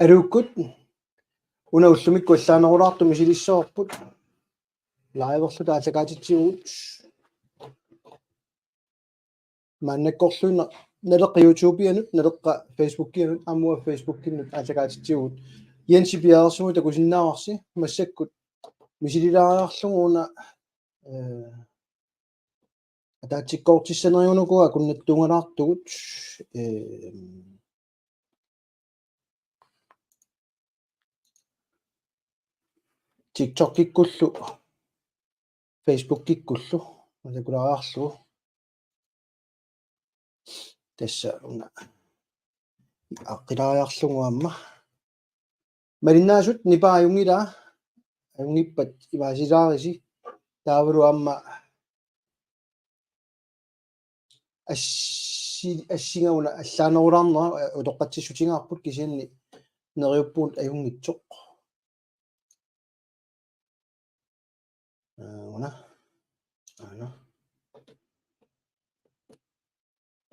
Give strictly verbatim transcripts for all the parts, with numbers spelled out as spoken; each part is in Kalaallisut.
Aluukkut, una ullumikkut allaanerulaartumik misilissavarput. Liverlu taallakaatitsivugut. Maannakkorluinnaq Naleqqap YouTube-ianut, Naleqqap Facebook-ianut, aamma Facebookinnut aallakaatitsivugut. Jensi piareersumut takusinnaavarsi, massakkut misililaariarlugu una, eh, ataatsikkoortissanerugunuku akunnattuungalaartugut, eh, TikTokikkullu, Facebookikkullu, matakulaarlu. Tassa una aqqilaariarlugu aamma. Malinnaasut nipaa ajunngilaa, ajunngippat imaasilaarisi, taavalu aamma assi-, assinga una allaanerulaarnera, eh, utoqqatsissutigaarput kisianni neriuppugut ajunngitsoq. Aana. Aana.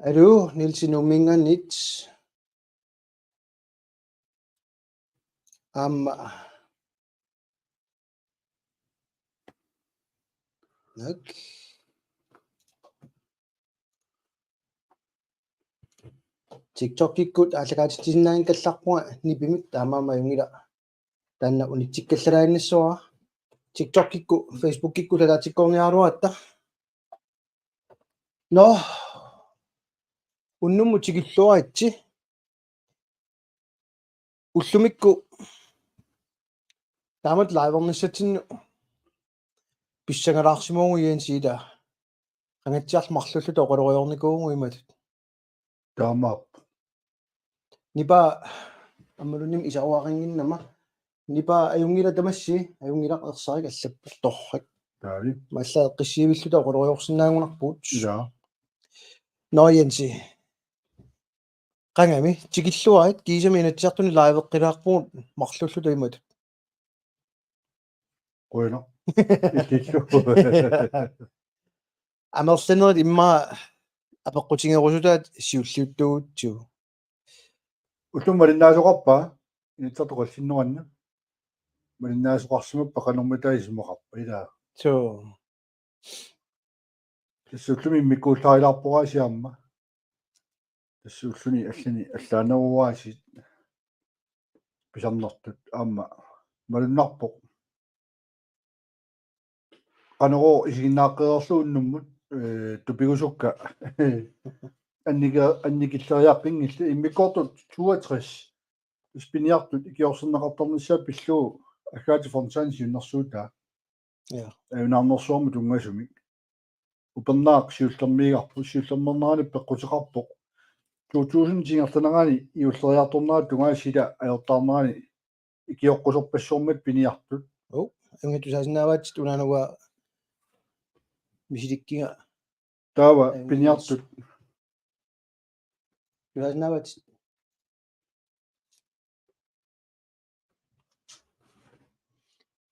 Aluu, Nielsi Nuumminngaanniit. Aamma. Nak. TikTokikkut aallakaatitsisinnaanngikkallarpunga nipimik, taamaammat ajunngilaq. Taanna unitsikkallaraaginnassavara. TikTokikkut, Facebookikkut ataatsikkoorniaraluaratta. Nå. Unnummut tikilluaritsi. Ullumikkut taamatut livernissatsinnut pissangalaarsimavugut, Jensi, ilaa. Qangatsiarlu marluulluta oqaloreernikuuvugut imatut. Taamaappoq. Nipaa aammaluunniit isaruaqannginnama. Nipaa ajunngilaq tamassi, ajunngilaq, ersarik allapput torrak. Taavi. Aamma eqqissivilluta oqaloriarsinnaagunarpugut. Ilaa. Nå, Jensi. Qangami, tikilluarit, kiisami Inatsisartuni liveqqilaarpugut marluulluta imatut. Qujanaq. Illillu. Amerlanerit immaqa apeqqutigerusutaat siulliuttuugutsigu. Ullumi malinnaasoqarpat, Inatsisartut oqallinneranni. Malinnaasoqarsimappat qanormitaava isumaqarpat, ilaa. Suu. Tassa ullumi immikkuullaarilaarpoq aasiit aamma. Tassa ulluni allani allaaneruaasiit pisarnertut aamma malunnarpoq. Qanorooq isiginnaaqqereerlugu unnummut, eh, tupigusukka. Annike-, annikilleriaqqinngillat immikkoortut toogtres. Tassa piniartut ikiorserneqartarnissaat pillugu Agathe Fontaine siunnersuutaa. Ja. Ajunaarnersuarmut tunngasumik. Upernaaq siullermiigarput, siullermeernerani peqquteqarpoq. To tusind ingerlanerani juulleriartornerata tungaanut sila ajortaarnerani ikioqquserpassuarmata piniartut. Uu, angittusaasinnaavaatsit unaana uanga misilikkiga. Taava angittus- piniartut. Tusaasinnaavaatsit.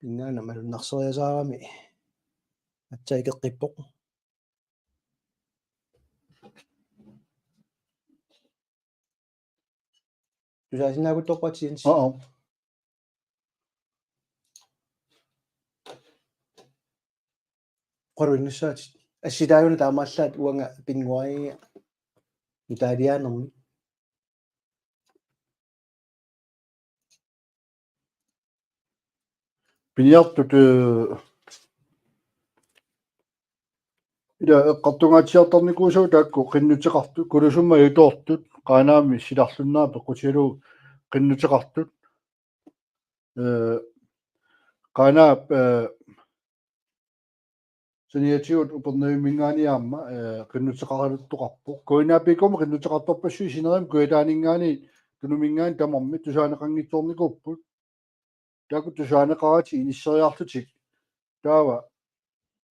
Pingaana malunnarseriasaarami. Aatsaat ikeqqippoq. Tusaasinnaaguttorpaat, Jensi. Aa. Oqaluinnassaatit. Assitaajuna taamaallaat uanga pinguaria nutaaliaanermi. Piniartut, eh, ila eqqartungaatsiartarnikuusagut taakku qinnuteqartut, Kulusummi ajutoortut, Qaanaami silarlunnera peqqutigalugu qinnuteqartut. Eh, Qaanaap, eh, saniatigut Upernavimminngaanniit aamma, eh, qinnuteqaraluttoqarpoq. K N A P K-mi qinnuteqartorpassuit sinerissami Kujataaninngaanniit Tunuminngaanniit tamarmik tusaaneqanngitsoornikuupput. Taakku tusaaneqaratik inisseriarlutik. Taava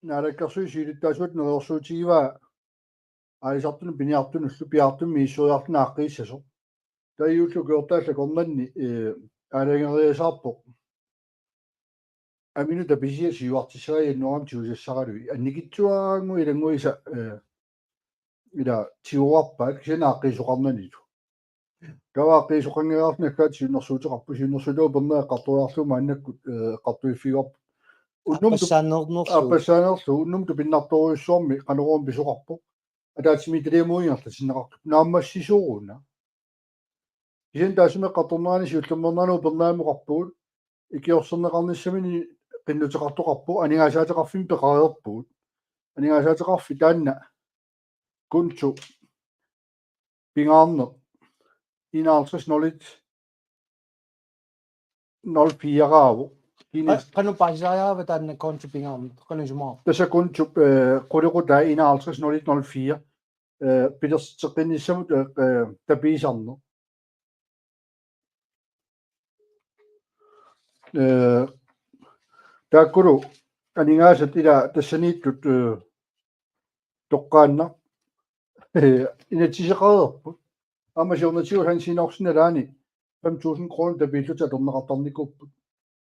Naalakkersuisut siulittaasuata neriorsuutigivaa aalisartunut piniartunullu piaartumik misissueriarluni aaqqiissasoq. Taava juulli ukiortaalluni akornanni, eh, aalajangeriasaarpoq. Aminut apisiaq siuartissagaa januaarimi tigusassaralugu. Annikitsuaraannguit ilannguisa, eh, ila tiguarpaat kisianni aaqqiisoqarnanilu. Taava aaqqiisoqanngilaq naggaat siunnersuuteqarpoq, siunnersuutaa upernaaq eqqartoriarlugu maannakkut, eh, eqqartuiffigaarput. Unnuk tu-, Aappassaannernerlu. Aappassaannerlu, unnuk tupinnartorujussuarmi Qanorooq pisoqarpoq. Ataatsimiititaliamut ingerlatinneqartoq. Naammassisoq una. Kisianni taassuma eqqartornerani siullermeernerani upernaammat oqarpugut. Ikiorserneqarnissamini qinnuteqartoqarpoq, aningaasaateqarfimmik peqareerpugut. Aningaasaateqarfik taanna konto pingaarneq enoghalvtreds nul et nul fire-raavoq. Kini- Qa-, qanoq paasisariaqarpa taanna konto pingaarneq? Qanoq isumaarpa? Tassa konto, eh, qulequtaa enoghalvtreds nul et nul fire. Eh, pilersitseqqinnissamut, eh, eh, tapiisarneq. Eh, taakkulu aningaasat ila tassaniittut, eh, toqqaannaq, eh, inatsiseqareerput. Aamma siornatigut Hans Enoksen nalaani fem tusind kroner tapiillutik atorneqartarnikuupput.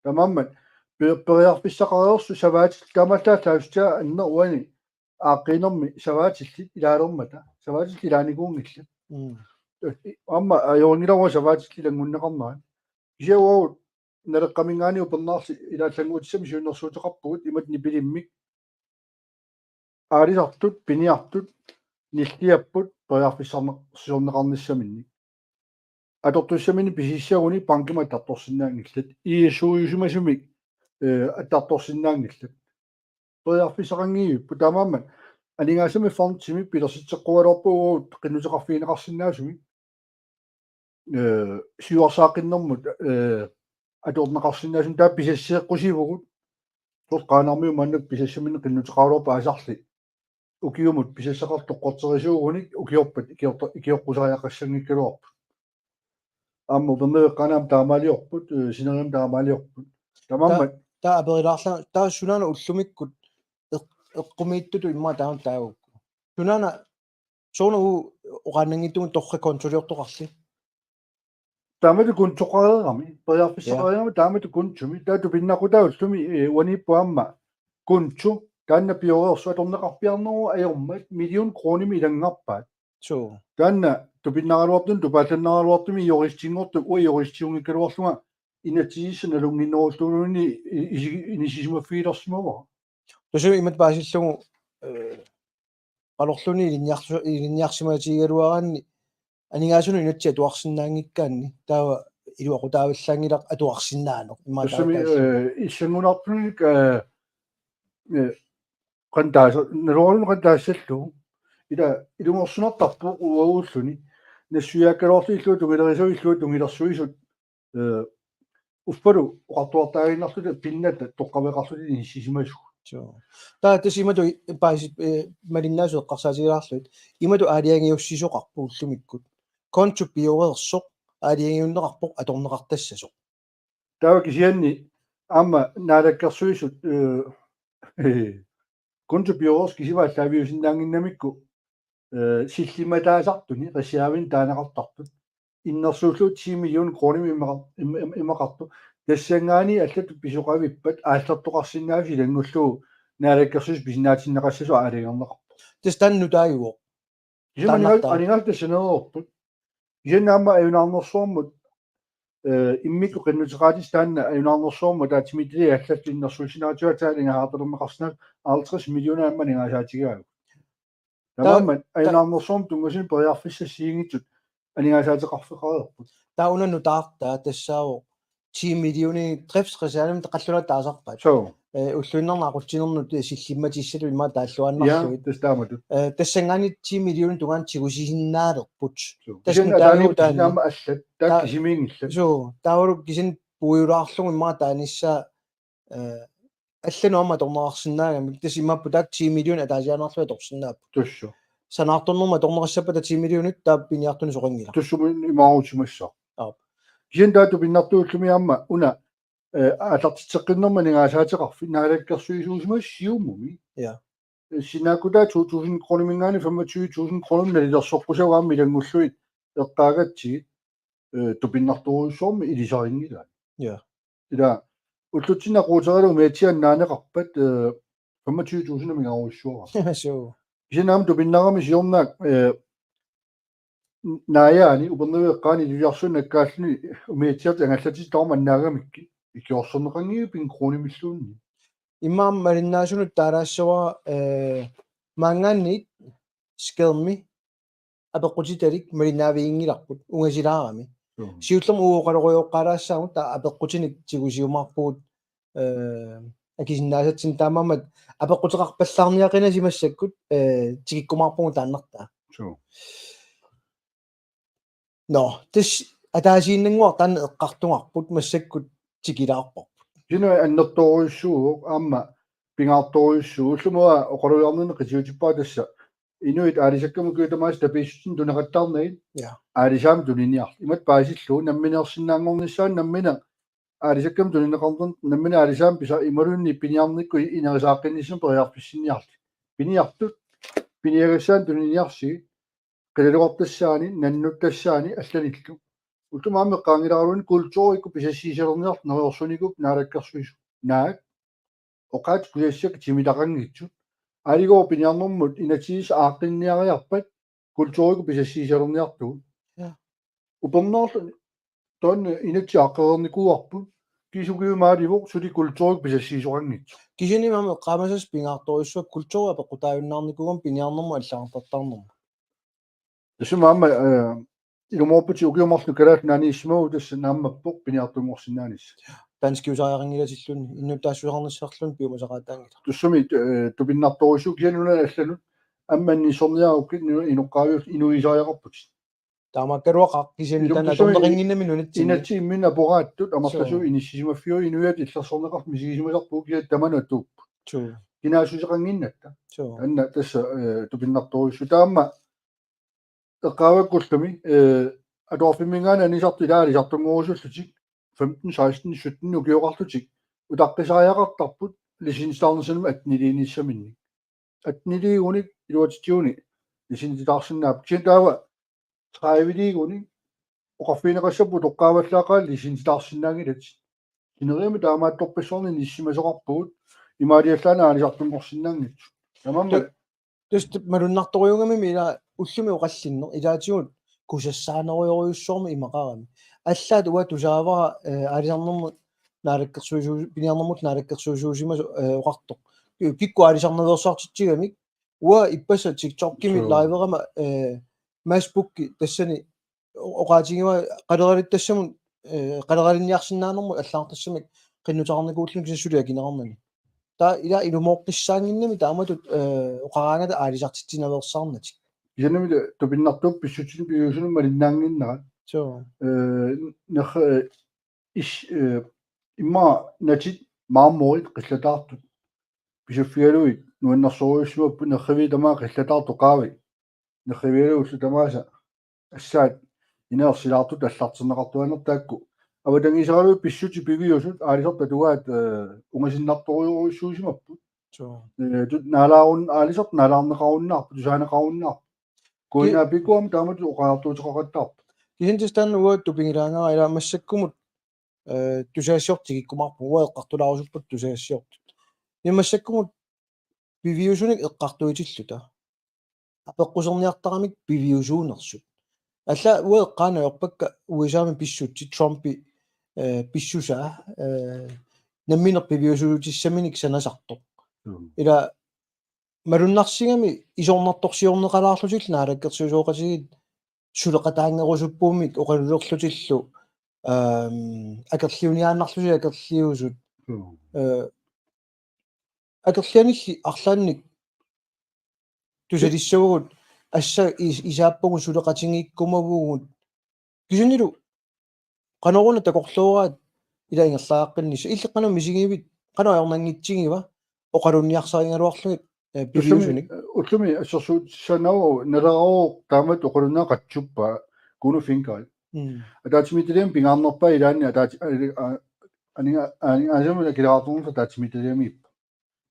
Taamaammat pe-, periarfissaqareersut savaatit taamaallaat taassutaa anneruani aaqqiinermi savaatillit ilaalermata. Savaatillit ilaanikuunngillat. Mm. Aamma ajorinngilara savaatillit ilanngunneqarnerat. Kisianni uagut Naleqqaminngaanniit upernaarluta ilaallannguutissami siunnersuuteqarpugut imatut nipilimmik. Aalisartut, piniartut, nilliapput, periarfissarne-, siorneqarnissaminnik. Atortussaminnik pisissaguni bankimut attartorsinnaanngillat. I S O-jusimasumik, eh, attartorsinnaanngillat. Periarfissaqanngivipput taamaammat aningaasanik fondimik pilersitseqqugaluarpugut qinnuteqarfigineqarsinnaasumik. Eh, siuarsaaqqinnermut, eh, atorneqarsinnaasumik taava pisasseqqusivugut. Soorlu Qaanaarmiut maannakkut pisassaminnik qinnuteqaraluarput aasarli. Ukiumut pisassaqartoq toqqorterisuugunik ukiorpat ikiorta-, ikiortusariaqassanngikkaluarput. Aamma upernaveeqqaanni aamma taamaaliorput, eh, sineriammi taamaaliorput. Taamaammat. Taava aperilaarlanga, taava sunaana ullumikkut eq-, eqqumiitsutut immaqa taama taagukku. Sunaana soorlu oqaannanngitsumik torrak kontoliortoqarli. Taamatut kontoqareerami, periarfissaqareerami, ja, taamatut kontomi, taava tupinnaqqutaa ullumi, eh, uaniippoq aamma konto, taanna pioreersoq atorneqarpiarnerup ajormat million kronimik ilanngarpaat. Suu. Taanna tupinnaraluartumik, tupaallannaraluartumik juristinngortup, uanga juristiunngikkaluarlunga inatsisissaq nalunnginnerulluunniit i-, isi-, inissisimaffigilersimavara. Tassa imatut paasillugu, eh, qalorluni ilinniarsu-, ilinniarsimatigigaluaraanni aningaasanut inatsit atuarsinnaanngikkaanni taava iluaqutaavallaanngilaq atuarsinnaaneq immaqa. Tassami, taava, eh, ilanngunartunik, eh, eh, qanoq taasa-, naluarluni qanoq taassallugu. Ila ilungersunartarpoq uaguulluni. Nassuiaakkaluarlutillu tungilerisavit illuat tungilersuisut, eh, uffalu oqartuartaaginnarluta pinnata toqqaveqarlutik inissisimasugut. Suu. Taava tassa imatut i-, paasi-, eh, malinnaasut eqqarsaatigilaarlugit. Imatut aalajangiussisoqarpoq ullumikkut. Konto pioreersoq aalajangiunneqarpoq atorneqartassasoq. Taava kisianni aamma Naalakkersuisut, eh, konto pioreersoq kisima aallaaviusinnaannginnamikku, eh, sillimmataasartuni reservini taaneqartartut. Innersuullugu ti million kronimik imeqa-, im-, im-, imeqartoq. Tassanngaanniit allatut pisoqavippat aallertoqarsinnaasut ilanngullugu Naalakkersuisut pisinnaatinneqassasoq aalajangerneqarpoq. Tassa taanna nutaajuvoq. Kisianni aningaas-, taannartaa, aningaasat tassaneereerput. Kisianni aamma ajunaarnersuarmut, eh, immikkut qinnuteqaatissat taanna ajunaarnersuarmut ataatsimiititaliap allallu innersuussineratigut aningaasartalerneqarsinnaasut halvtreds millioner aamma aningaasaatigaavut. Taa-, taamaammat taa-, ajunaarnersuarmut tunngasut periarfissat assigiinngitsut aningaasaateqarfeqareerput. Taava una nutaartaa tassaavoq ti millioner driftsreservimi qallunaat taasarpaat. Suu. Eh, ulluinnarni aqutsinernut, eh, sillimmatissatut immaqa taalluaannarlugit. Ja, tassa taamatut. Eh, tassanngaanniit ti millioner tungaanut tigusisinnaalerput. Suu. Tassa kisianni nutaajuvoq ataani taanna. Kisianni aamma allat, taava ta-, kisimiinngillat. Suu, taavalu kisianni puigulaarlugu immaqa taanissaa, eh, allanut aamma atorneqarsinnaagamik. Tassa imaappoq taakku ti million ataasiaannarlugit atorsinnaapput. Tassa. Sanaartornermut atorneqassappata ti millionit taava piniartunik soqanngilaq. Tassa imaarutimassaaq. Aap. Kisianni taava tupinnartuullumi aamma una, eh, aallartitseqqinnermi aningaasaateqarfik naalakkersuisuusimasoq Siumumi. Ja. Eh, sinaakkutaa to tusind kroniminngaanniit femogtyve tusind kronimik nalilersoqqusagut aamma ilanngullugit eqqaagatsigit, eh, tupinnartorujussuarmik ilisarinngilaat. Ja. Ila ullutsinni aquuterigalugu umiatsiaannaaneqarpat, eh, femogtyve tusind mingaarujussuara. Suu. Kisianni aamma tupinnarami siornaak, eh, naajaani Upernaviup eqqaani iluliarsuanut nakkaalluni umiatsiartut angallatit tamarmik annaagamikkit ikiorserneqanngillat pingkruunimilluunniit. Immaqa malinnaasunut taalaassavara, eh, maanngaanniit skærmi apeqqutitalik malinnaaviginngilarput ungasilaarami. Joo. Siullermik uagut oqalorujoqqaalaassaagut taava apeqqutinik tigusiumaarpugut, eh, akisinnaasatsinnik, taamaammat apeqquteqarpallaarniaqinasi massakkut, eh, tikikkumaarpugut taannartaa. Joo. Nå, tassa ataasiinnannguaq taanna eqqartugarput massakkut tikilaarparput. Kisianni annertoorujussuuvoq aamma pingaartorujussuuvoq. Ullumi uanga oqalugiarninni qitiutippara tassa inuit aalisakkamik ukiut tamaasa tapiissutinik tunineqattaarnagit. Ja. Aalisakkamik tuniniarlutik. Imatut paasillugu nammineersinnaanngornissaanut nammineq aalisakkamik tunineqarnermut nammineq aalisakkamik pisa-, imaluunniit piniarnikkut ineriartornissamut periarfissinniarlutik. Piniartut piniagassaanik tuniniarsigit, qilalugartassaanik, nannuttassaani allanillu. Ullumi aamma eqqaanngilaraluunniit kulturikkut pisassiisalerniarlutik neriorsunikuupput naalakkersuisut. Naak oqaatsit kusassakka timitaqanngitsut. Aaligooq piniarnermut inatsisissaq aaqqinniariarpat kulturikkut pisassiisalerniartugut. Ja. Upernaarlu taanna inatsit aaqqereernikuuarput. Kiisa ukiut maalivoq suli kulturikkut pisassiisoqanngitsut. Kisianni aamma eqqaamasassaq pingaartorujussuaq kulturi apeqqutaajunnaarnikuugami piniarnermut allagartartarnermut. Tassami aamma, eh, ilumoorputit ukiut marluk kalaallit naaniissimaguit tassa naammappoq piniartunngorsinnaanissaq. Danskiusariaqanngilatilluunniit innuttaassuseqarnissarluunniit piumasaqaataanngilaq. Tassami, eh, tupinnartorujussuuvoq kisianni nunani allanut aamma annissorniarukkit nu-, inoqqaaviullutit inuiaasariaqarputit. Taamaakkaluaqaaq kisianni taanna atorneqannginnami nunatsinni. Inatsit imminnut aporaattut amerlasuut inissisimaffiup inuiaat illersorneqartut misigisimasarput kisianni tamanut atuupput. Suu. Kinaassuseqannginnatta. Suu. Taanna tassa, eh, tupinnartorujussuuvoq. Taava aamma eqqaavakka ullumi, eh, atuarfimminngaanniit anisartut ilaat aalisartunngorusullutik femten, seksten, sytten ukioqarlutik utaqqisariaqartarput licensitaarnissamut attenilinnissaminnik. Atteniliigunik iluatsitsiguni licensitaarsinnaapput. Kisianni taava tredive-liigunik oqarfigineqassapput utoqqaavallaaqaat licensitaarsinnaanngilatit. Sineriammi taamaattorpassuarnik inissisimasoqarpugut imaaliallaannaq aalisartunngorsinnaanngitsut. Tamanna. Tassa malunnartorujuugamimi ila ullumi oqallinneq ilaatigut kusassaanerujorujussuarmik imaqarami. Allaat uanga tusaavara, eh, aalisarnermut naalakkersuisuu-, piniarnermut naalakkersuisuusimasoq, eh, oqartoq. Ki-, kikkut aalisarnaveersaartitsigamik uanga ippassaq TikTokimi Suu. Liverama, eh, Mads Buch tassani o-, oqaatigivara qaleralittassamut, eh, qaleralinniarsinnaanermut allagartassamik qinnuteqarnikuulluni kisianni suli akineqarnani. Taava ila ilumooqqissaannginnami taamatut, eh, oqaraangata aalisartitsinaveersaarnatik. Kisiannimi ta-, tupinnartuupput pissutsinik piviusunut malinnaannginnerat. Suu. Eh, ner-, eh, is-, eh, immaqa natit maarmorit qillataartut. Pisuffigalugit nuannersorujussuupput nerriviit tamaat qillataartut qaavi. Nerrivigalugit ullut tamaasa assaat ineersilaartut allartinneqartuaannartut taakku. Avatangiiseraluit pissutsit piviusut aalisartut atugaat, eh, ungasinnartorujussuusimapput. Suu. Eh, tu-, naalaarun-, aalisartut naalaarneqarunnaarput, tusaaneqarunnaarput. Ki-, Kuinaapikuam taamatut oqariartuuteqaqattaarput. Kisianni tassa taanna uanga tupigilaangara ila massakkumut, eh, tusagassiortut tikikkumaarpagut uanga eqqartulaarusuppakka tusagassiortut. Ila massakkumut piviusunik eqqartuitilluta. Apeqquserniartaramik piviusuunersut. Alla uanga eqqaanut ajorpakka U S A-mi pissutsit Trumpi, eh, pissusaa, eh, nammineq piviusuutissaminik sanasartoq. Mm. Ila malunnarsigami isornartorsiorneqalaarlutillu naalakkersuisooqatigiit suleqataanngerusuppummik oqalulerlutillu, ehm, akerliuniaannarlutik akerliusut. Mm. Eh, akerlianilli arlaannik tusalissavagut assa is-, isaappagut suleqatigiikkumavugut. Kisiannilu qanoruna takorlooraat ila ingerlaqqinnissaq. Illit qanoq misigivit, qanoq ajornanngitsigiva oqalunniarsarigaluarlugit, eh, piviusunik? Ullumi, ullumi assersuutissaannaavoq naleraavoq taamatut oqalunneq qatsuppaa Kuno Fingkai. Mm. Ataatsimiititaliami pingaarnerpaat ilaanni ataatsi-, a-, a-, aninga-, aninga-, aningaasivimmi akileraartornersoq ataatsimiititaliamiippoq.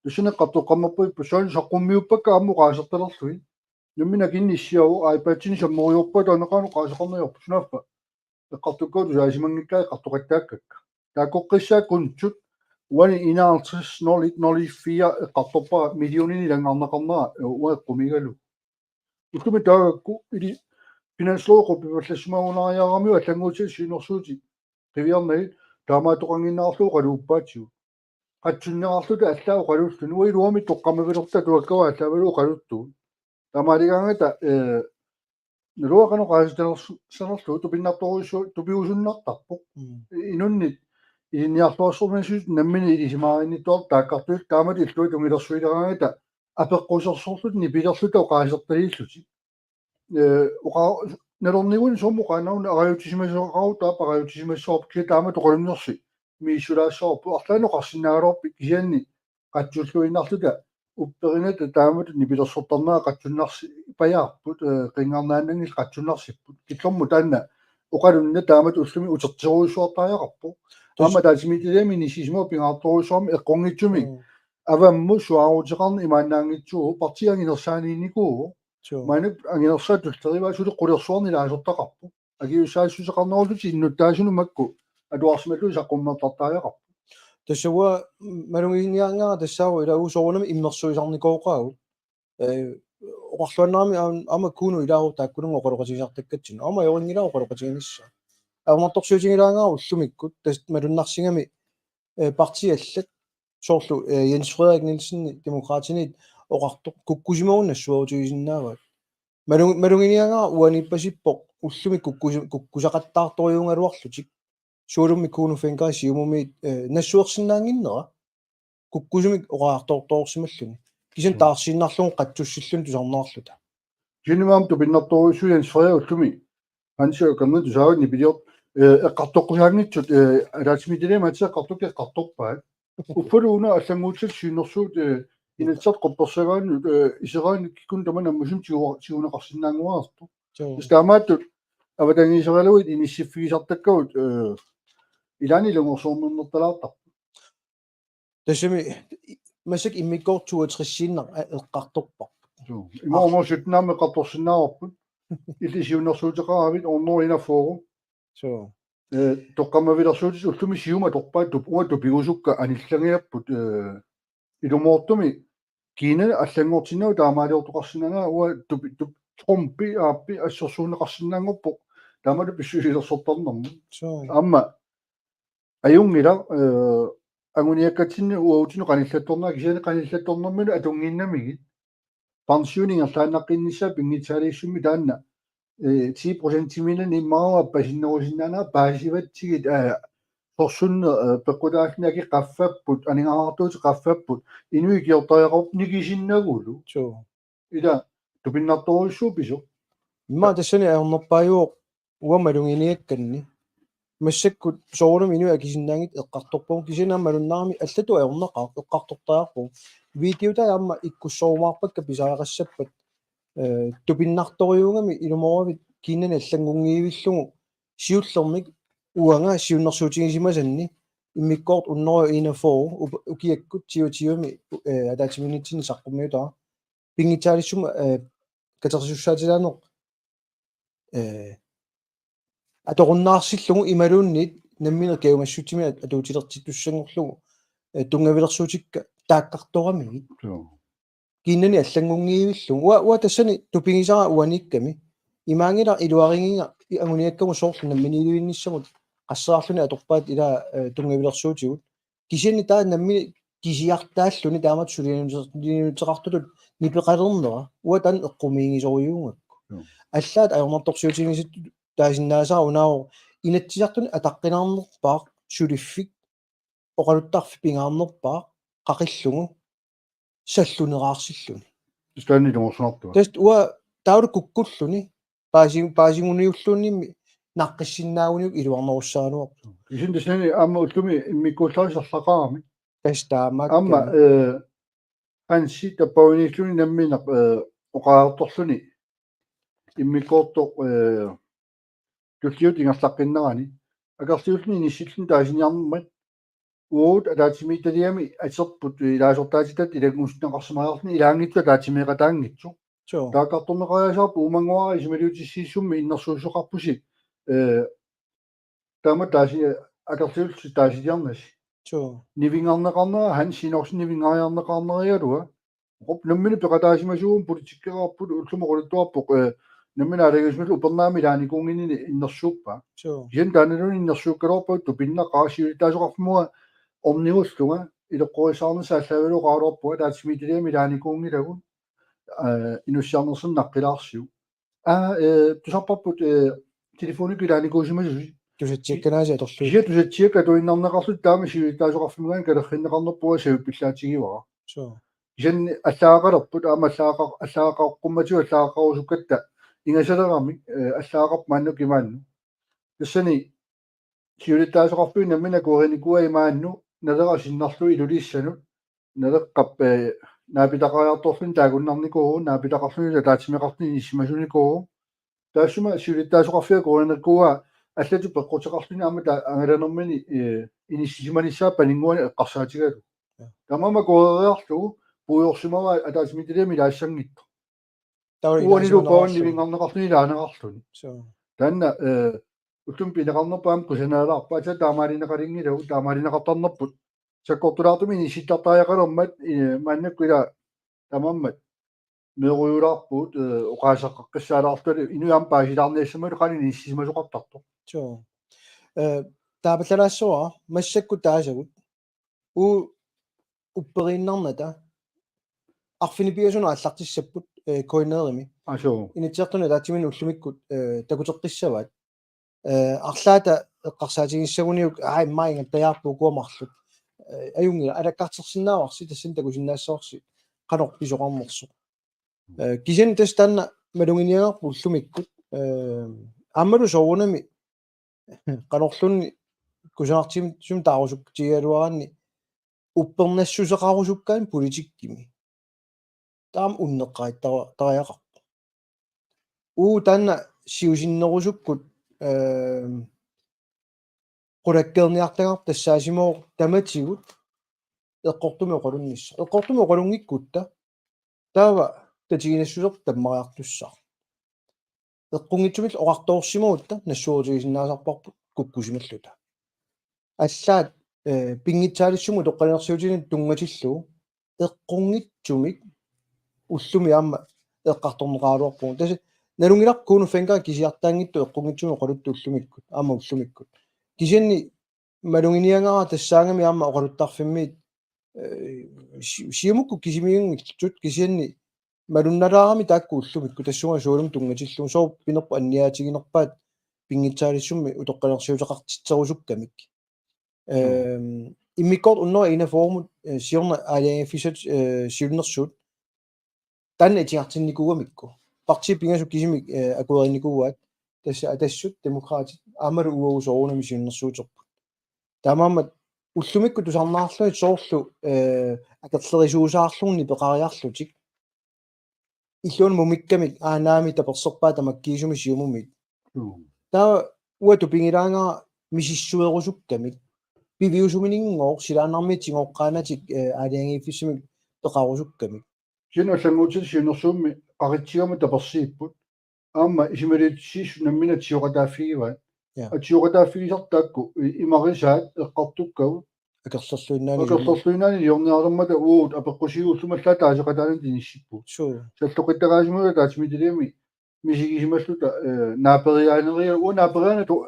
Tassani eqqartoqqammerput ippassaq saqqummiuppakka aamma oqaasertalerlugit. Nammineq akinik issiavoq iPad-inik sammeriarpat taanna qanoq oqaaseqarneq ajorpoq sunaaffa. Eqqartukkagut tusaasimanngikkaat eqqartoqattaakkakka. Taakkoqqissaaq kuntsut uani enoghalvtreds nul et nul fire eqqartorpara millioninik ilanngarneqarnera uanga eqqumigalugu. Ullumi taagakku ili Finanslovi qupivallassimagunariaramiuk allannguutit siunnersuutit qiviarnagit taamaattoqanngiinnarlugu oqaluuppaatigut. Qatsunneqarluta allaat oqaluulluni uanga iluamik toqqammavilertut atuakkavut allaavalu oqaluuttugut. Taamaaligaangata, eh, naluara qanoq oqaasitanersu-, sanerlugu tupinnartorujussu-, tupigusunnartarpoq. Mm. Inunnit ilinniarluarsormiisut nammineq ilisimaarinnittuartut taakkartut taamatut illuatungilersuileraangata apeqqusersorluta nipilerluta oqaasertaliillutik. Eh, oqa-, nalornigunik soorlu oqaannaruna arajutsisimasaqaruttaaq arajutsisimassavarput kisianni taamatut oqalunnersi misissuulaassavarput arlaannik oqarsinnaagaluarpit kisianni qatsulluinnarluta upperinata taamatut nipilersortarnera qatsunnarsipajaarput, eh, qinngarnaannanngillat qatsunnarsipput. Killormut taanna oqalunnera taamatut ullumi uterterujussuartariaqarpoq. Tus- Aamma ataatsimiititaliami inissisimavoq pingaartorujussuarmik eqqunngitsumik. Mm. Avammut suaaruteqarneq imaannaanngitsuuvoq partiit anginersaaniinnikuuvoq. Suu. Maanna anginersaat tullerivaat suli qulersuarneq ilaasortaqarpoq. Akisussaassuseqarnerullutik innuttaasunut makku atuarsimallutik saqqummertartariaqarput. Tassa uanga maluginiagaara tassaavoq ila uagut soorunami immersuisarnikooqaagut. Eh, oqarluaannarami aam-, aamma Kuno ilaavoq taakkununnga oqaloqatigisartakkatsinnut. Aamma ajorinngilaq oqaloqatiginissaa. Ajornartorsiutigilaaraara ullumikkut tassa malunnarsigami, eh, partiit allat soorlu, eh, Jens Frederik Nielsen Demokraatinit oqartoq kukkusimagunik nassuerutigisinnaavaat. Malu-, maluginiagaara uaniippasippoq ullumi kukkusi-, kukkusaqattaartorujuugaluarlutik. Sualummik Kuno Fencker Siumumi, eh, nassuersinnaannginnera. Kukkusumik oqariartortoorsimalluni. Kisianni Mm. taarsiinnarlugu qatsussilluni tusarnaarluta. Kisianni aamma tupinnartorujussuuvoq Jens Frederik ullumi. Hansi Økernil tusaavat nipilior-, eh, eqqartoqqusaanngitsut, eh, ataatsimiititaliami aatsaat eqqartoq eqqartorpaat. Uffalu una allannguutillit siunnersuut, eh, Inatsisartut quppersagaannut, eh, iseraanni kikkunnut tamanut ammusumik tigua-, tiguneqarsinnaannguartoq. Suu. Tassa taamaattut avatangiiseraluit inissiffigisartakkavut, eh, ilaanni ilungersornertalaartarput. Tassami massakkut immikkoortoq toogtresiinnaq a-, eqqartorparput. Suu. Ima Ar- hundrede sytten aamma eqqartorsinnaavarput. Illit siunnersuuteqaravit hundrede enogfyrre. Suu. Eh, toqqammavilersuutit ullumi Siumut atorpaat tup-, uanga tupigusukka anillangiapput, eh, ilumoortumik kiinanni allanngortinnagu taamaaliortoqarsinnaanera uanga tupi-, tup-, Trumpi aappi assersuunneqarsinnaanngorpoq taamatut pissusilersortarnermut. Suu. Aamma ajunngilaq, eh, anguniakkatsinni uagutsinnut qanillattornera kisianni qanillattornerminut atunnginnamigit. Pensioni ingerlaannaqqinnissaa pinngitsaaliissummik taanna, eh, ti procentimiinnani immaqa appasinnerusinnaanera paasivatsigit, eh, sorsunneq, eh, peqqutaalluni akit qaffapput, aningaasartuutit qaffapput, inuit ikiortariaqarput nikisinnagulu. Suu. Ila tupinnartorujussuuvoq pisoq. Immaqa tassani ajornerpaajuvoq uanga maluginiakkanni. Massakkut soorunami inuit akisinnaanngitsut eqqartorpagut kisianni aamma malunnarami allatut ajornaqaaq eqqartortariaqarpugut. Videota aamma ikkussoorumaarpakka pisariaqassappat, eh, tupinnartorujuugami ilumooravit kiinanni allanngunngivillugu siullermik uanga siunnersuutigisimasanni immikkoortoq hundrede enogfyrre up-, ukiakkut tyve tyve-mi, eh, ataatsimiinnitsinni saqqummiutara. Pinngitsaaliissummik, eh, katersussaatilaaneq, eh, atorunnaarsillugu imaluunniit nammineq kajumissutsiminnik atuutilertittussanngorlugu, eh, tunngavilersuutikka taakkartoramigit. Suu. Kiinanni allanngunngivillugu. Uanga, uanga tassani tupigisara uaniikkami. Imaanngilaq iluarigiga i-, anguniakkagut soorlu namminiilivinnissamut qasseriarluni atorpaat ila, eh, tunngavilersuutigut. Kisianni taava nammineq kisiartaalluni taamatut suliniuteqartutut nipeqalernera uanga taanna eqqumiigisorujuugakku. Joo. Allaat ajornartorsiutigisattut taasinnaasara unaavoq Inatsisartuni ataqqinarnerpaaq suliffik oqaluttarfik pingaarnerpaaq qaqillugu salluneraarsillugu. Taanna ilungersunartoq. Tassa uanga taavalu kukkulluni paasi-, paasiguniulluunniimmi naqqissinnaaguniuk iluarnerussagaluarpoq. Kisianni tassani aamma ullumi immikkuullarisarlaqaramik. Tassa taamaakkanik. Aamma, eh, Hansi tappavaniilluni nammineq, eh, oqariartorluni immikkoortoq, eh, tulliuttoq ingerlaqqinnerani. Akerliulluni inissilluni taasiniarmat uagut ataatsimiititaliami aterput ilaasortaatitatta ilanngunneqarsimariarluni ilaanngitsoq ataatsimeeqataanngitsoq. Suu. Taakkartorneqariasaarpoq uumannguara isumaliutissiissummi innersuussoqarpusi, eh, taama taasi-, akerliullusi taasiliarnasi. Suu. Nivingarneqarnera Hans Enoksen nivinngariarneqarnerigaluaq. Qop nammineq peqataasimasuuguma politikkeqarput ullumi oqaluttuarpoq, eh, Nammineq aalajangiussimallugu upernaaq ilaanikuunnginnini innersuuppaa. Suu. Kisianni taannaluunniit innersuukkaluarpavut tupinnaqaaq siulittaasoqarfimmut ornigullunga ileqqorissaarnissaq aallaavigalugu oqaluarpunga ataatsimiititaliami ilaanikuunngilagut, eh, inussiarnersunik naqqilaarsiuk. Aa, eh, tusarparput, eh, telefonikkut ilaanikuusimasusi. Tusatsiakkanaasi atorlugu. Kisianni tusatsiakkat atuinnarneqarlutik taama siulittaasoqarfimminngaanniit kalerrinneqarnerput uanga savippillaatigivarput. Suu. Kisianni allaaqalerput aamma allaaqa-, allaaqaqqummatsigu allaaqarusukkatta ingasaleramik, eh, allaaqarput maannakkut imaannut. Tassani siulittaasoqarfiup nammineq akuerinikuuaa imaannut Naleraq sinnarlugu Ilulissanut Naleqqap, eh, naapitaqariartorluni taakkunnarnikuuvoq, naapitaqarluni ataatsimeeqarluni inissisimasunikuuvoq. Taassuma siulittaasoqarfiup akuerinikuuaa allatut peqquteqarluni aamma taava angalanermini, eh, inissisimanissaa paninnguanik eqqarsaatigalugu. Ja. Tamanna akueriarlugu puigorsimavaa ataatsimiititaliami ilaassanngitsoq. Taava uanilu ilaasimaneqarluni. Paavani nivinngarneqarluni ilaaneqarluni. Suu. Taanna, eh, ullumi pineqarnerput aamma kusanalaarpoq, aatsaat taamaalineqalinngilagut, taamaalineqartarnerput. Sakkortulaartumik inissittartariaqalermat, eh, maannakkut ila tamarmik meeruulaarpugut, eh, oqaaseqaqqissaalaarluta inuit aamma paasilaarniassammalu qanoq inissisimasoqartartoq. Suu. Eh, taapallalaassavara massakkut taasagut. Uu upperiinnarnata arfineq-pingasunut aallartissapput, eh, K N R-imi. Aa, suu. Inatsisartuni ataatsimiinneq ullumikkut, eh, takuteqqissavaat. Eh, arlaata eqqarsaatigissaguniuk, aa, immaqa ingattajaarput ukua marluk. Eh, ajunngilaq, alakkartersinnaavarsi tassani takusinnaassavarsi qanoq pisoqarnersoq. Eh, kisianni tassa taanna maluginiagarput ullumikkut, eh, aammalu soorunami qanorluunniit kusanartumik taarusukkutigigaluaraanni uppernassuseqarusukkaanni politikkimi. Taama unneqqarittariaqarpoq. Uu taanna siusinnerusukkut, eh, qulakkeerniartagarput tassaasimavoq tamatigut eqqortumik oqalunnissaq. Eqqortumik oqalunngikkutta taava tatiginassuserput tammariartussaaq. Eqqunngitsumillu oqartoorsimagutta nassuerutigisinnaasarparput kukkusimalluta. Allaat, eh, pinngitsaaliissummik utoqqalinersiutinik tunngatillugu eqqunngitsumik ullumi aamma eqqartorneqaraluarpugut. Tassa nalunngilarput Kuno Fencker kisiartaanngitsoq eqqunngitsumik oqaluttut ullumikkut, aamma ullumikkut. Kisianni maluginiagara tassaagami aamma oqaluttarfimmiit, eh, si-, Siumukkut kisimiunngitsut kisianni malunnalaarami taakku ullumikkut tassunga soorlumi tunngatillugu sooq pinerpoq anniaatiginerpaat pinngitsaaliissummik utoqqalinersiuteqartitserusukkamik. Suu. Ehm, immikkoortoq hundrede enogfyrremut, eh, siorna aalajangiiffissatut, eh, siunnersuut taanna itigartinnikuugamikku. Partiit pingasut kisimik, eh, akuerinikuuaat tassa Atassut, Demokraatit, aammalu uagut soorunami siunnersuuterput. Taamaammat ullumikkut tusarnaarlugit soorlu, eh, akerlerisuusaarlugit peqariarlutik. Illuanut mumikkamik aanaami taperserpaat tamakkiisumik Siumumit. Suu. Taava uanga tupigilaagara misissuerusukkamik. Piviusumininngooq silaannarmiit tigooqqaanatik, eh, aalajangiiffissamik peqarusukkamik. Kisianni allannguutit siunnersuummi qaqitsigama tapersiipput. Aamma isumaliutissiissut nammineq atsioqataaffigivaat. Ja. Atsioqataaffigisartakku i-, imarisaat eqqartukkagut. Akerlerluinnaani. Akerlerluinnaani iliorniarlermata uagut apeqqusiullumallaat taaseqataanani inissippugut. Suu. Salloqittagaasimagaluarluta ataatsimiititaliami misigisimalluta, eh, naaperiaaneriga uanga naaperiaanera to-,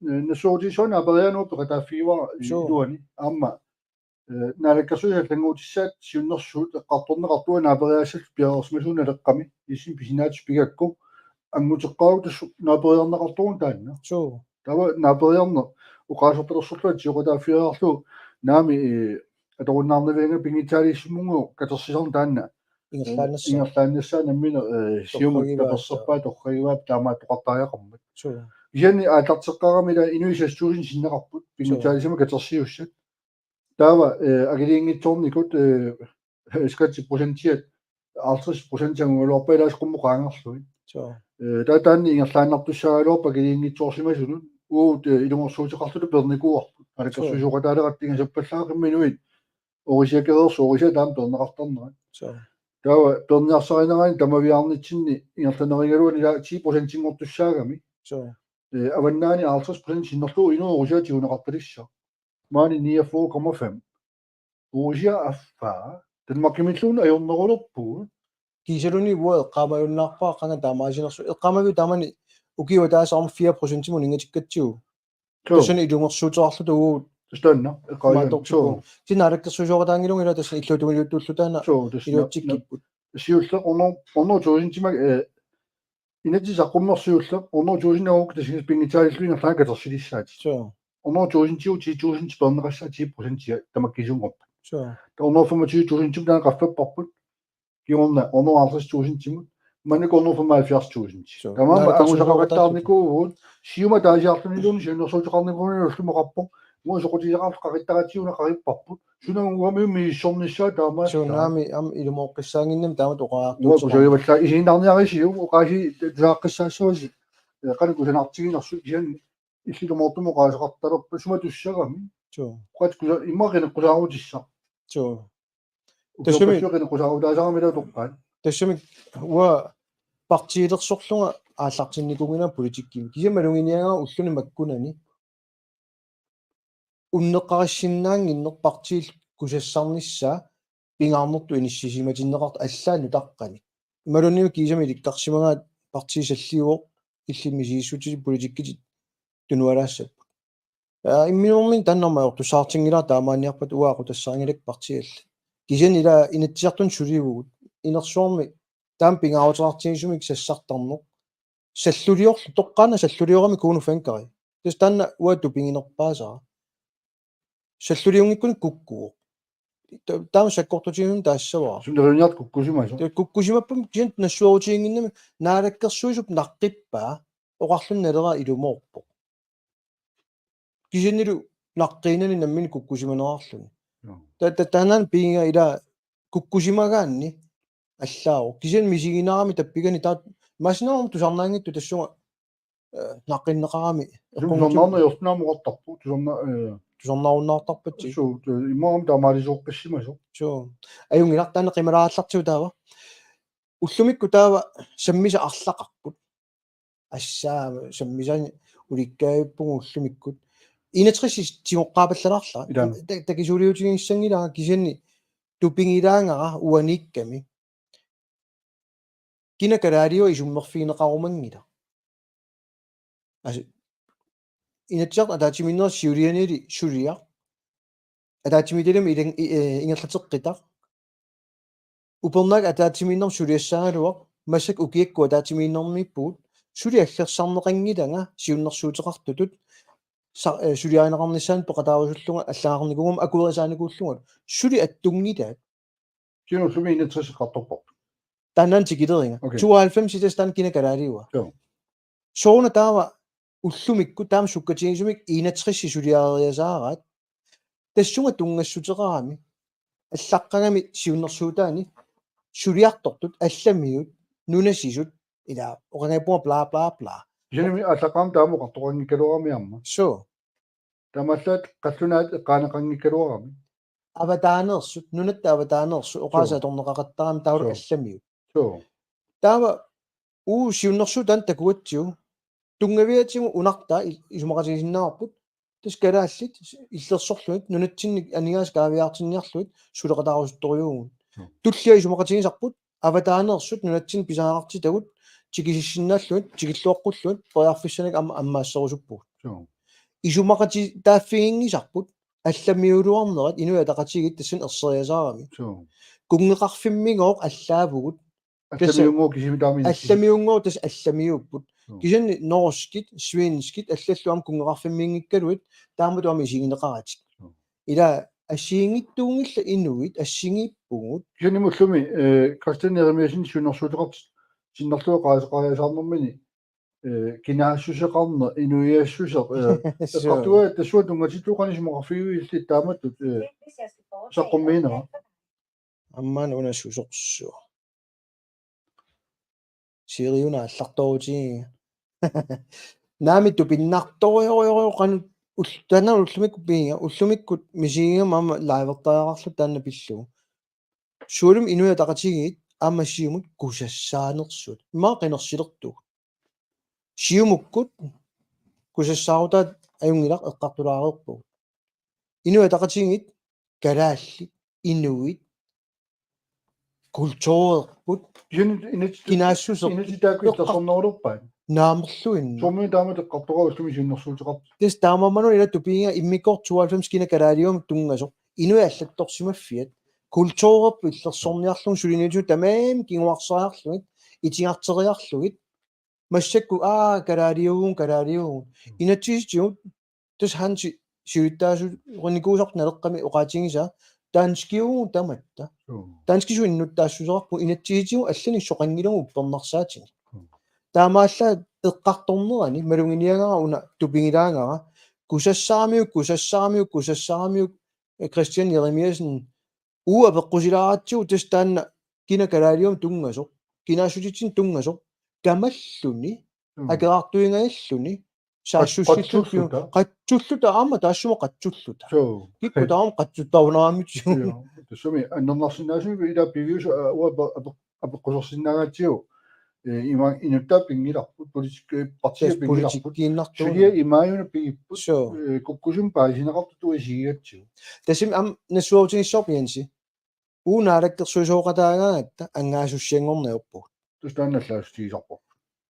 eh, nassuerutigissuara naaperiaanera peqataaffigivara. Suu. Iluani. Aamma, eh, naalakkersuisut allannguutissaat siunnersuut eqqartorneqartut naaperiaassallu piareersimasuuneq Naleqqami, ilissi pisinnaatissat pigakku, anguteqqaarutissu naaperiarneqartorujuuvoq taanna. Suu. Taava naaperiarneq oqaasertalersorlugu atsioqataaffigeriarlugu naamik, eh, atorunnaarnavianngilaq pinngitsaaliissummut katersisarneq taanna. Ingerlaannassaaq. Ingerlaannassaaq nammineq, eh, Siumut torragivaat. Taperserpaat torragivaat taamaattoqartariaqarmat. Suu. Kisianni aallarteqqaarami ila inuit seks tusind sinneqarput. Suu. Pinngitsaaliissummik katersiussat. Taava, eh, akiliinngitsoornikut, eh, halvtreds procentiat, halvtreds procent sangugaluarpaat ilaasa qummut qaangerlugit. Suu. Eh, taava taanna ingerlaannartussaagaluarpoq akiliinngitsoorsimasunut, uagut, eh, ilungersuuteqarluta peernikuuarput. Suu. Naalakkersuisooqataaleqatta ingasappallaaqimmat inuit orisiakereersut orisiat taama peerneqartarnerat. Suu. Taava peerniarsarinerani tamaviaarnitsinni ingerlanerigaluarluni ila ti procentinngortussaagami. Suu. Eh, avannaani halvtreds procent sinnerlugu inuit orisiat tiguneqartalissaaq. Maani niogfyrre komma fem. Orisiat affaa. Danmarkimiilluunniit ajornerulerpugut. kiisaluni uanga eqqaamajunnaarpara qanga taamaasinersoq. Eqqaamaviuk taamani ukiup ataaseq aamma fire procentimut uninngatikkatsigu? Suu. Tassani ilungersuuteqarluta uagut. Tassa taanna, eqqaamaviuk. Maattortuku. Suu. Kisianni naalakkersuisooqataanngilanga ila tassani illuatungaaliuttuulluta taanna. Suu, tassa iluatsikkipput. Siulleq hundrede, hundrede tusindinik, eh, inatsisit saqqummersut siulleq hundrede tusind uagut tassani pinngitsaaliilluni ingerlaannaq katersilissaatit. Suu. Hundrede tusindiuvoq ti tusind peerneqassaaq ti procent tamakkiisunngorpat. Suu. Taava hundrede femogtyve tusind taanna qaffapparput. Kingorna hundrede og halvtreds tusindimut. Maannakkut hundrede og femoghalvfjerds tusind. Suu. Tamanna angusaqaqattaarnikuuvugut. Siumut ataasiarluniluunniit siunnersuuteqarnikuunngilagut ullumi oqarpoq. Uanga soqutigisaqarluta qaqittaratigut una qaqipparput. Suna ugamiummi issornissaa taamaassaaq. Suu, naamik aamma ilumooqqissaannginnami taamatut oqariartuuteqarpoq. Uanga kusagivallaaq isiginnaarniarisiuk oqaasii tusaaqqissaassavasi. Eh, qanoq kusanartiginersut kisianni illit ilumoorummik oqaaseqartalerpat sumut tussagami. Suu. Oqaatsit kusa-, immaqa qineqqusaarutissaq. Suu. Tassami ukiorpassuit qineqqusaarutaasarami ila utoqqaat. Tassami uanga partiilersorlunga aallartinnikuunngilanga politikkimi. Kisianni maluginiagara ulluni makkunani unneqqarissinnaannginneq partiillu kusassarnissaa pingaarnertut inissisimatinneqartoq allaat nutaqqani. Imaluunniit kiisami ilikkarsimagaat partiit salliuvoq illit misigissutit politikkitit tunualaassapput. Aa, imminormi taanna aamma ajortussaatinngilara taamaanniarpat uanga aqutassarinngilakka partiit allat. Kisianni ila Inatsisartuni sulivugut. Inersuarmi taama pingaaruteqartigisumik sassartarneq. Salluliorlu, toqqaannaq salluliorami Kuno Fencker. Tassa taanna uanga tupiginerpaasara. Salluliunngikkunik kukkuvoq. Ta-, taama sakkortutigisumik taassavara. Sunneriniart kukkusimasoq. Taava kukkusimapput kisianni nassuerutiginnginnami naalakkersuisup naqqippaa oqarluni Naleraq ilumoorpoq. Kisiannilu naqqiinani nammineq kukkusimanerarluni. Joo. Ta-, ta-, taannaana pigiga ila kukkusimagaanni allaavoq. Kisianni misiginarami tappikani taava massinnaammik tusarnaanngitsoq tassunga, eh, naqqinneqarami. Suu, eqqunngitsoq tusarnaarneq ajortunaammat oqartarpoq, tusarna-, eh, tusarnaarunnaartarpatsigit. Suu, tu-, immaqa aamma taamaalisoqqissimasoq. Suu. Ajunngilaq taanna qimalaallartigu taava. Ullumikkut taava sammisaq arlaqarput. Assaammi sammisani ulikkaavippugut ullumikkut. Inatrissi tigoqqaapallalaarlara. Ilaa. Ta-, takisuuliutigissanngilara kisianni tupigilaagara uaniikkami. Kina kalaaliua isummerfigineqarumanngilaq. Altså, Inatsisartut ataatsimiinnerat siulianiilli suliaq. Ataatsimiititaliami ilan-, i-, eh, ingerlateqqitaq. Upernaaq ataatsimiinnermut suliassaagaluaq, massakkut ukiakkut ataatsimiinnermiippugut, suli aggersarneqanngilanga siunnersuuteqartutut, sa-, eh, suliarineqarnissaanut peqataarusullunga allagarnikuugama akuerisaanikuullungalu. Suli attunngilaat. Kina ullumi enogtres eqqartorparput? Taannaana tikileriga. Okay. Tooghalvfems tassa taanna kina kalaaliua. Joo. Sooruna taava ullumikkut taama sukkatigisumik enogtres suliareriasaaraat. Tassunga tunngassuteqarami. Allaqqagami siunnersuutaani suliartortut allamiut nunasisut ila oqanngippunga bla bla bla. Kisianni allaqqagami taama oqartoqanngikkaluarami aamma. Suu. Taamaallaat qallunaat eqqaaneqanngikkaluarami. Avataaneersut, nunatta avataaneersut, oqaaseq atorneqaqattaarami taavalu allamiut. Suu. Taava uagut siunnersuut taanna takugatsigu, tunngaviatigut unartaa i-, isumaqatigisinnaavarput, tassa kalaallit illersorlugit, nunatsinni aningaasat kaaviiaartinniarlugit, suleqataarusuttorujuuvugut. Suu. Tullia isumaqatigisarput, avataaneersut nunatsinni pisariaqartitagut, tikisissinnaallugit, tikilluaqqullugit, periarfissanik aamma ammaasserusuppugut. Suu. Isumaqatitaaffiginngisarput, allamiuluarnerat Inuit Ataqatigiit tassani erseriasaarami. Suu. Kunngeqarfimmigooq allaavugut. Tassa allamiunngooq kisimi taama inissisi-. Allamiunngooq tassa allamiuupput. Suu. Kisianni norskit, svenskit, allallu aamma kunngeqarfimmiinngikkaluit, taamatut aamma isigineqaratik. Suu. Ila assigiinngitsuunngillat inuit, assigiippugut. Kisianni ullumi, eh, Kristian Jeremiassen siunnersuuteqartoq, sinnerlugu oqaaseqariasaarnermini, eh, kinaassuseqarneq, inuiassuseq, eh, suu, eqqartugaat tassunga tunngatitut qanoq isumaqarfigiviuk illit taamatut, eh, saqqummiinera. Aamma una susorsuaq. Siriuna aallartoorutigiga. Naamik tupinnartorujorujussuaq qanoq ul-, taanna ullumikkut pigiga, ullumikkut misigigama aamma livertariaqarluta taanna pillugu. Soorlumi Inuit Ataqatigiit aamma Siumut kusassaanersut. Immaqa qinersilertugut. Siumukkut kusassaarutaat ajunngilaq eqqartulaareerpugut. Inuit Ataqatigiit, kalaallit, inuit, kulturerput, Kisianni init kinaassuseq, init taakku illersornerulerpaat. Naamerluinnaq. Soormi taama eqqartoqarusumi siunnersuuteqarpoq. Tassa taamaammanuna ila tupigiga immikkoortoq tooghalvfems kina kalaaliummik tunngasoq. Inuit allattorsimaffiat. Kulturerput illersorniarlugu suliniutigut tamarmik kinguarsariarlugit, itigarteriarlugit. Massakkut aa kalaaliuvugut, kalaaliuvugut. Inatsisitigut tassa Hansi siulittaasuurinikuusartoq Naleqqami oqaatigisaa danskiuvugut tamatta. Suu. Danskisut innuttaassuseqarpugut, inatsisitigut allanik soqanngilagut uppernarsaatinik. Mm. Taamaallaat eqqartornerani maluginiagara una tupigilaagara kusassaramiuk, kusassaramiuk, kusassaramiuk, eh, Kristian Jeremiassen uu apeqqusilaaratsigu tassa taanna kina kalaaliummik tunngasoq, kinaassutitsinnik tunngasoq, kamalluni, Mm. Akerartuingajalluni, saassussilluni, Qatsulluta. Qatsulluta, aamma taassuma qatsulluta. Suu. Kikkut taama qatsuttarunaramik. Joo. Tassami annernaarsinnaasumik ila pivius ape- ape- apeqqusersinnaagatsigu. Eh, ima inuttaa pinngilarput, politik-, eh, partier Tassa pinngilarput. Politikkiinnartuuneq. Suliaq imaajuna pigipput. Suu. Eh, kukkusumik paasineqartutut isigigatsigu. Tassami aamma nassuerutigissavarput Jensi. Uu naalakkersuisooqataagaangatta angaasussianngorneq ajorpugut. Tassa taanna allaassutigisarparput.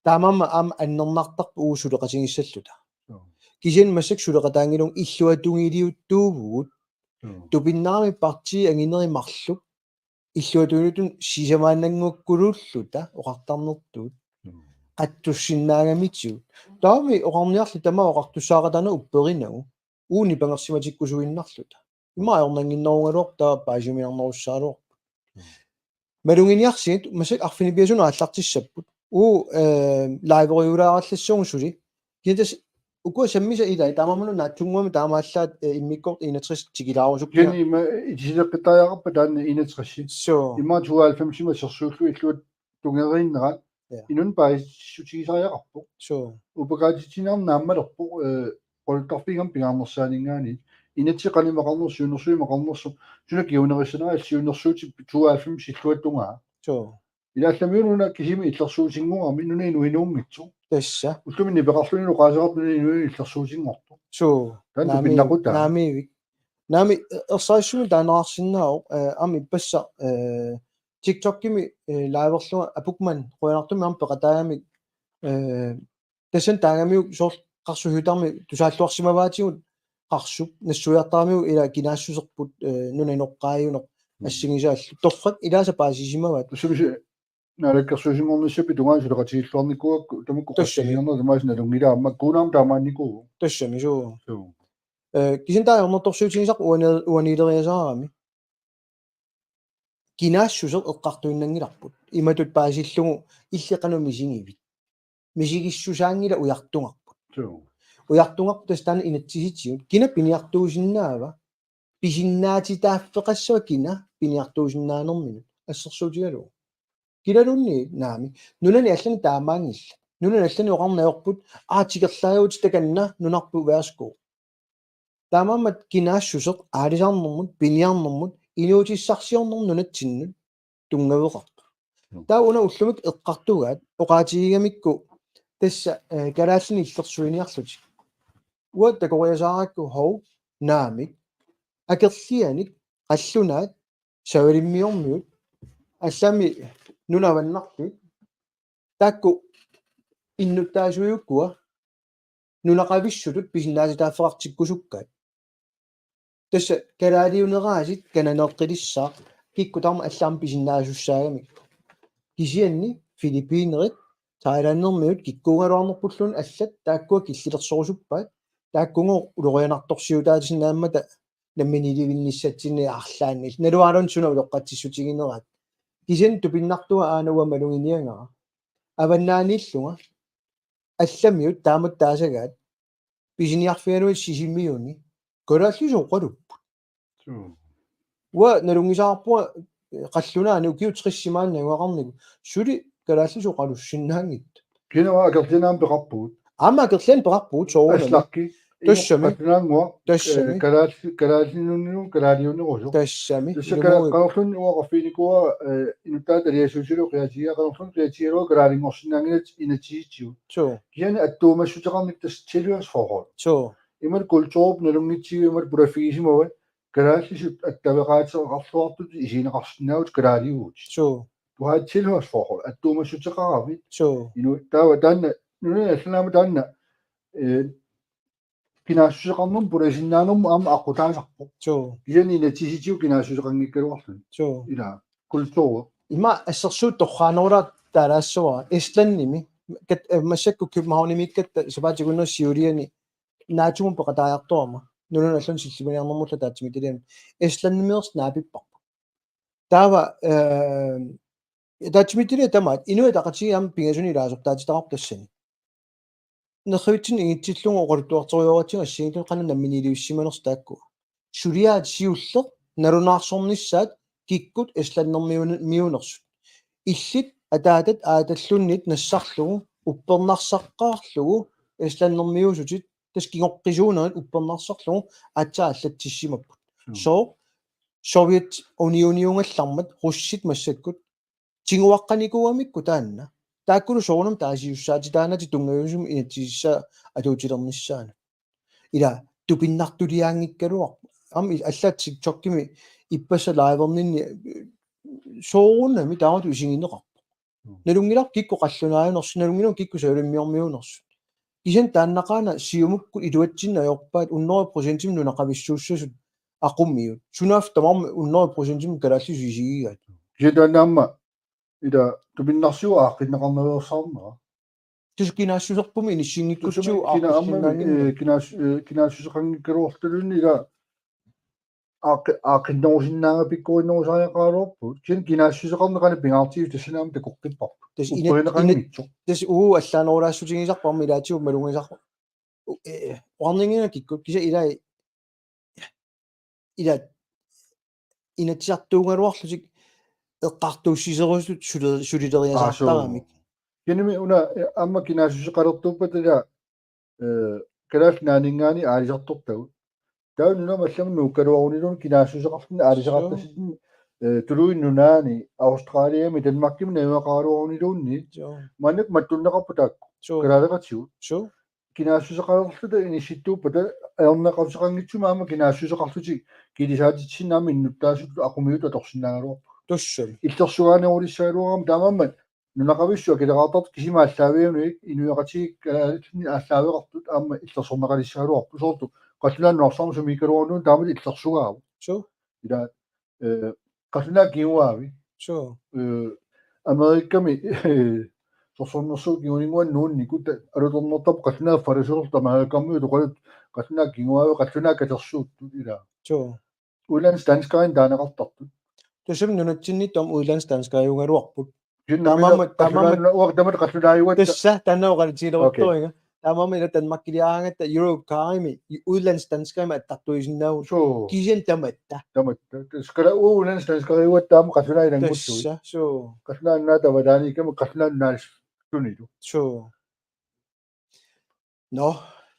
Taamaammat aamma annernartarpoq uu suleqatigissalluta. Joo. Kisianni massakkut suleqataanngilagut illuatungiliuttuuvugut. Joo. Tupinnarami partiit anginerit marluk illuatungiliuttut sisamaannannguakkuluulluta oqartarnertut. Joo. Qatsussinnaagamitsigut. Taamami oqarniarli tamaat oqartussaaqataaneq upperinagu. Uuni pangersimatikkusuinnarluta. Ima ajornannginnerugaluarpoq taava paasiuminarnerussagaluarpoq. Mm. Maluginiarsigit massakkut arfineq-pingasunut aallartissapput. Uu, eh, live-oriulaarallassaanga suli. Kisianni tassa ukua sammisat ilai taamaammanuna naatsunnguamik taamaallaat, eh, immikkoortoq enogtres tikilaarusupput. Kisianni ima itisileqqittariaqarpat taanna enogtres. Suu. Ima tooghalvfemsimi assersuullugu illuatungeriinnerat. Ja. Inunnik paasissutigisariaqarpoq. Suu. Upakaatitsineq aamma naammalerpoq, eh, quluttarfiit pingaarnersaanninngaanniit. Inatsit qanoq imaqarnersoq, siunnersuut imaqarnersoq, suna kingunerissanersoq, siunnersuutit tooghalvfems illuatungaa. Suu. Ilaallamiuna kisimi illersuutinnguugami nunap inuinuunngitsoq. Tassa. Ullumi nipeqarluni oqaaseqarpoq nunap inuinut illersuutinngortoq. Suu. Taanna Naami-, pinnaqutaa. Naamiivik. Naami, eh, ersarissumik taaneqarsinnaavoq, eh, aamma ippassaq, eh, TikTokimi, eh, live-erlunga apukman qujanartumik aamma peqataagamik, eh, tassani taagamiuk soorlu qarsuhiutarmi tusaalluarsimavaatigut qarsup nassuiartaramiuk ila kinaassuserput, eh, nunap inoqqaajuneq Mm. assigisaallu. Torrak ilaasa paasisimavaat. Tassami naalakkersuisinngornissaanut tungaanut suleqatigilluarnikuuakku tamakku Tassami. Qassiinerna tamaasa nalunngilaa aamma kuunaam taamaannikuuvoq. Tassami suu. Suu. Eh, kisianni taava ajornartorsiutigisarput uani-, uaniileriasaarami. Kinaassuseq eqqartuinnanngilarput. Imatut paasillugu illit qanoq misigivit. Misigissusaanngilaq ujartugarput. Suu. Ujartugarput tassa taanna inatsisitigut. Kina piniartuusinnaava? Pisinnaatitaaffeqassava kina piniartuusinnaanerminut. Assersuutigalugu. Kilaluunniit naamik. Nunani allani taamaanngillat. Nunani allani oqarneq ajorput. Aa tikerlaajuvutit takanna nunarput værsgo. Taamaammat kinaassuseq aalisarnermut, piniarnermut, inuutissarsiornermut nunatsinnut tunngaveqarpoq. Mm. Taava una ullumikkut eqqartugaat, oqaatigigamikku tassa, eh, kalaallinik illersuiniarlutik. Uanga takoriasaarakku hov, naamik, akerlianik, qallunaat, savalimmiormiut, allami nunavannartut, taakku innuttaasuiukkua, nunaqavissutut pisinnaatitaaffeqartikkusukkaat. Tassa kalaaliuneraasiit kananeeqqilissaaq kikkut tamarmik allaat pisinnaasussaagami. Kisianni Filippinerit, Thailandermiut kikkuugaluarnerpulluunniit allat taakkua killilersorusuppaat, taakkugooq ulorianartorsiutaatinnaammat namminiilivinnissatsinnik arlaannik. Naluaraluunniit suna uloqqatsissutigineraat. Kisianni tupinnartua aana uanga maluginiagara. Avannaaniillunga allamiut taamatut taasagaat pisiniarfigalugit Sisimiuni kalaallisut oqaluupput. Suu. Uanga nalunngisaqarpunga, eh, qallunaani ukiut tressit maani najugaqarnikkut suli kalaallisut oqalussinnaanngitsut. Kina akerlianik peqarpugut. Aamma akerlianik peqarpugut soorunami. Aslakki. Tassami. Qallunaannguaq. Tassami. Eh, kalaal-, kalaallinunnilu kalaaliunerusoq. Tassami. Tassa Ilumuuvoq. kala-, qanorluunniit uanga oqarfiginikuuara, eh, inuttaa taliasuusilu qiatigia qanorluunniit qiatigalugu kalaalinnguarsinnaanngilatit inatsisitigut. Suu. Kisianni attuumassuteqarnikkut tassa tilhørsforhold. Suu. Imaluunniit kulturit nalunngitsigu imaluunniit pulaffigisimavaat kalaallisut attaveqaateqarluartut isigineqarsinnaavugut kalaaliuvugut. Suu. Du har et tilhørsforhold, attuumassuteqaravit. Suu. Inuit taava taanna, nunani allanaama taanna, eh, kinaassuseqarnermut pulasinnaanermut aamma aqqutaasarpoq. Suu. Kisianni inatsisitigut kinaassuseqanngikkaluarluni. Suu. Ila, kultur. Ima assersuut torraanerulaartut taalaassavara. Islandimi, kat-, eh, massakkut Københavnimiikkatta sapaatip akunneri siuliani NATO-mut peqataajartorama. Nunanut allanut sillimaniarnermullu ataatsimiititaliami. Islandimiittut naapipparput. Taava, eh, ataatsimiititaliat tamaat, Inuit Ataqatigiit aamma pingasunik ilaasortaatitaqarpoq tassani. Nerrivitsinni ingitsillugu oqaluttuartorujoratsigu assigiinngitsunik qanoq namminiilivissimanersut taakku. Suliaat siulleq nalunaarsornissaat kikkut islandimiunersut. Illit ataatat aataluunniit nassarlugu uppernarsaqqaarlugu islandimiuusutit tassa kingoqqisuunerit uppernarsarlugu aatsaat allatsissimapput. Mm. Sooq Sovjetunioniugallarmat russit massakkut tiguaqqanikuugamikku taanna. Taakkulu soorunami taasiussaatitaanatik tunngaviusumik inatsisissaat atuutilernissaanut. Ila tupinnartuliaanngikkaluarpoq. Aamma i-, allaat TikTokimi ippassaq liverninni soorunami taamatut isigineqarpoq. Mm. Nalunngilarput kikkut qallunaajunersut, nalunngilarput kikkut savalimmiormiunersut. Kisianni taannaqaana Siumukkut iluatsinneq ajorpaat hundrede procentimik nunaqavissuussasut aqummiut. Sunaaffa tamarmik hundrede procentimik kalaallisut isigigaat. Kisianni taanna aamma ila tupinnarsivoq aaqqinneqarnaveersaarnera. Tassa kinaassuserpummi inissinngikkutsigu Tusumi kina-, aamma, aaqqissinnaannginnami. eh, kinaas-, eh, kinaassuseqanngikkaluarluni ila aaqqi-, aaqqinnerusinnaagakku pikkorinnerusariaqaraluarpugut. Kisianni kinaassuseqarneq qanoq pingaartigisoq tassani aamma takoqqipparput. Tassa ina-, Upperineqanngitsoq. Tassa uagut allaanerulaassutigisarput aamma ilaatigut malugisarput. U-, eh, uarninngina kikkut kisianni ila ila inatsisartuugaluarlutik eqqartuussiserusutut suli-, sulileriasaartaramik. Aa, suu. Kisianni una, eh, aamma kinaassuseqalertuuppata ila, eh, Kalaallit Nunaanninngaanniit aalisartortagut. Taava nunamut allamut nuukkaluaruniluunniit kinaassuseqarluni aalisaqartassanik, eh, Tuluit Nunaanni, Australiami, Danmarkimi najugaqaraluaruniluunniit. Suu. Maannakkut mattunneqarput taakku. Suu. Kalaaleqatigut. Suu. Kinaassuseqalerluta inissittuuppata ajorneqartoqanngitsumik aamma kinaassuseqarlutik kilisaatitsinnut aamma innuttaasutut aqummiutut atorsinnaagaluarput. Tussami. Illersugaanerulissagaluarami taamaammat nunaqavissut akileraartartut kisima aallaaviunik inuiaqatigiit kalaallinnik aallaaveqartut aamma illersorneqalissagaluarput soorlu qallunaat nunarsuarmi sumiikkaluarluunniit taamatut illersugaavoq. Suu. Ila, eh, qallunaat kinguaavi. Suu. Eh, Amerikami sorsunnersuup kinguninnguani nuunnikut ta-, alutornartarput qallunaat falasulertut Amerikamiut oqaluttut qallunaat kinguaavi qallunaat katersuuttut ila. Suu. Udlandsdanskerinik taaneqartartut. Tussami nunatsinniittut aamma udlandsdanskeriugaluarput. Kisianni Taamaammat, nammineq qallunaat-, taamaammat. Uanga taamatut qallunaajugakku. Tassa, taanna oqaluutigileruttorpunga. Okay. Taamaammat ila Danmarkiliaraangatta Europcarimi, udlandsdanskerimik attartuisinnaavugut. Suu. Kisianni tamatta. Tamatta. Tassa kalaallit udlandsdanskeriugatta aamma qallunaat ilanngullugit. Tassa, suu. Qallunaat Nunaata avataaniikkami qallunaat nunaalissunilu. Suu. Nå,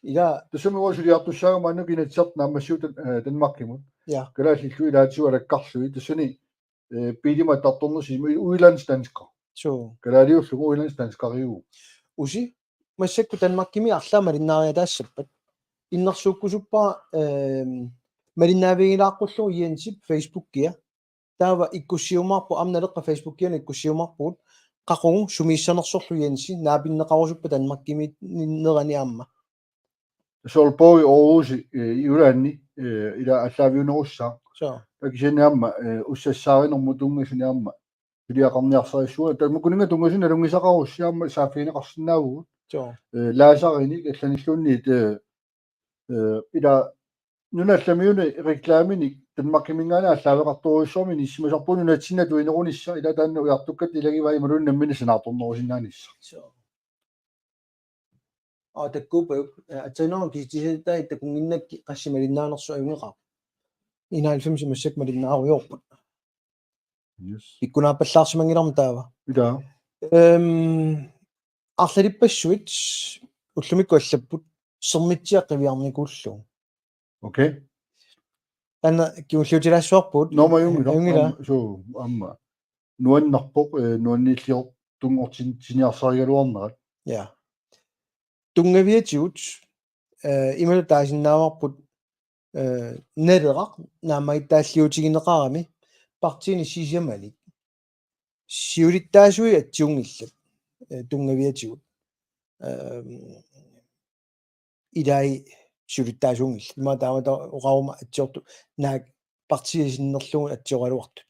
ila. Tassami uanga suliartussaagama maannakkut Inatsisartut naammassivoq Dan-, eh, Danmarkimut. Ja. Kalaallillu ilaatigut alakkarlugit. Tassani, eh, biilimik attartornersut udlandsdansker. Suu. Kalaaliullugu udlandsdanskeriuvoq. Usi, massakkut Danmarkimi arlaat malinnaariataassappat. Innersuukkusuppara, ehm, malinnaavigilaaqqullugit Jensip Facebookia. Taava ikkussiumaarpoq, aamma Naleqqap Facebookianut ikkussiumaarpugut. Qaqugu sumiissanersorlu Jensi, naapinneqarusuppat Danmarkimiinnerani aamma. Aalborg, Aarhus, eh, Jylland, eh, ila aallaaviunerussaaq. Suu. Taava kisianni aamma, eh, ussassaarinermut tunngasuni aamma. Suliaqarniarsarissavara. Tamakkununnga tunngasut nalunngisaqarussi aamma saaffigineqarsinnaavugut. Suu. Eh, laasarinik allanilluunniit, eh, eh, ila nunat allamiunit reklameinik Danmarkiminngaanniit aallaaveqartorujussuarmik inissisimasarpugut nunatsinni atuinerunissaq ila taanna ujartukkatta ilagivaa imaluunniit nammineq sanaartornerusinnaanissaq. Suu. Aa, takkuuppajuk, eh, aatsaannguaq kisitsisitai takunnginnakku qassit malinnaanersut ajunngeqaaq. Enoghalvfems massakkut malinnaarujoorput. Yes. Pikkunaappallaarsimanngilarmi taava. Ila. Ehm, arlalippassuit ullumikkut allapput Sermitsiaq qiviarnikuullugu. Okay. Taanna kingulliutilaassavarput. Nå, ma ajunngilaq. Ajunngilaq. Aamma, suu, aamma. Nuannerpoq, eh, nuanniilliortunngortin-, tiniarsarigaluarnerat. Ja. Tunngaviatigut, eh, imalu taasinnaavarput Eh, Naleraq naammagittaalliutigineqarami partiini sisamanik. Siulittaasui atsiunngillat, eh, tunngaviatigut. Ehm, ilai siulittaasuunngillat. Ima taamata oqaruma atsiortut naak partiit sinnerlugu atsioraluartut.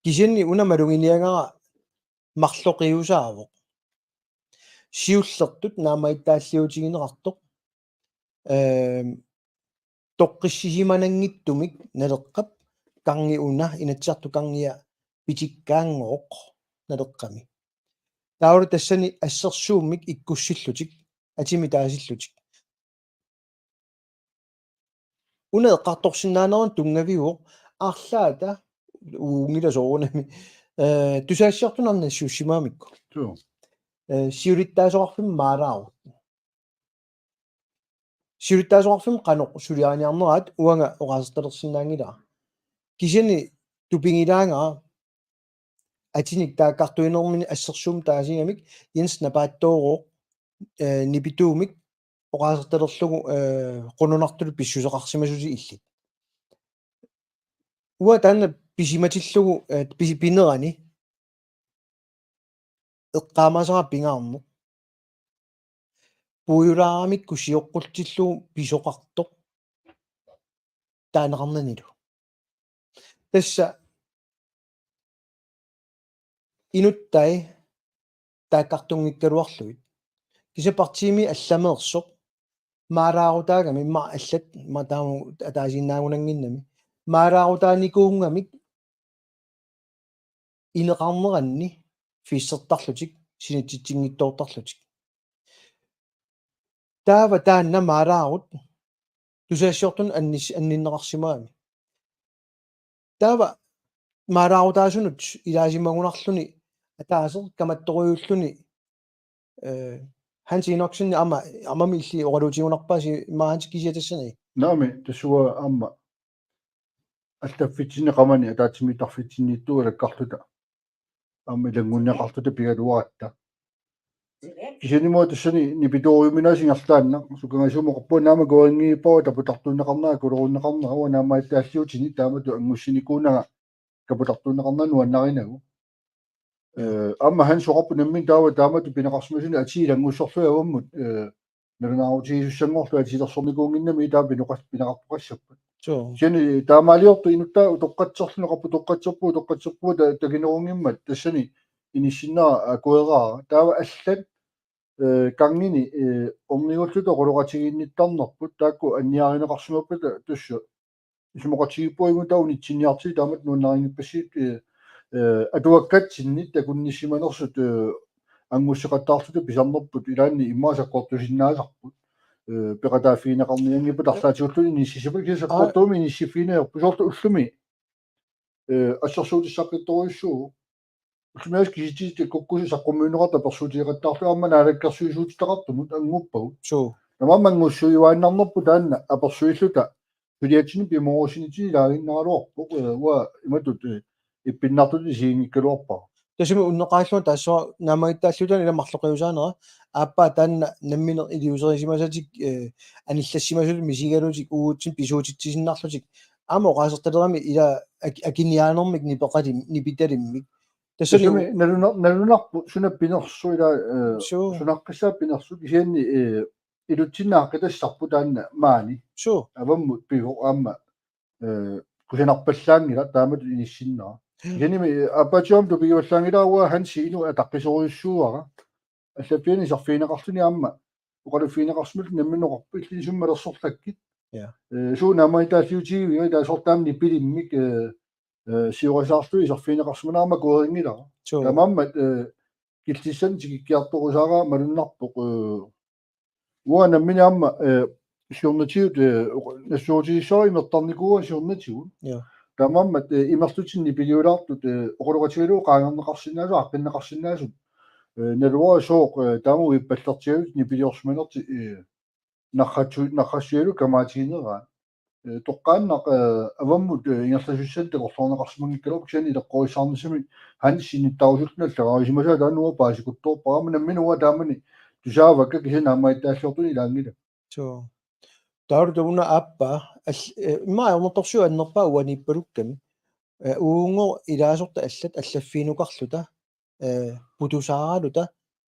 Kisianni una maluginiagara marloqiusaavoq. Siullertut naammagittaalliutigineqartoq. Ehm, toqqissisimananngitsumik Naleqqap karngi una Inatsisartut karngia pitikkaanngooq Naleqqami. Taavalu tassani assersuummik ikkussillutik, atimik taasillutik. Una eqqartorsinnaaneranut tunngaviuvoq arlaata uunngilaq soorunami. Eh, tusagassiortunut nassiussimagamikku. Suu. Eh, siulittaasoqarfimmut maalaarut. Siulittaasoqarfimmut qanoq suliariniarneraat uanga oqaasertalersinnaanngilara. Kisianni tupigilaangara atinik taakkartuinermini assersuummik taasigamik Jens Napaattooruuq, eh, nipituumik oqaasertalerlugu, eh, qununartutut pissuseqarsimasusi illit. Uanga taanna pisimatillugu, eh, pisi-, pinerani eqqaamasara pingaarneq. Puiulaaramikku sioqqullutillugu pisoqartoq taaneqarnanilu. Tassa inuttai taakkartunngikkaluarlugit. Kisianni partiimi allameersoq maalaarutaagami immaqa allat immaqa taama ataasiinnaagunannginnami. Maalaarutaanikuugamik ineqarneranni fiissertarlutik, sinitsitsinngitsoortarlutik. Taava taanna maalaarut tusagassiortunut annis-, anninneqarsimagami. Taava maalaarutaasunut ilaasimagunarluni ataaseq kamattorujuulluni, eh, Hans Enoksen aamma, aammami illit oqaluutigunarpaasi immaqa Hans kisiat tassani. Naamik, tassunga aamma allaffitsinni qamani ataatsimiittarfitsinniittuugalakkarluta. Aamma ilanngunneqarluta pigaluaratta. Kisianni immaqa tassani nipitooriuminaasinnarlaanna, sukangasuumaqarpunga naamik koringiippaava taputartuunneqarnera, kulerunneqarnera, uanga naammagittaalliutini taamatut anngussinikuunanga kaputartuunneqarnera nuannarinagu. Eh, aamma Hans oqarpoq nammineq taava taamatut pineqarsimasuni atii ilanngussorlugit avammut, eh, nalunaarutigisussanngorlugit atilersornikuunnginnami taava pinoqas-, pineqartoqassappat. Suu. Kisianni taamaaliortoq inuttaa utoqqatserluni oqarpoq utoqqatserpugut, utoqqatserpugut ta-, takinerunngimmat tassani inissinnera akueraara. Taava allat, eh, karngini, eh, ornigulluta oqaloqatigiinnittarnerput taakku anniarineqarsimappata tassa isumaqatigiippugut taava unitsinniartigit taamatut nuannarinngippassi, eh, eh, atuakkatsinnit takunnissimanersut, eh, anngusseqattaarluta pisarnerput ilaanni immaqa sakkortusinnaasarput, eh, peqataaffigineqarnianngippat arlaatigulluunniit inississappata kisianni sakkortuumik inissiffigineq ajorput soorlu ullumi, eh, assersuutissaqqittorujussuuvoq. Ullumikkut kisitsisit kukkusi saqqummiunneqartut apersuutigeqattaarlugu aamma naalakkersuisuutitaqartumut annguppagut. Suu. Tamanna anngussuiuaannarnerput taanna apersuilluta suliatsinni pimoorussinermi ilaaginnaraluarpoq, eh, uanga imatut, eh, ippinnartutut isiginngikkaluarpara. Tassami unneqqarillunga taassuma naammagittaalliutaanik ila marloqiusaanera aappaa taanna nammineq iliuuserisimasatik, eh, anillassimasut misigalutik uagutsinnut pisuutitsisinnaallutik aamma oqaasertalerami ila ak-, akiniaanermik nipeqalim-, nipitalimmik. Tassani tassami naluna-, nalunarpoq suna pinersoq ila, eh, suu, sunaqqissaaq pinersoq kisianni, eh, ilutsinnaaqqitassarput taanna maani. Suu. Avammut pivoq aamma, eh, kusanarpallaanngilaq taamatut inissinnera. Hmm. Kisiannimi, eh, aappaatsiarami tupigivallaanngilara uanga Hansi inuk ataqqisorujussuuara. Allaffiani iserfigineqarluni aamma oqaluffigineqarsimallugu nammineq oqarpoq illit sumik malersorlakkit. Ja. Eh, suut naammagittaalliutigiviuk taava soorlu taama nipilimmik, eh, eh, siorasaarlugit iserfigineqarsimaneq aamma akuerinngilara. Suu. Taamaammat, eh, killissanik tikikkiartorusaarpara malunnarpoq, eh, uanga nammineq aamma, eh, siornatigut, eh, oq-, nassuerutigissavara imertarnikuuara siornatigut. Ja. Taamaammat, eh, imerlutinni nipiliulaartut, eh, oqaloqatigalugu qaangerneqarsinnaasut, aaqqinneqarsinnaasut. Eh, naluara sooq, eh, taama uippallertigalugu nipiliorsimanertik, eh, narratsu-, narratsigalugu kamaatigineraat. Eh, toqqaannaq, eh, avammut, eh, ingerlasussanik takorloorneqarsimanngikkaluarpoq kisianni ileqqorissaarnissami Hansi sinittarusullugu allagaarisimasaa taanna uanga paasikuttoorpara. Aamma nammineq uanga taamani tusaavakka kisianni naammagittaalliortunik ilaanngilakka. Suu. Taavalu una aappaa, al-, eh, immaqa ajornartorsiut annerpaat uaniippalukkami. Eh, uunngooq ilaasortat allat allaffiginukarluta, eh, putusaaraluta,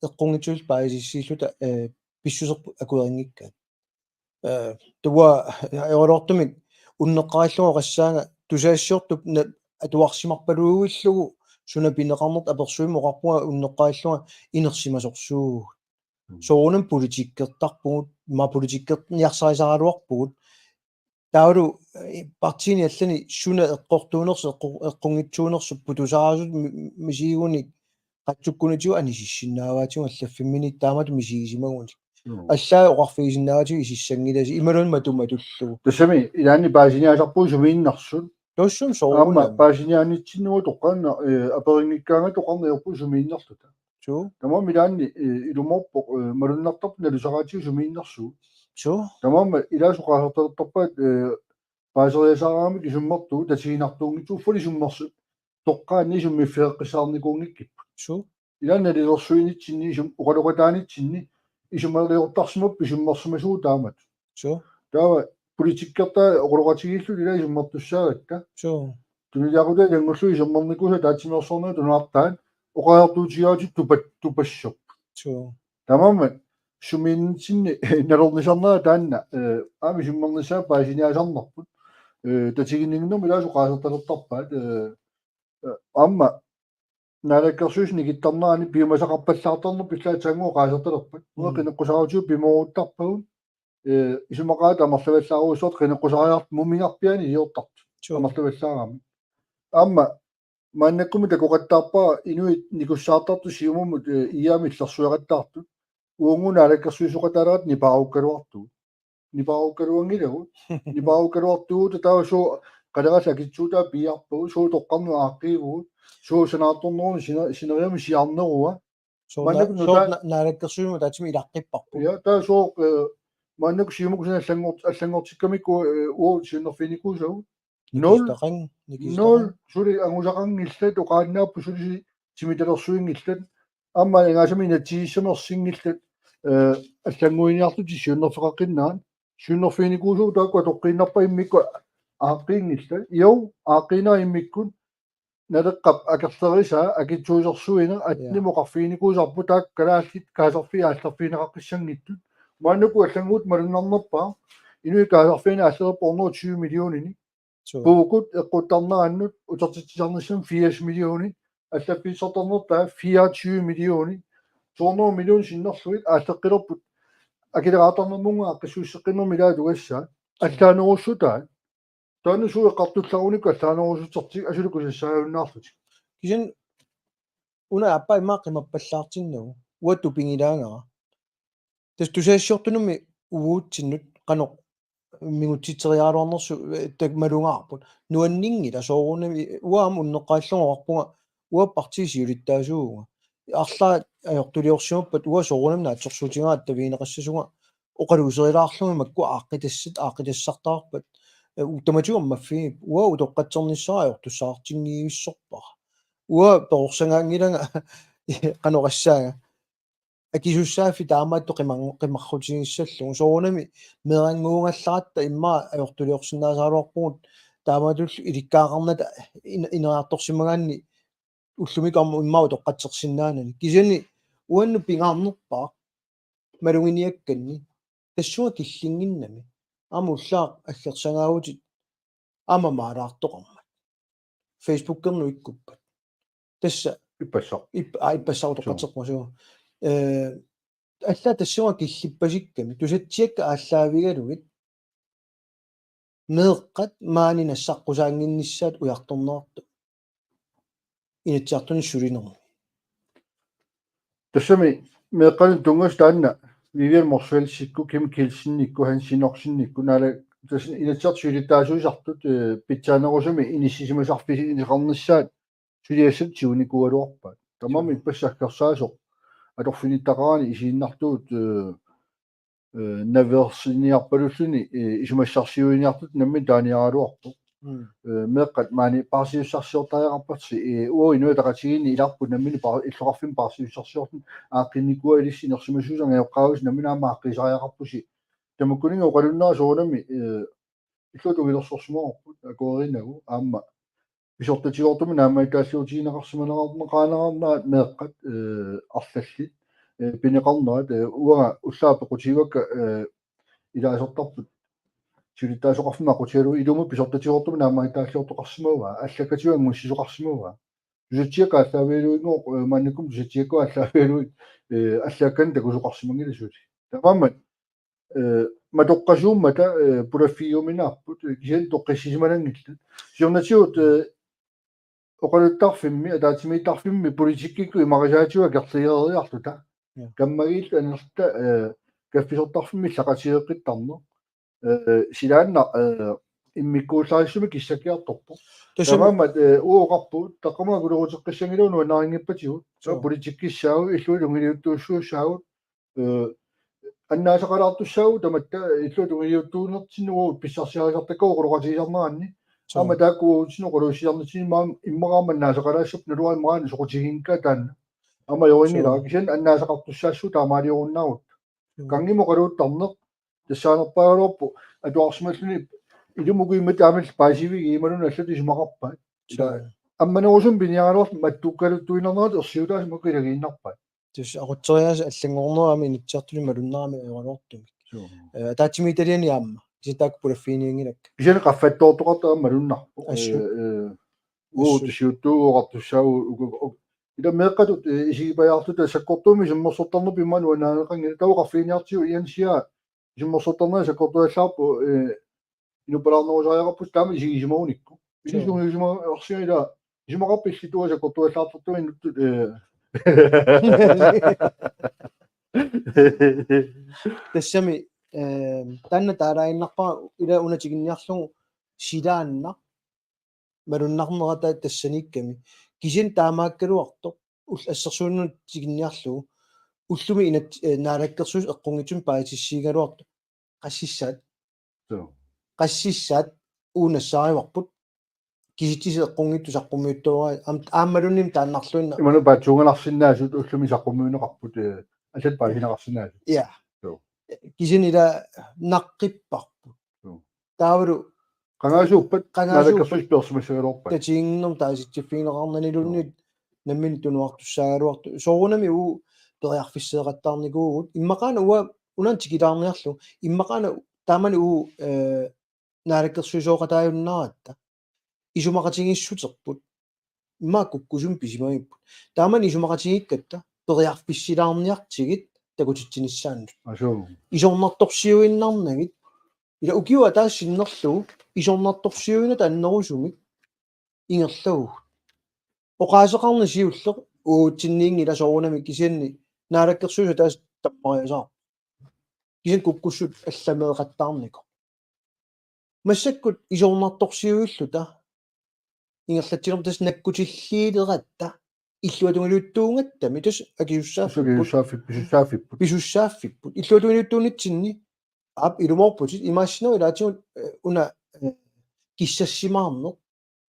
eqqunngitsunik paasissilluta, eh, pissuserput akuerinngikkaat. Eh, taava ajoraluartumik unneqqarillunga oqassaanga tusagassiortup na-, atuarsimarpaluillugu suna pineqarnertut apersuimmut oqarpunga unneqqarillunga inersimasorsuugut. Mm. Soorunami politikkertarpugut, immaqa politikkerniarsarisaraluarpugut. Taavalu, eh, partiini allani suna eqqortuunersoq, eqqu-, eqqunngitsuunersoq putusaarasut mi-, mi-, misigigunik qatsukkunitigut anisissinnaavaatigut allaffimminit taamatut misigisimagunik. Mm. Allaat oqarfigisinnaavaatigut isissanngilasi imaluunniit matu matullugu. Tassami ilaanni paasiniaasarpugut sumiinnersut. Taassuma aamma soorunami. Paasiniaanitsinni uanga toqqaannaq, eh, aperinngikkaangat toqqarneq ajorpugut sumiinnerluta. Suu. Tamarmik ilaanni, eh, ilumoorpoq, eh, malunnartarpoq nalusaraatigut sumiinnersugut. Suu. Tamarmik ilaasoqaasartalertarpaat, eh, paaseriasaaramik isummertugut, tatiginartuunngitsugut, uffa isummersugut, toqqaannaq isummiffeeqqissaarnikuunngikkipput. Suu. Ilaanni nalilersuinitsinni isum-, oqaloqataanitsinni isumaliortarsimapput isummersimasugut taamatut. Suu. Taava politikkertaa oqaloqatigiilluta ilaa isummertussaagatta. Suu. Tunuliaqutaat ilanngullugu isummernikuusat ataatsimeersuarnerit tunuartaat oqariartuutigalugu tupat-, tupassuupput. Suu. Tamarmik sumiinnitsinni nalornisarnera taanna, eh, aamma isummernissaa paasiniaasarnerput. Eh, tatiginninnermik ilaasoqaasartalertarpaat, eh, eh, aamma Naalakkersuisut nikittarnerani piumasaqarpallaartarnerput ilaa taanna oqaasartalerpat. Uanga Mm. qineqqusaarutigut pimooruttarpagut, eh, isumaqaat amerlavallaarujussuartut qineqqusariartut muminngarpiaani iliortartut. Suu. Amerlavallaarami. Aamma maannakkummi takoqattaarpara inuit nikussaartartut Siumumut, eh, I A-mik illersueqattaartut. Uunga naalakkersuisoqataalerat nipaarukkaluartugut. Nipaarukkaluanngilagut. Nipaarukkaluartugut taava suu qalerallit akitsuutaa piiarpagut, suu toqqarnut aaqqiivugut, suu sanaartorneruvoq sina-, sineriammi siarnerua. Suu Maannakkut na-, suu nutaa- na-, naalakkersuisumut ataatsimik ilaqqipparput. Ja, taava suu, eh, maannakkut Siumukkut suna allanngort-, allanngortikkamikku, eh, uagut siunnerfiginikuusagut. Nul. Nikistaqan-, nikistaqan. Nul, suli angusaqanngillat, oqaannaapput suli timitalersuinngillat. Aamma aningaasami inatsisissami ersinngillat, eh, allannguiniarlutik siunnerfeqaqqinnaat. Siunnerfiginikuusugut taakku atoqqiinnarpaa immikkut aaqqiinngillat. Iu, aaqqiinera immikkut Naleqqap akerlerisaa akitsuusersuineq Ja. attenimut oqarfiginikuusarput taakku kalaallit kaasarfiit aallerfigineqaqqissanngitsut. Maannakkut allannguutit malunnarnerpaaq. Inuit kaasarfiini aallererput hundrede og tyve millioner. Suu. Puukut eqquttarnerannut utertitsisarnissamut firs millioner, allaffissortarnertaa fireogtyve millioner, to hundrede millioner sinnerlugit aalleqqilerput akileraartarnermut aaqqissuusseqqinnermut ilaat atugassaat, allaanerussutai. Taanna suu eqqartullarunikku allaanerussutertik asuli kusassaajunnaarlutik. Kisianni una aappaa immaqa qimappallaartinnagit, uanga tupigilaagara. Tassa tusagassiortunummi uagutsinnut qanoq mingutsitseriaraluarnersoq, eh, tak-, malugaarput. Nuanninngilaq soorunami, uanga aamma unneqqarillunga oqarpunga, uanga partiit siulittaasuuvunga. Arlaat ajortuliorsimappat uanga soorunami naatsorsuutigaara attavigineqassasunga oqaluuserilaarlunga makku aaqqitassat, aaqqitassartaarpat. Eh, u-, tamatigut ammaffigipput. Uanga utoqqatsernissara ajortussaatinngivissorpara. Uanga perorsagaanngilanga qanoq oqassaanga. Akisussaaffik taamaattoq qimar-, qimarrutigissallugu. Soorunami meerannguugallaratta immaqa ajortuliorsinnaasaraluarpugut taamatullu ilikkagaqarnata in-, ineriartorsimagaanni ullumikkut aamma immaqa utoqqatsersinnaanani. Kisianni uannut pingaarnerpaaq maluginiakkanni tassunga killinnginnami. Aamma ullaaq aggersagaavutit aamma maalaartoqarmat. Facebookkernut ikkuppat. Tassa Ippassaq. Ip-, aa, ippassaq utoqqatserpunga suu. Eh, allaat tassunga killippasikkami. Tusatsiakka aallaavigalugit. Meeqqat maani nassaqqusaannginnissaat ujartorneqartut. Inatsisartuni sulinermi. Tassami meeqqanut tunngasut taanna Vivian Motzfeldtikkut, Kim Kielsenikku, Hans Enoksenikku, naala tassa Inatsisartut siulittaasuisartut, eh, pitsaanerusumik inissisimasarfiginiarnissaat suliassat siunikuugaluarpaat. Tamarmik Suu. Ippassaq aggersaasoq atorfinittaqarani isiinnartuut, eh, eh, naveersiniarpalulluni, eh, isumassarsiuiniartutut nammineq taaniaraluarpoq. Mm. Eh, meeqqat maani paarsiussarsiortariaqarpassi, eh, uagut Inuit Ataqatigiinni ilarput nammineq paar-, illoqarfimmi paarsiussarsiortut aaqqinnikuugatta ilissi inersimasuusi angajoqqaavasi nammineq aamma aaqqiisariaqarpusi Tamakkuninnga oqalunnera soorunami, eh, illuatungilersorsimavoq akuerinagu aamma pisortatigoortumik naammagittaalliutigineqarsimaneqarneqarnerat meeqqat, eh, arlallit, eh, pineqarnerat, eh, uanga ullaaq peqqutigivakka, eh, ilaasortarput siulittaasoqarfimmi aqqutigalugu ilumut pisortatigoortumik naammagittaalliortoqarsimavaa, allakkatigut angusisoqarsimavaa. Tusatsiakka aallaavigalugu, eh, maannakkut tusatsiakka aallaavigalugit, eh, allakkani takusoqarsimanngilaq suli. Taamaammat, eh, matoqqasuummata, eh, pulaffigiuminaarput, eh, kisianni toqqissisimananngillat. Siornatigut, eh, oqaluttarfimmi, ataatsimiittarfimmi politikkikkut imarisaatigut akerligereeriarluta. Ja. Kammagiillu anerluta, eh, kaffisortarfimmi illaqatigeeqqittarneq. Eh, silaannaq, eh, immikkuullarissumik kissakkiartorpoq. Tassami. Taamaammat, eh, uagut oqarpugut, taqqamani akuleruteqqissanngilagut nuannarinngippatigut. Suu. Politikkissaagut, illuatungiliuttuussuussaagut, eh, annaasaqalaartussaagut tamatta, illuatungiliuttuunertinnut uagut pissarsiarisartakkagut oqaloqatigisarneranni. Suu. Aamma taakku uagutsinnut oqaluussisarnitsinni maani immaqa aamma annaasaqalaassapput, naluara immaqa suqutiginngikkaat taanna. Aamma ajorinngilaq, suu, kisianni annaasaqartussaassooq taamaaliorunnaarutta. Suu. Kanngimut oqaluuttarneq tassaanerpaagaluarpoq atuarsimalluni ilumut ukiummat aamma paasivigit imaluunniit allatut isumaqarpaat. Suu. Ila ammanerusumik piniaraluarluta mattukkaluttuinnarnerat ersiutaasut makku ilagiinnarpaat. Tassa aqutseriaaseq allanngornerup aamma Inatsisartuni malunnarami ajoraluartumik. Suu. Eh, ataatsimiititaliani aamma. Kisianni taakku pulaffiginianngilakka. Kisianni qaffattoortoqartoq aamma malunnarpoq. Assut. Eh, eh, uu, assut, tusiuttuuvoqartussaavugut uku-, uk-, ila meeqqatut, eh, isigipajaarluta sakkortuumik isummersortarnerput immaqa nuannarineqanngilaq, taava oqarfiginiartigu Jens Sia isummersortarnera sakkortuallaarpoq, eh, inuppalaarnerusariaqarpusi taama isigisimagunikku. Suu. Ilisungiusimaarsiga ila isumaqarpillit uanga sakkortuallaartartunga inuttut, eh. Tassami, eh, taanna taalaaginnarpara ila una tikinniarlugu silaannaq malunnarnerata tassaniikkami. Kisianni taamaakkaluartoq ull-, assersuunnut tikinniarlugu ullumi inat-, eh, naalakkersuisut eqqunngitsumik paasissutigigaluartut. Qassissaat. Suu. Qassissaat uunassaarivarput. Kisitsisit eqqunngitsut saqqummiuttuugaat aam-, aammaluunniit taannarluinnaq. Imaluunniit paatsuunganarsinnaasut ullumi saqqummiunneqarput, eh, allat paasineqarsinnaasut. Ja. Suu. Kisianni ila naqqipparput. Suu. Taavalu qangaasuuppat, qangaasuuppat naalakkersuisut pilersimassagaluarpat. Tatiginninnermut taasitsiffigineqarnaniluunniit, suu, nammineq tunuartussaagaluartoq. Soorunami uagut periarfisseeqattaarnikuuvugut. Immaqaana uanga una tikilaarniarlugu. Immaqaana taamani uagut, eh, naalakkersuisooqataajunnaaratta. Isumaqatigiissuterput. Immaqa kukkusumik pisimagipput. Taamani isumaqatigiikkatta periarfissilaarniartigit takutitsinissaannut. Asuu. Isornartorsiuinnarnagit. Ila ukiup ataatsip sinnerlugu isornartorsiuinata annerusumik ingerlavugut. Oqaaseqarneq siulleq uagutsinnut ila soorunami kisianni naalakkersuisut ataaseq tammariasaarpoq. Kisianni kukkussut allameeqattaarnikoq. Massakkut isornartorsiuilluta ingerlatsilermat tassa nakkutilliileratta illuatungiliuttuugattami tassa akisussaaffipput. Akisussaaffi-, pisussaaffipput. Pisussaaffipput. Illuatungiliuttuunitsinni aap ilumoorputit imaassineq ilaatigut, eh, una, eh, kissassimaarneq.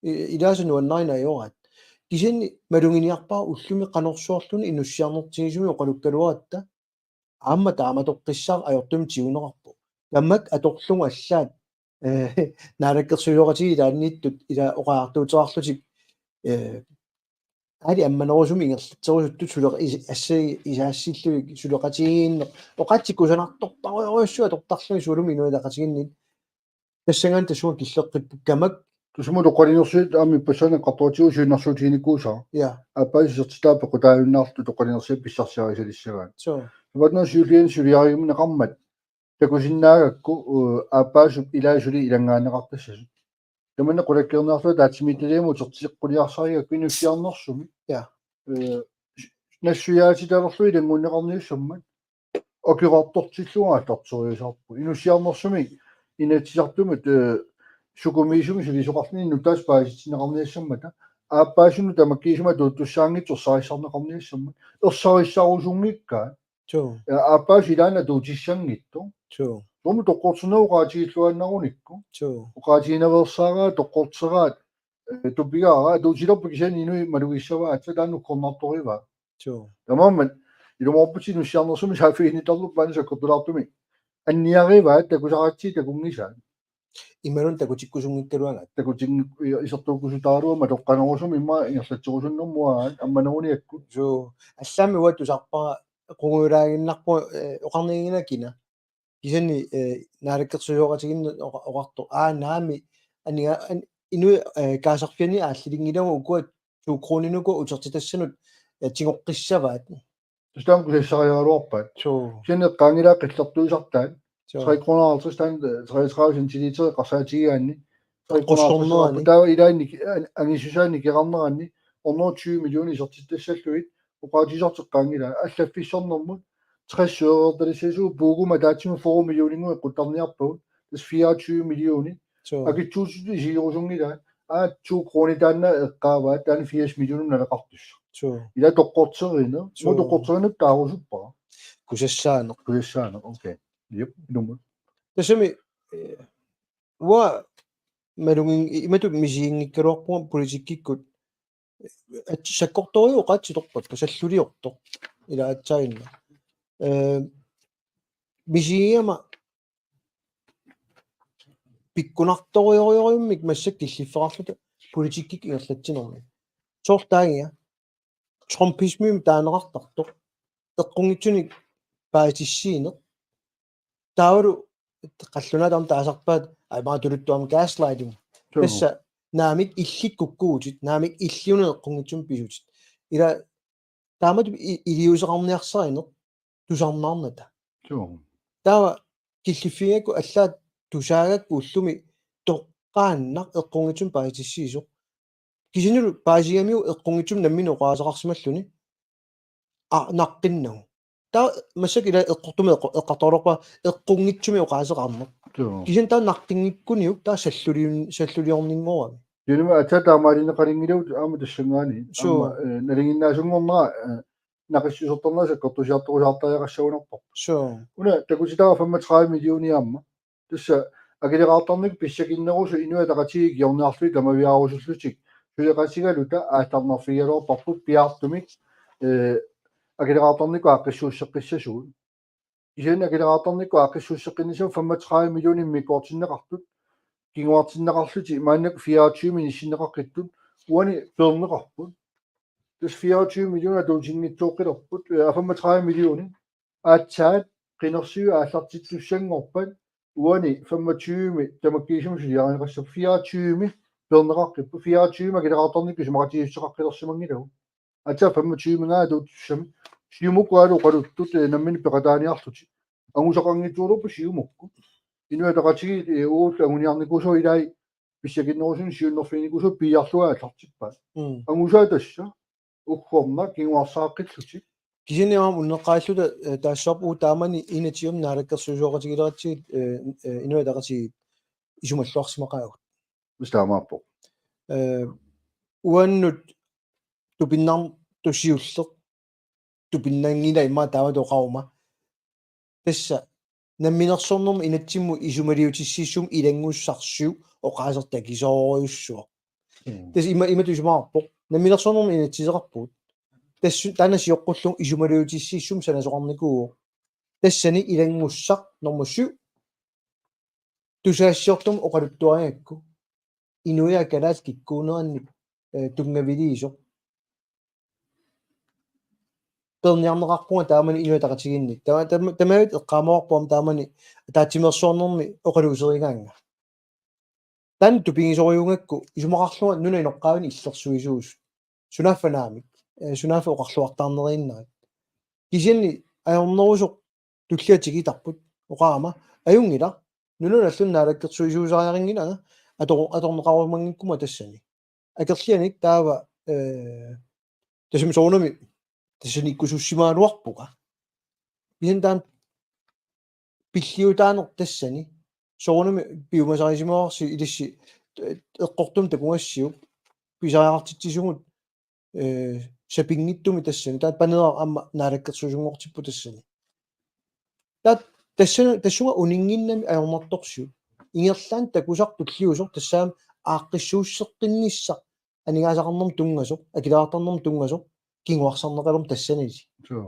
I-, ilaasa nuannarineq ajoraat. Kisianni maluginiarpara ullumi qanorsuarluni inussiarnertigisumik oqalukkaluaratta. Aamma taamatoqqissaaq ajortumik tiguneqarpoq. Tamakku atorlugu allaat, eh, naalakkersuisooqatigiit ilaanniittut ila oqariartuuteqarlutik, eh, aali ammanerusumik ingerlatserusuttut suleq-, is-, assai isaassillugit suleqatigiinneq. Oqaatsit kusanartorpassuit atortarlugit sualummik inuiaqatigiinni. Tassanngaanniit tassunga killeqqipput kamak. Tusumut toqqalinersiut aamma ippassaanik eqqartortigu siunnersuutiginikuusaa. Ja. Aappaasoq isertitaa pequtaajunnaarlugu toqqalinersiat pissarsiarisalissagaat. Suu. Tamanna siulliani suliariumineqarmat takusinnaagakku, uh, aappaasup ilaa suli ilanngaanneqartassasut. Tamanna qulakkeerniarlugu ataatsimiititaliami uterteqquliarsarigakku inussiarnersumi. Ja. Eh, nassuiaatitalerlugu ilanngunneqarniussammat. Oqartortillugu aallarteriasaarpoq. Inussiarnersumik Inatsisartumut, eh, sukumiisumik sulisoqarluni nutaaq paasistinneqarniassammata. Aappaasunut tamakkiisumik atuuttussaanngitsoq ersarissarneqarniassammat. Ersarissarusunngikkaat. Suu. Ja, aappaasut ilaanni atuutissanngitsoq. Suu. Soormi toqqorterneq oqaatigilluinnarunikku. Suu. Oqaatiginaveersaaraa toqqorteraat, eh, tupigaara atuutilerput kisianni inuit malugissavaat, aatsaat taanna ukkornartorivaa. Suu. Taamaammat ilumoorputit inussiarnersumik saaffiginnittarlutit maani sakkortulaartumik. anniarivaat takusaratsigu takunngisaat. Imaluunniit takutikkusunngikkaluarpaat. Takutinngik- isertuukkusutaraluarmat toqqanerusumik immaqa ingerlatserusunnermut aamma neruniakku. Suu, allaammi uanga tusarpara qungujulaaginnarpunga, eh, oqarniginngilakka. Kisianni, eh, naalakkersuisooqatigiinneq oqa-, oqartoq. Aa, naamik, aniga-, an-, inuit, eh, kaasarfianni aallilinngilagut ukua to kroninut utertitassanut, eh, tigoqqissavaat. Tassa taama kusassariaraluarpaat. Suu. Kisianni eqqaanngilaq qillertuisartaat. Suu. Tre kroner halvtreds taanna, eh, treogtredive centiliter eqqarsaatigigaanni. Tre kroner halvtreds. Eqqussornerani. Taava ilaanni ki-, an-, angissusaa nikerarnerani hundrede og tyve millioner isertitassallugit oqaatigisartoq eqqaanngilaq. Allaffissornermut tres ørertalissasoq puuguma ataatsimut fyrre millioninngooq eqquttarniarpagut. Tassa fireogtyve millioner. Suu. Akitsuutitut isigerusunngilaat. Aa, to kroner taanna eqqaavaat, taanna firs millioner naleqartussaq. Suu. Ila toqqorterineq. Suu. Muu toqqorterineq taarusuppara. Kusassaaneq. Kusassaaneq, okay. Jep, ilummut. Tassami, eh, uanga malugin-, imatut misiginngikkaluarpunga politikkikkut, at-, sakkortorujuuvoq qaatsitorpakka, salluliortoq ila aatsaannguaq. Eh, misigigama pikkunartorujorujorujummik massakkut killiffeqarluta politikkikkut ingerlatsinermi. Soorlu taagiga, trumpismimik taaneqartartoq. Eqqunngitsunik paasissutissiineq. Taavalu qallunaat aamma taasarpaat, aa, immaqa tuluttut aamma gaslighting. Suu. Tassa naamik illit kukkuvutit, naamik illit una eqqunngitsumik pisutit. Ila taamatut i-, iliuuseqarniarsarineq tusarnaarnata. Suu. Taava killiffigigakku allaat tusaagakku ullumi toqqaannaq eqqunngitsumik paasissutissiisoq. Kisiannilu paasigamiuk eqqunngitsumik nammineq oqaaseqarsimalluni. Aa, naqqinnagu. Taava massakkut ila eqqortumik eqqo-, eqqartorulerpara eqqunngitsumik oqaaseqarneq. Suu. Kisianni taava naqqinngikkunniuk taava salluliun-, salluliorninngorami. Ilumut aatsaat taamaalineqalinngilaq aamma tassanngaanniit. Suu. Aamma, eh, nalinginnaasunngornera, eh, naqissusertarneq sakkortusiartorusaartariaqassagunarpoq. Suu. Una takutitara femogtredive millioner aamma. Tassa akileraartarnikkut pissakinnerusoq Inuit Ataqatigiit ikiorniarlugit tamaviaarusullutik suleqatigaluta aallarnerfigigaluarparput piaartumik, eh, akileraartarnikkut aaqqissuusseqqissasugut. Kisianni akileraartarnikkut aaqqissuusseqqinnissamut femogtredive millioner immikkoortinneqartut, kinguartinneqarlutik maannakkut fireogtyve inissinneqaqqittut uani peerneqarput. Tassa fireogtyve millioner atuutinngitsoorpiarput, eh, femogtredive millioner. Aatsaat qinersivik aallartittussanngorpat uani femogtyve tamakkiisumik suliarineqassaaq, fireogtyve peerneqaqqipput, fireogtyve akileraartarnikkut isumaqatigiissuteqaqqilersimanngilagut. Aatsaat femogtyve-minngaanniit atuuttussamik. Siumukkut aamma oqaluttut, eh, namminneq peqataaniarlutik. Angusaqanngitsoorput Siumukkut. Inuit Ataqatigiit, eh, uagut anguniarnikuusugut ilai pissakinnerusunik siunnerfiginikuusugut piiarlugu aallartippaat. Mm. Angusaa tassa uggorna kinguarsaaqqillutik. Kisianni aamma unneqqarilluta, eh, taassuarput taamani inatsit aamma naalakkersuisooqatigileratsigit, eh, eh, Inuit Ataqatigiit isumalluarsimaqaagut. Tassa taamaappoq. Eh, uannut tupinnartoq siulleq tupinnanngilaq immaqa taamatut oqaruma. Tassa namminersornermut inatsimmut isumaliutissiissumik ilanngussarsiuk oqaaseq takisoorujussuaq. Mm. Tassa ima, imatut isumaqarpoq. Namminersornermut inatsiseqarpugut. Tassa taanna sioqqullugu isumaliutissiissumik sanasoqarnikuuvoq. Tassani ilanngussaq nummer syv. Tusagassiortumik oqaluttuarigakku. Inuiaat kalaallit kikkuunerannik, eh, tunngaviliisoq. Peerniarneqarpunga taamani Inuit Ataqatigiinnik. Tama-, tama-, tamaviat eqqaamavarput aamma taamani ataatsimeersuarnermi oqaluuserigaannga. Taanna tupigisorujussuugakku isumaqarlunga nunap inoqqaavinik illersuisuusut. Sunaaffa naamik, eh, sunaaffa oqarluartaarneriinnaat. Kisianni ajornerusoq tullia tikitarput oqarama ajunngilaq, nunanut allanut naalakkersuisuusariaqanngilanga ator-, atorneqarumanngikkuma tassani. Akerlianik taava, eh, tassami soorunami tassani ikkusussimagaluarpunga. Kisianni taanna pilliutaaneq tassani. Soorunami piumasarisimavarsi ilissi, eh, eqqortumik takugassiuk pisariaqartitsisugut, eh, sapinngitsumik tassani. Taanna Paneeraq aamma naalakkersuisunngortippoq tassani. Taava tassani, tassunga uninnginnami ajornartorsiut. Ingerlaannaq takusarput liusoq tassami aaqqissuusseqqinnissaq aningaasaqarnermut tunngasoq, akileraartarnermut tunngasoq, kinguarsarneqalermat tassanili. Suu.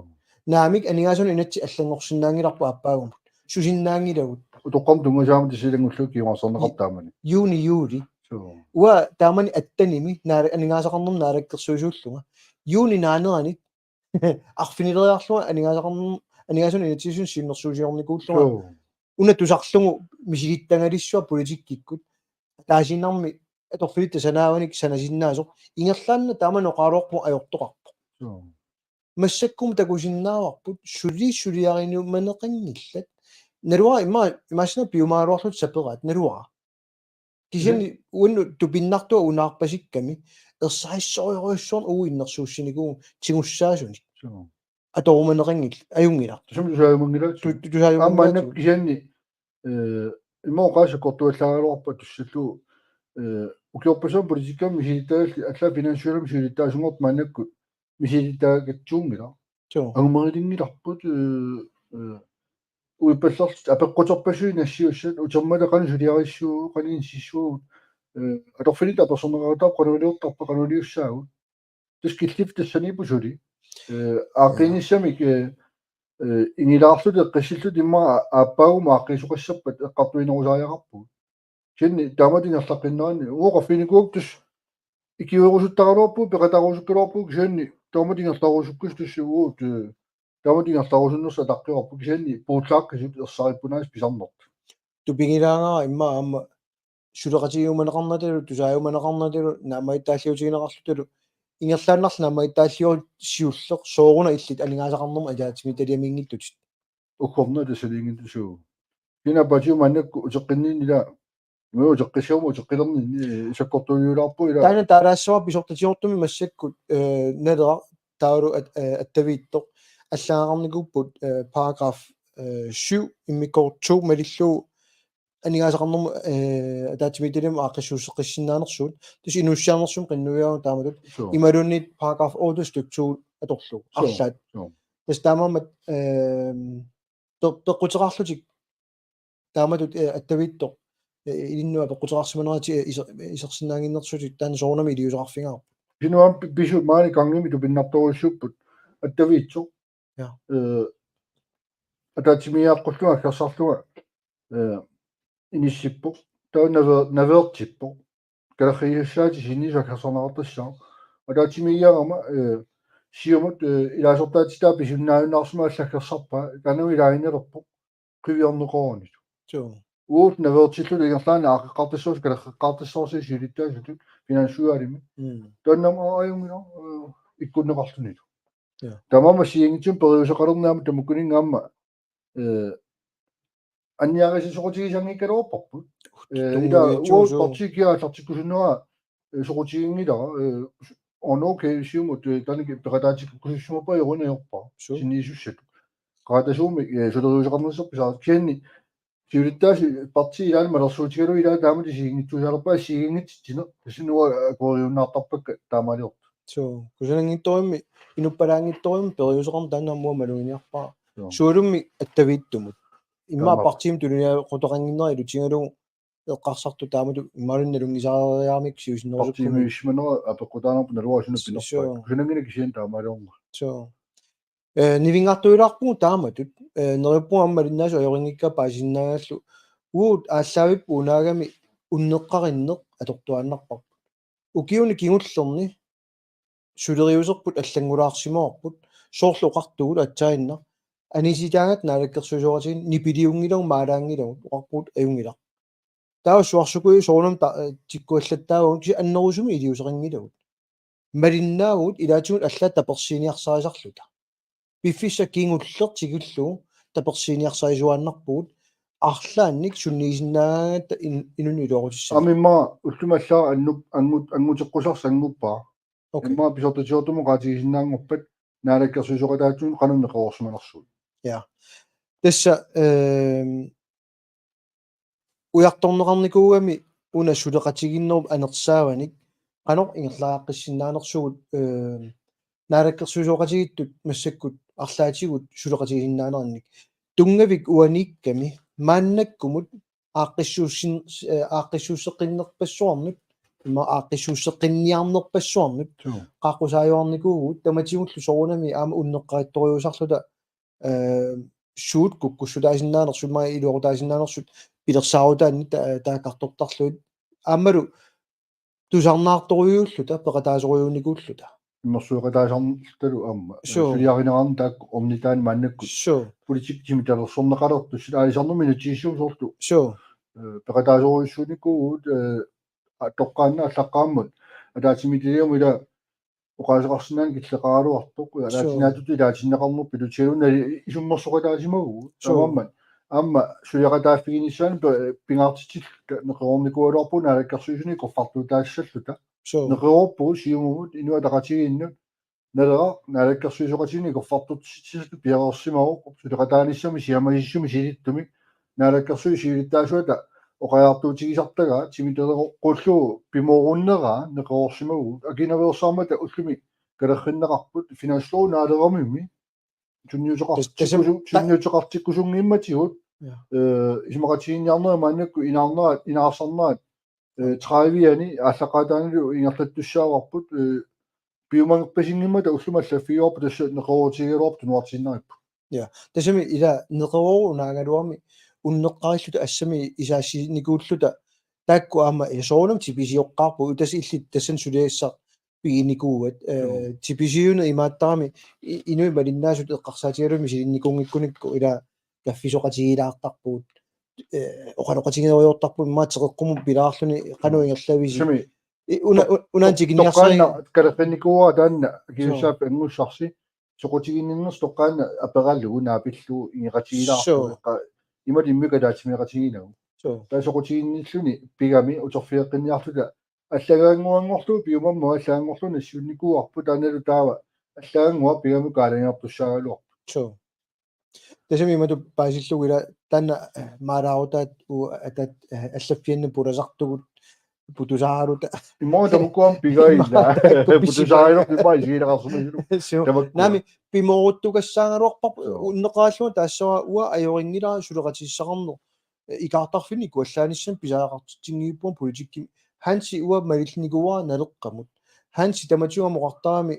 Naamik, aningaasanut inatsit allanngorsinnaanngilarput aappaagumut. susinnaanngilagut. Utoqqarnut tunngasaammat tassa ilanngullugu kinguarsarneqartoq taamani. Juni, juli. Suu. Uanga taamani atten-imi naala-, aningaasaqarnermut naalakkersuisuullunga. Juni naanerani arfinileriarlunga aningaasaqarnermut, aningaasat inatsisissatut siunnersuusiornikuullunga. Suu. Una tusarlugu misilittagalissuaq politikkikkut. Ataasiinnarmi atorfillit tassani aamma sanasinnaasoq. Ingerlaannaq taamani oqaluarpunga ajortoqarpoq. Suu. Massakkut takusinnaavarput suli suliarineqanngillat. Naluara ima-, imaassinnaavoq piumagaluarluta saperaat, naluara. Kisianni uannut tupinnartua unaarpasikkami ersarissorujussuarnik uagut innersuussinikuuvugut tigussaasunik. Suu. Atorumaneqanngillat, ajunngilaq. Tassami tusaajumanngilaq. Tu-, tu-, tusaajumanngilaq. Aamma annak kisianni, eh, ima oqaaseq sakkortuallaaraluarpat tussallugu, eh, ukiorpassuarni politikkimut misilittagallit allaat finanssualami misilittaasunngortut maannakkut misilittagakatsuunngilaq. Suu. Angumerinngilarput, eh, eh, uippallartut apeqquterpassuit nassiussat utermata qanoq suliarissuugut, qanoq inississuugut, eh, atorfillit apersorneqartarput qanoq iliortarpat qanoq iliussaagut. Tassa killiffik tassaniippoq suli. Eh, aaqqiinissamik, eh, eh, ingilaarlutik eqqissillutik immaqa aappaagu aaqqiisoqassappat eqqartuinerusariaqarpugut. Kisianni taamatut ingerlaqqinnerani uagut oqarfiginikuuakka tassa ikiuerusuttaraluarpugut, peqataarusukkaluarpugut kisianni taamatut ingerlarusukkasut tassa uagut, eh, taamatut ingerlarusunnersut ataqqeqarput kisianni puullaaqqisut ersarippunaasut pisarnertut. Tupigilaagara immaqa aamma suleqatigiumaneqarnatalu, tusaajumaneqarnatalu, naammagittaalliutigineqarlutalu, ingerlaannarlu naammagittaalliorsiulleq sooruna illit aningaasaqarnermut ataatsimiititaliamiinngitsutit. Uggornaq tassaniinngitsuuvoq. Kina patiu maannakkut uteqqinniinni ila, ima uteqqissaguma uteqqilerninni, eh, sakkortuuliulaarpoq ila. Taanna taalaassavara pisortatigoortumik massakkut, eh, Naleraq taavalu at-, eh, attaviittoq allagaqarnikuupput, eh, paragraf, eh, syv immikkoortoq to malillugu aningaasaqarnermut, eh, ataatsimiititaliamut aaqqissuusseqqissinnaanersugut. Tassa inuussiarnersumik qinnuigalugu taamatut. Suu. Imaluunniit paragraf otte stykke to atorlugu. Suu. Arlaat. Suu. Tassa taamaammat, eh, pe-, peqquteqarlutik taamatut, eh, attaviittoq, eh, ilinnut apeqquteqarsimanerat, eh, iser-, isersinnaannginnersuutit taanna soorunami iliuuseqarfigaarput. Kisianni aamma pi-, pisut maani gangimi tupinnartorujussuupput attaviitsoq. Ja. Eh, ataatsimiigiaqqullugu aggersarlunga, eh, inissippoq. Taava nave-, naveertippoq. Kalerriisussaatip sinniisup aggersarneqartassaaq. Ataatsimiigiarama, eh, Siumut, eh, ilaasortaatitaa pisinnaajunnaarsimasoq aggersarpaa, taanna ilaaginnarpoq qiviarneqarani. Suu. Uagut naveertilluta ingerlaannaq aaqqeqqaartassavarsi, kalerreqqaartassavarsi siulittaasutut finanssualimi. Mm. Taanna aamma ajunngilaq, eh, ikkunneqarlunilu. Ja. Taamaammat assigiinngitsumik periuseqalerneq aamma tamakkununnga aamma, eh, anniarisasoqatigisanngikkaluarparput. Eh, ila Tunngavitsuusoq. Uagut partiit kia aallartikkusunnera, eh, soqutiginngilara, eh, on okay Siumut, eh, taanna peqataatikkusussimapput ajorunnaarpara. Suu. Sinniisussatut. Qaatasuumik, eh, suleriuseqarnissarput pisaasoq. Kisianni siulittaasup partiit ilaanni malersuutigalugu ilaa taamatut assigiinngitsuusaalerpaa assigiinngitsitsineq. Tassani uanga akueriunnaartarpakka taamaaliortut. Suu. Kusananngitsorimmi, inuppalaanngitsorimmi periuseqarneq taanna aamma uanga maluginiarpara. Suu. Sualummik attaviittumut. Immaqa Taamaappoq. Partiimut tuliniaqqutaqannginnera ilutigalugu eqqarsartut taamatut imaluunniit nalunngisariaramik siusinnerusukkumiit. Partiimiissimanera apeqqutaanerput naluara suna Suu. pinerpaa. Kusananngilaq kisianni taamaaliorneq. Suu. Eh, nivinngartuilaarpugut taamatut, eh, neriuppunga aamma malinnaasut ajorinngikkaat paasisinnaagaallu, uagut aallaavipput unaagami unneqqarinneq atortuaannarparput. Ukiuni kingullerni suleriuserput allanngulaarsimavarput, soorlu oqartugut aatsaannguaq, anisitaagatta naalakkersuisooqatigiinni nipiliunngilagut maalaanngilagut, oqarpugut ajunngilaq. Taava suarsukuju soorunami ta-, eh, tikkuallattaavagut kisianni annerusumik iliuuseqanngilagut. Malinnaavugut ilaatigut allaat tapersiiniarsarisarluta. Piffissaq kingulleq tikillugu tapersiiniarsarisuaannarpugut arlaannik sunniisinnaagaangatta in-, inunnut iluaqutissanik. Aamma immaqa ullumi allaat annup-, angut-, anguteqqusarsi anguppara. Okay. Immaqa pisortatigoortumut oqaatigisinnaanngorpat naalakkersuisooqataatsumut qanoq neqeroorsimanersugut. Tassa, ehm, ujartorneqarnikuugami una suleqatigiinnerup anersaavanik qanoq ingerlariaqqissinnaanersugut, ehm, naalakkersuisooqatigiittut massakkut arlaatigut suleqatigisinnaanerannik. Tunngavik uaniikkami maannakkumut aaqqissuussin-, eh, aaqqissuusseqqinnerpassuarnut, ima aaqqissuusseqqinniarnerpassuarnut, Suu. qaaqqusaajuarnikuuvugut, tamatigullu soorunami aamma unneqqarittorujussuusarluta, eh, suut kukkussutaasinnaanersut, imaluunniit iluaqutaasinnaanersut pilersaarutaanni ta-, taakkartortarlugit. Aammalu tusarnaartorujuulluta, peqataasorujuunikuulluta. Immersueqataasarnullu aamma. Suu. Suliarineqarneq taakku ornitaani maannakkut. Suu. Politikki timitalersorneqalertussat aalisarnermi inatsisissami soorlu. Suu. Eh, peqataasorujussuunikuuvugut, eh, a-, toqqaannaq allaqqaammut. Ataatsimiititaliamut ila oqaaseqarsinnaaneq killeqaraluartoq. Suu. Ataatsinaatut ilaatinneqarnerput ilutigalugu isummersoqataasimavugut. Suu. Taamaammat. Aamma suleqataaffiginissaanut pe-, pingaartitsilluta neqeroornikuugaluarpugut naalakkersuisuni ikorfartuutaassalluta. Suu. Neqeroorpugut Siumumut, Inuit Ataqatigiinnut, Naleraq, naalakkersuisooqatigiinni ikorfartuutissatut piareersimavoq, suleqataanissamik siammasissumik silittumik, naalakkersuisut siulittaasuata oqariartuutigisartagaat, timitalersoqqullugu pimoorunneraa neqeroorsimavugut, akinaveersaarmata ullumi kalerrinneqarput, finanslov naaleramimi, Tas-, tasam-, sunniuteqartikkusu-, ta- sunniuteqartikkusunngimmatigut, Ja. eh, isumaqatigiinniarnerit maannakkut inaarnerat, inaarsarnerat, eh, tredive-ani aallaqqaataanilu ingerlattussaavarput, eh, piumanerpasinngimmata ullumi allaffigivarput tassa neqeroorutigigaluarput tunuartiinnaripput. Ja. Tassami ila neqeroorunnaagaluarmi unneqqarilluta assami isaassinikuulluta taakku aamma, eh, soorunami tipisioqqaarput, tassa illit tassani suliassaq piginikuuat, eh, Joo. tipisiuneq imaattarami i-, inuit malinnaasut eqqarsaatigalugit misilinnikuunngikkunikku ila kaffisoqatigiilaartarpugut, eh, oqaloqatigeerujoortarpugut, immaqa teqeqqumut pilaarluni qanoq Mm. ingerlavisi. Sumi I-, una-, to-, u-, una to-, tikiniarsarin- toqqaannaq kalerrinnikuuara taanna Joo. akiussaaffik angussarsi, soqutiginninnersi toqqaannaq aperalugu naapillugu ingeqatigiilaarlugu Joo. eqqa-, imatut immikkut ataatsimeeqatigiilagut. Joo. Taava soqutiginnilluni pigami uterfigeqqinniarluta allagaannguanngorlugu piumammut allagaanngorlugu nassiunnikuuarput taannalu taava allagaannguaq pigami kaalagiartussaagaluarput. Joo. Tassami imatut paasillugu ila taanna, eh, maalaarutaat u-, ataat, eh, allaffianni pulasartugut putusaarluta. Immaqa tamakkuami pigaanni. Immaqa tamakku pisi- Putusaarluta immaqa isigineqarsimasunut. Suu. Tamakku. Naamik pimooruttukassaagaluarparput Joo. unneqqarillunga taassuma uanga ajorinngilara suleqatissaqarneq. Eh, ikaartarfinni ikuallaanissannut pisariaqartitsinngilara politikkimi. Hansi uanga malillinikuuara Naleqqamut. Hansi tamatigut oqartarami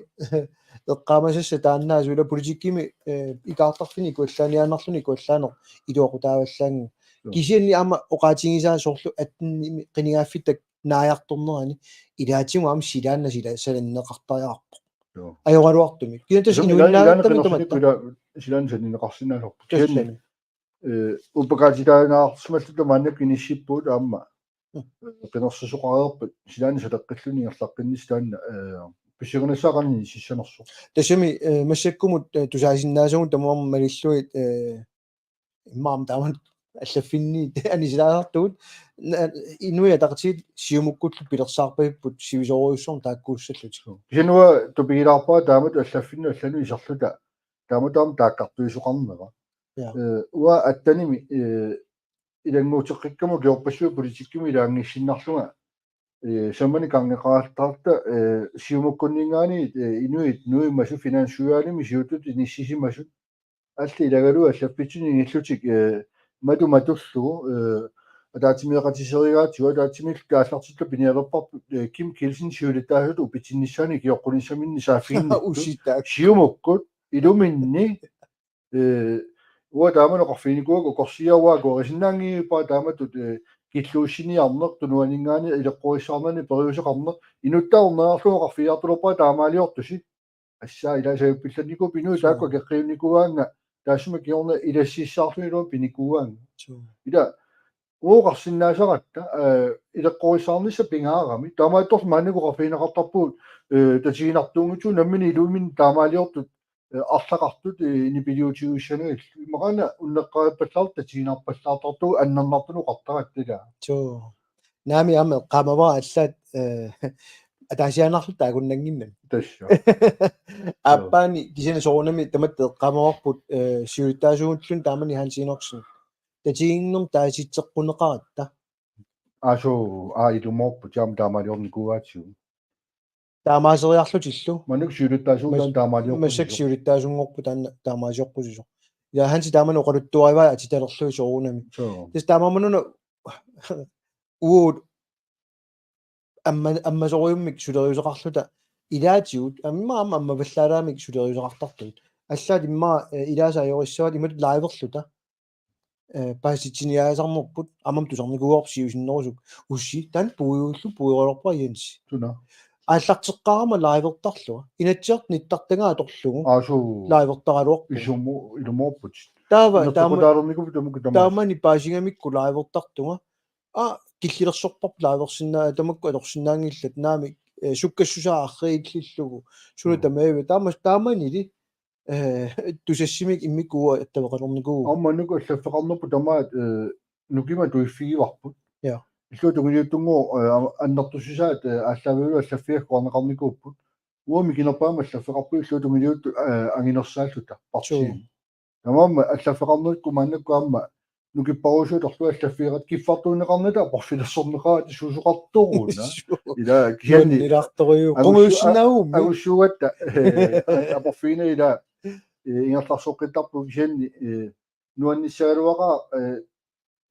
eqqaamasassaq taanna asuli politikkimi, eh, ikaartarfinni ikuallaaniaannarluni ikuallaaneq iluaqutaavallaanngilat. Joo. Kisianni aamma oqaatigisaa soorlu attenimi qinigaaffittak naajartornerani ilaatigut aamma silaannaq sila salanneqartariaqarpoq. Joo. Ajoraluartumik. Kisianni tassa Som ila-, ilaanni inuinnaattamik qinersineq tamatta. Ila silaannaq saninneqarsinnaasarpoq. Tassami. Kisianni, eh, uppakaatitaanaarsimalluta maannakkut inissippugut aamma. Mm. Qinersisoqareerpat silaannaq saleqqilluni ingerlaqqinnissaq taanna, eh, pissanganassaaq qanoq inississanersoq. Tassami, eh, massakkumut, eh, tusaasinnaasagut tamarmik malillugit, eh, immaqa taama allaffinni anisilaartugut, na-, Inuit Ataqatigiit Siumukkullu pilersaarpagipput sivisoorujussuarmik taakkuussallutik. Kisianni uanga tupigilaarpara taamatut allaffinnut allanut iserluta, taamatut aamma taakkartuisoqarnera. Ja. Eh, uanga attenimi, eh, ilannguuteqqikkamut ukiorpassuit politikkimi ilaanngissinnarlunga, eh, samani kangeqartarta, eh, Siumukkunninngaanniit, eh, inuit nuimasut finansudvalgimi siuttup inissisimasut allat ilagalugu allaffitsinni ingillutik, eh, matu matullugu, eh, ataatsimeeqatiserigaatigut, ataatsimiillu aallartillugu pinialerparput, eh, Kim Kielsen siulittaasutut upitsinnissaanut ikioqqunissaminnik saaffiginnittut. Usitak. Siumukkut iluminni, eh, uanga taamani oqarfiginikuuakka ukorsiiaa uanga akuerisinnaanngilara taamatut, eh, killuussiniarneq, tunuaninngaanniit ileqqorissaarnani periuseqarneq, inuttaarneerlugu oqarfigiartulerpara taamaaliortusi. Assaa ila sajuppillannikuupput inuit Suu. taakku akeqqiunnikuugaannga taassuma kingorna ilassissaarluni iluamik pinikuugaannga. Suu. Ila uanga oqarsinnaasaratta, eh, ileqqorissaarnissaq pingaarami. Taamaattorli maannakkut oqarfigineqartarpugut, eh, tatiginartuunngitsugut nammineq iluminni taamaaliortut, eh, arlaqartut, eh, nipiliutigissanagallu. Immaqaana unneqqarippallaartut tatiginarpallaartartugut annernartunut oqartaratta ila. Suu. Naamik aamma eqqaamavara allaat, eh, ataasiaannarluta taakunnannginnami. Tassa. Aappaani kisianni soorunami tamatta eqqaamavarput, eh, siulittaasuugulluni taamani Hans Enoksen. Tatiginninnermik taasitseqquneqaratta. Asu, aa, ilumoorput, taama taamaaliornikuugaatigut. Taamaaseriarlutillu. Maannakkut siulittaasuugut Mas-, taamaaliorput. Massakkut siulittaasunngorput taanna taamaaliorpugut. Ja Hansi taamani oqaluttuarivaa atitalerlugit soorunami. Suu. Tassa taamaammat una uagut amma-, ammasorujummik suleriuseqarluta ilaatigut, aamma, aamma ammavallaalaamik suleriuseqartartut. Allaat immaqa, eh, ilaasa ajorissavat imatut liverluta. Eh, paasitsiniaasarnerput, aamma tusarnikuuarput siusinnerusukkut. Ussi, taanna puiullu puiulerpara Jensi. Suna. Aallarteqqaarama livertarlunga. Inatsisartut nittartagaat atorlugu. Aa, suu. Livertaraluarpunga. Isumu-, ilumoorput. Taava, taama-, Inerteqqutaalernikuupput tamakku tamaasa. Taamani paasigamikku livertartunga. Aa, killilersorparput liversinnaa-, tamakku atorsinnaanngillat naamik, eh, sukkassusaa arriillillugu. Suna Mm. tamaavi. Taama-, taamanili, eh, tusassimik immikkut attaveqalernikuuvoq. Aamma nuku allaffeqarnerput tamaat, eh, nukimik tuiffigivarput. Ja. Illuatungiliuttunngooq, eh, am-, annertusisaat, eh, aallaavigalugu allaffigakkit oqarneqarnikuupput. Uanga mikinerpaamik allaffeqarpunga illuatungiliuttut, eh, anginersaalluta partiini. Suu. Tamanna allaffeqarnerikku maannakkut aamma nukipparusuutorlu allaffigeqaat kiffartuunneqarnata aporfilersorneqaratta susoqartoruna. Suu. Ila kisianni Nuannilaartorujuk. Agussu-, Qungujussinnaagummi. Agussuugatta, eh, aporfigina ila, eh, ingerlarsoqqittarpugut kisianni, eh, nuannissagaluaqaaq, eh,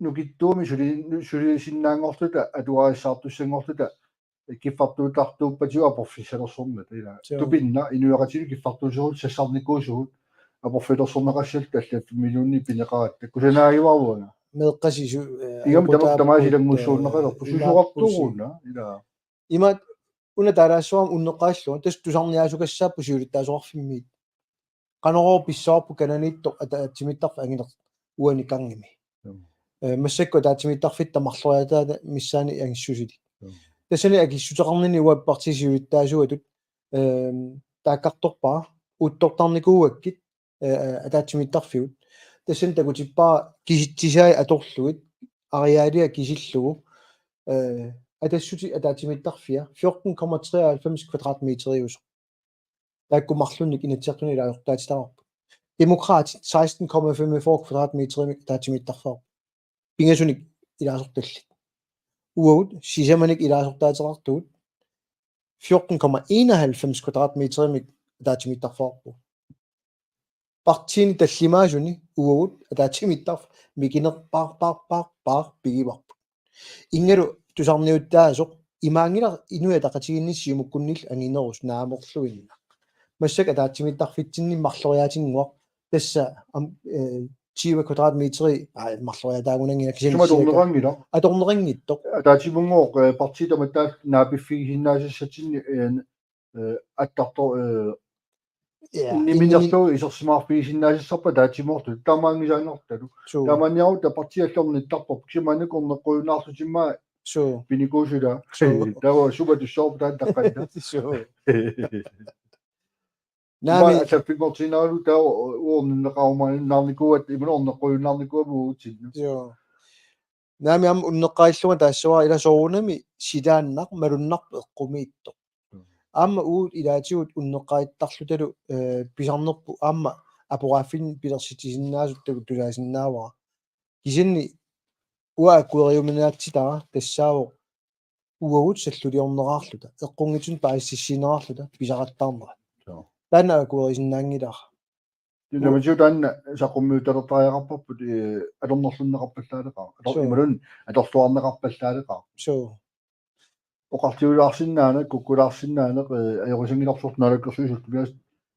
nukittuumik suli-, sulisinnaanngorluta, atugarissaartussanngorluta, kiffartuuttartuuppatigut aporfissalersornata ila. Joo. Tupinna inuiaqatigiinnut kiffartuussagutta sassarnikuusugut aporfilersorneqassalluta allaffimmiluunniit pineqaratta. Kusanaagivaruanga. Meeqqasi su-, eh, Igam tamak ajoqutaappugut, tamaasa ilanngussuunneqalerput. Eh, susoqartoruna ila. Imaat una taalaassuarmi unneqqarillunga, tassa tusarniaasukassaapput siulittaasoqarfimmiit. Qanorooq pissavarput kananiittoq ataatsimiittarfik angineq uani gangimi. Joo. Eh, massakkut ataatsimiittarfitta marloriaataata missaani angissusilik. Joo. Tassani akissuteqarnini uanga partiit siulittaasuatut, ehm, taakkartorpara uuttortarnikuugakkit, eh, ataatsimiittarfigut. Tassani takutippara kisitsisai atorlugit, arealia kisillugu, eh, Atassutip ataatsimiittarfia fjorten komma treoghalvfems kvadratmeteriusoq. Taakku marlunnik Inatsisartuni ilaasortaatitaqarput. Demokraatit seksten komma femogfyrre kvadratmeterimik ataatsimiittarfeqarput. Pingasunik ilaasortallit. Uagut sisamanik ilaasortaateqartugut fjorten komma enoghalvfems kvadratmeterimik ataatsimiittarfeqarpugut. Partiini tallimaasuni uagut ataatsimiittarfik mikinerpaarpaarpaarpaar pigivarput. Ingalu tusarniuttaasoq imaanngilaq Inuit Ataqatigiinni Siumukkunnillu anginerusut naamerluinnaq. Massakkut ataatsimiittarfitsinni marloriaatinnguaq tassa am-, eh, tyve kvadratmeteri, aa, marloriaataagunanngilaq kisianni Suma cirka atorneqanngilaq. Atorneqanngitsoq. Ataatsimunngooq, eh, partiit tamattaat naapiffigisinnaassassatsinni, eh, eh, attarto-, eh, Ja, inniminnerlugu isersimaarfigisinnaassapput ataatsimoortut. Taamaanngisaannartalu. Suu. Taamaanniarutta partiit allanngortittarput. Kisianni maannakkut orneqqujunnaarlutik immaqa Suu. Pinikuusut ila. Suu. Taava sumut tussaavoq taanna taqqanna. Suu. Naami. Immaqa allaffigortiinnaralugu taava orninneqarumaarnikuugatta imaluunniit orneqqujunnaarnikuugatta uagutsinnut. Joo. Naami aamma unneqqarillunga taassavara ila soorunami silaannaq malunnarpoq eqqumiitsoq. Mm. Aamma uagut ilaatigut unneqqarittarlutalu, eh, pisarnerput aamma aporaaffinnik pilersitsisinnaasut takutusaasinnaavara. Kisianni uanga akueriuminaatsitara tassaavoq uagut salluliorneraarluta, eqqunngitsunik paasissutissiinneraarluta pisaqattaarnerat. Joo. Taanna akuerisinnaanngilara. Tamatuma taanna saqqummiuttalertariaqarparput, eh, atornerlunneqarpallaaleqaaq. Ator-, Suu. Imaluunniit atorluarneqarpallaaleqaaq. Suu. Oqarliulaarsinnaaneq, kukkulaarsinnaaneq, eh, ajorisanngilarsorlu naalakkersuisullu.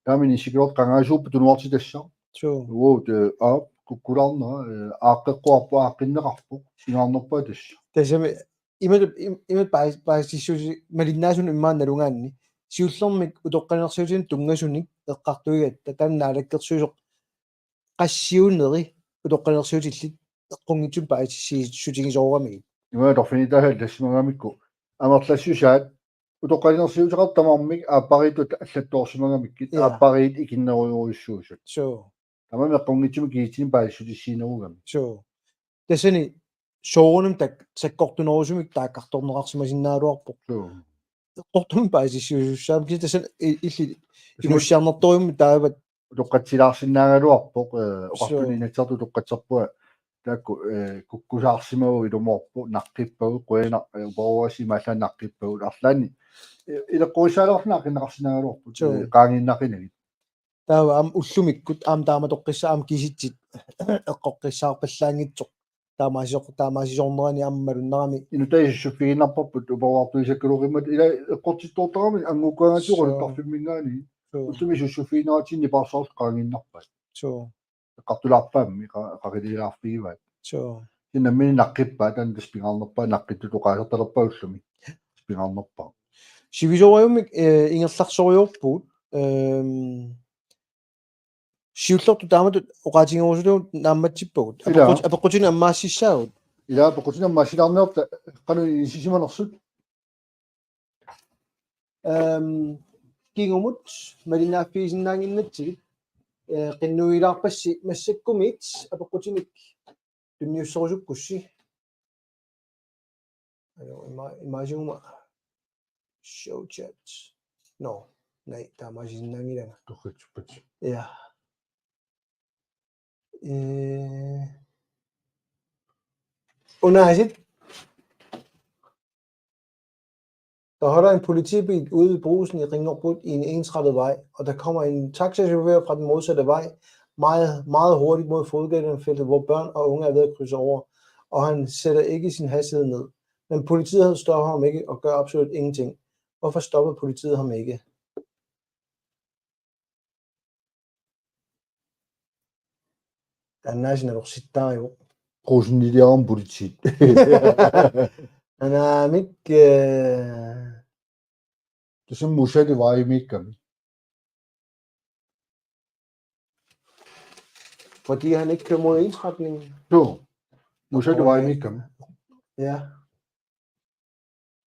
Taamani isikkoortoq qangaasuupput tunuartitassaq. Suu. Uagut, eh, aap, kukkulaarnera, eh, aaqqeqquarpoq, aaqqinneqarpoq, singaarnerpaaq tassa. Tassami imatut, im-, imatut paas-, paasissuusi malinnaasunut immaqa nalugaanni. Siullermik utoqqalinersiutinut tunngasunik eqqartuigatta taanna naalakkersuisoq qassiuneri utoqqalinersiutillit eqqunngitsumik paasissutigisooramigit. Ima torfinitaasal tassimagamikku amerlassusaat utoqqalinersiuteqartut tamarmik aappariittut allattoorsimagamikkit Ia. Aappariit ikinnerujorujussuusut. Suu. Tamarmik eqqunngitsumik kisitsisit paasissutissiinerugami. Suu. Tassani soorunami tak-, sakkortunerusumik taakkartorneqarsimasinnaagaluarpoq. Suu. Eqqortumik paasissuusussaammat kisianni tassani i-, illit Tassami inussiarnertorujussuarmik taavat utoqqatsilaarsinnaagaluarpoq, eh, oqartuni Suu. Inatsisartut utoqqatserpunga taakku, eh, kukkusaarsimavoq ilumoorpoq naqqippagut qujanaq, eh, uparuasi imaallaat naqqippagut arlaanni, eh, ileqqorissaalaarluni aaqqinneqarsinnaagaluarput, Suu. Eh, qaangiinnaqinagit. Taava aamma ullumikkut aamma taamatoqqissaaq aamma kisitsit eqqoqqissaarpallaanngitsoq taamaasisoq-, taamaasisoornerani aamma malunnarami. Inuttai sussuffigiinnarparput uparuartuisakkaluarummat ila eqqortittoortarami anngukkaangatsigu Suu. Qulittarfimminngaanniit. Suu. Ullumi sussuffigineqartut nipaarsuartut qaangiinnarpaat. Suu. Eqqartulaarpaammi qa-, qaqililaarfigivaat. Suu. Nammineq naqqippaat, taanna tassa pingaarnerpaaq, naqqittutut oqaasertalerpaat ullumi. Pingaarnerpaaq. Sivisoorajummik, eh, ingerlaarsorujoorpugut, ehm, siullertut taamatut oqaatigerusullugu naammatsippagut. Ilaa. Apeqqut-, apeqqutinik ammaassissaagut. Ilaa, apeqqutinik ammaassilaarniarta qanoq inissisimanersut. Ehm, kingumut malinnaaffigisinnaannginnatsigit, eh, qinnuigilaarpassi massakkumiit apeqqutinik tunniusserusukkussi. Ajo, ima-, imaasiguma show chat. Nå, nej, taamaasisinnaanngilanga. Torratsippat. Ja. Eh, unaasit. Der holder en politibil ude ved Brugsen i Ringerbro i en ensrettet vej, og der kommer en taxachauffør fra den modsatte vej, meget, meget hurtigt mod fodgængerfeltet, hvor børn og unge er ved at krydse over, og han sætter ikke sin hastighed ned. Men politiet stopper ham ikke og gør absolut ingenting. Hvorfor stopper politiet ham ikke? Taanna sinalursittaa jo. Brugseniliarami politiit. Anaamik, eh, Tusind modsatte vej i Mikkami. Fordi han ikke kører mod ensretningen. Jo. Modsatte vej i Mikkami. Ja.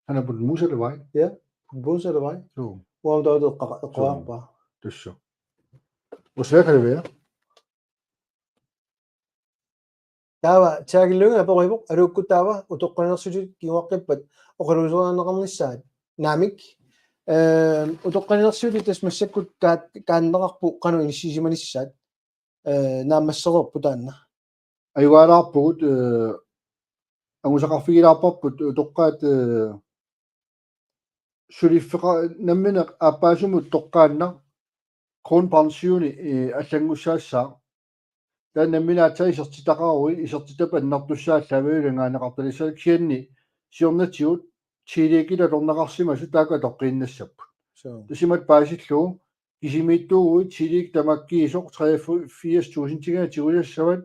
Han er på den modsatte vej. Ja, på den modsatte vej. Jo. Uanga taava eqqa-, eqqaarpa. Tusind. Hvor svært kan det være? Taava Tjaki Lynge aperivoq, aluukkut taava utoqqalinersiutit kinguaqqippat oqaluuserineqarnissaat. Naamik. Ehm, utoqqalinersiutit tassa massakkut kaat-, kaanneqarput qanoq inissisimanissaat. Eh, naammassereerput taanna. Ajugaalaarpugut, eh, angusaqarfigilaarparput utoqqaat, eh, suliffeqa-, nammineq aappaasumut toqqaannaq grundpensioni, eh, allanngussaassaaq. Taanna nammineq aatsaat isertitaqaruit, isertitap annertussaallaavik ilanngaanneqartalissaaq, kisianni siornatigut T-Leagueqarsimasut taakku atoqqiinnassapput. Suu. Tassa imatut paasillugu, kisimiittuuguit T-League tamakkiisoq treogfirs tusindinngaanniit tigusassavat,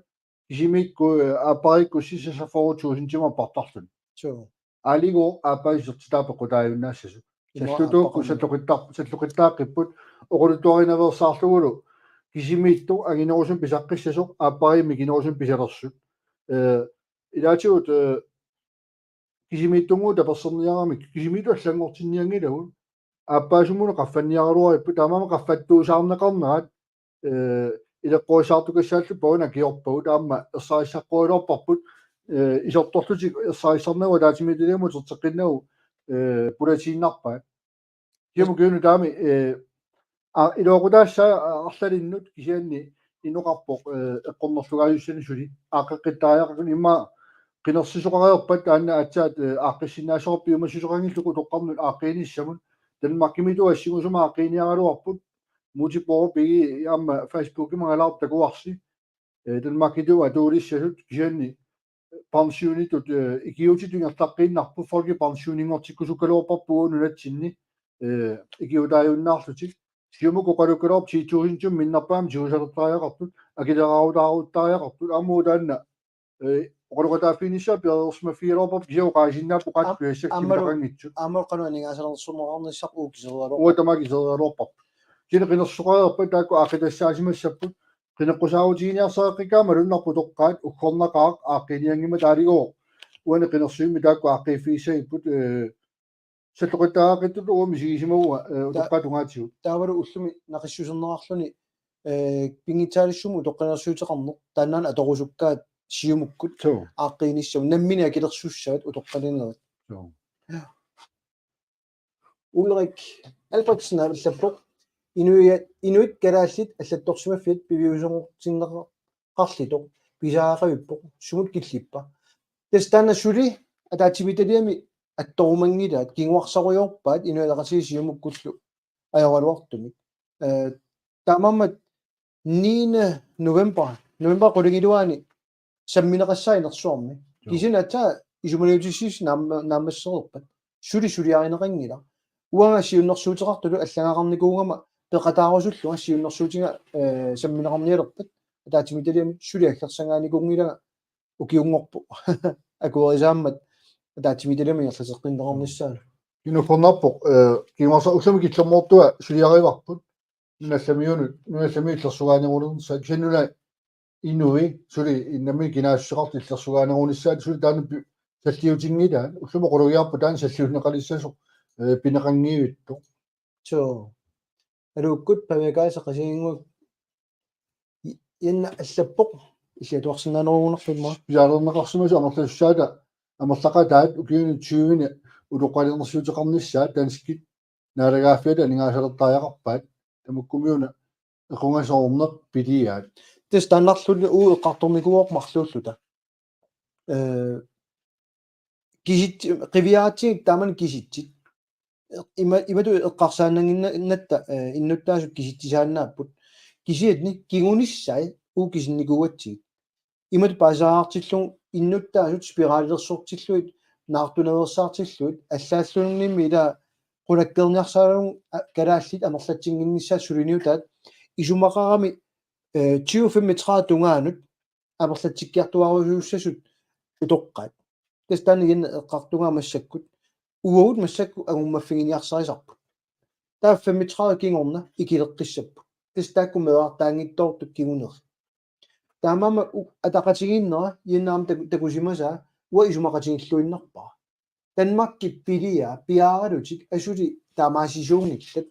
kisimiikkut, eh, aappariikkussi seksogfyrre tusindimut appartarluni. Suu. Aaligooq aappaa isertitaa peqqutaajunnaassasoq. Ima sallutuukkut aappaqarnani. Salloqittar-, salloqittaaqqipput oqaluttuarinaveersaarlugulu kisimiittoq anginerusumik pisaqqissasoq aappariit mikinerusumik pisalersut. Eh, ilaatigut, eh, kisimiittunnguup taperserniaramik, kisimiittut allanngortinnianngilagut. Aappaasumut qaffanniaraluaripput, taamaammat qaffattuusaarneqarnerat, eh, ileqqorissaartukassaallutik pauna kiorpagut, aamma ersarissaqqoraluarparput, eh, isertorlutik ersarissarnagu ataatsimiititaliamut uterteqqinnagu, eh, pulatiinnarpaat. Kiamut kiunut taami, eh, a-, iluaqutaassaaq arlalinnut kisianni inoqarpoq, eh, eqqornerlugaajussani suli. Aaqqeqqittariaqarput immaqa qinersisoqareerpat taanna aatsaat, eh, aaqqissinnaassavarput piumassuseqanngillugu utoqqarnut aaqqiinissamut. Danmarkimiittoq assingusumik aaqqiiniaraluarput. Muutip Poorupigii aamma Facebookimi angalaartoq takuarsi. Eh, Danmarkitut atuulissasut kisianni pensionitut, eh, ikiuutitut ingerlaqqiinnarput, folkepensioninngortikkusukkaluarparput uagut nunatsinni, eh, ikiutaajunnaarlutik. Siumukkut oqalukkaluarpoq ti tusindimut minnerpaamik tigusalertariaqartut, akileraarutaarutariaqartut, aamma uagut taanna, eh, oqaloqataaffiginissaa piareersimaffigaluarparput, kisianni oqaasiinnaapput qaat Am-, piassakka aammalu-, kimmeqanngitsut. Aammalu qanoq aningaasaliinersorneqarnissaq uagut kiseriaraluarput. Uanga tamaat kiseriaraluarparput. Kisianni qinersisoqareerpat taakku aaqqitassimassavaat, qineqqusaarutiginiarsareqqikkaat malunnarpoq utoqqaat, uggornaqaaq aaqqiinianngimmat, aaligooq uani qinersivimmik taakku aaqqiiffigissagipput, eh, salloqittariaqqittut uanga misigisimavunga, eh, Ta-, utoqqaat tungaatigut. Taavalu ullumi naqissuserneqarluni, eh, pinngitsaaliissummik utoqqalinersiuteqarneq, taannaana atorusukkaat siumukkut. Suu. Aaqqiinissamut, nammineq akilersussavat utoqqalinerit. Suu. Ja. Ulrik Albrechtsen allappoq: Inuia-, inuit kalaallit allattorsimaffiat piviusunngortinneqarlitoq pisariaqavippoq, sumut killippa? Tassa taanna suli ataatsimiititaliami attorumanngilaat, kinguarsarujoorpaat Inuit Ataqatigiit Siumukkullu ajoraluartumik. Eh, taamaammat niende november, november qulingiluaani sammineqassaaq inersuarmi. Joo. Kisianni aatsaat isumaliutissiissut naamma-, naammassereerpat. Suli suliarineqanngilaq. Uanga siunnersuuteqartutut allagaqarnikuugama peqataarusullunga siunnersuutiga, eh, sammineqarnialerpat ataatsimiititaliami suli aggersagaanikuunngilanga ukiunngorpoq akuerisaammat ataatsimiititaliami ingerlateqqinneqarnissaanut. Kinukkornarpoq, eh, kinguarsa ullumi killormoortua suliarivarput. Nunallamiunut, nunallamiut illersugaanerulernissaat, kisianni nunap inui suli nammineq kinaassuseqartut illersugaanerunissaat suli taanna pi-, salliutinngilaat, ullumi oqalugiarput taanna salliunneqalissasoq, eh, pineqanngivittoq. Suu. Aluukkut Pavekaasa Qasigiannguaq i-, Janne allappoq illit atuarsinnaanerugunarpit immaqa. Piareerneqarsimasut amerlasussaata amerlaqataat ukiuni tyveni utoqqalinersiuteqarnissaat danskit naalagaaffiata aningaasalertariaqarpaat, tamakkumiuna equngasoorneq piliaat. Tassa taannarluni uagut eqqartornikuuarput marluulluta. Eh, kisit-, qiviaratsigit taamani kisitsit. Ima-, imatut eqqarsaannannginnatta, eh, innuttaasut kisitsisaannaapput. Kisianni kingunissai uagut kisinnikuugatsigit. Imatut paasisaartillugu innuttaasut spiralilersortillugit naartunaveersaartillugit allaallunniimmi ila qulakkeerniarsaralugu a-, kalaallit amerlatsinnginnissaat suliniutaat isumaqarami, eh, tyve femogtredive tungaanut amerlatsikkiartuaarusussasut utoqqaat. Tassa taanna Janne eqqartugaa massakkut. Uagut massakkut angummaffiginiarsarisarput. Taava femogtredive kingorna ikileqqissapput. Tassa taakku meerartaanngitsoortut kinguneri. Taamaammat u-, ataqatigiinnera Janne aamma taku-, takusimasaa uanga isumaqatigilluinnarpara. Danmarkip piliaa piaaralutik asuli taamaasisuunngillat.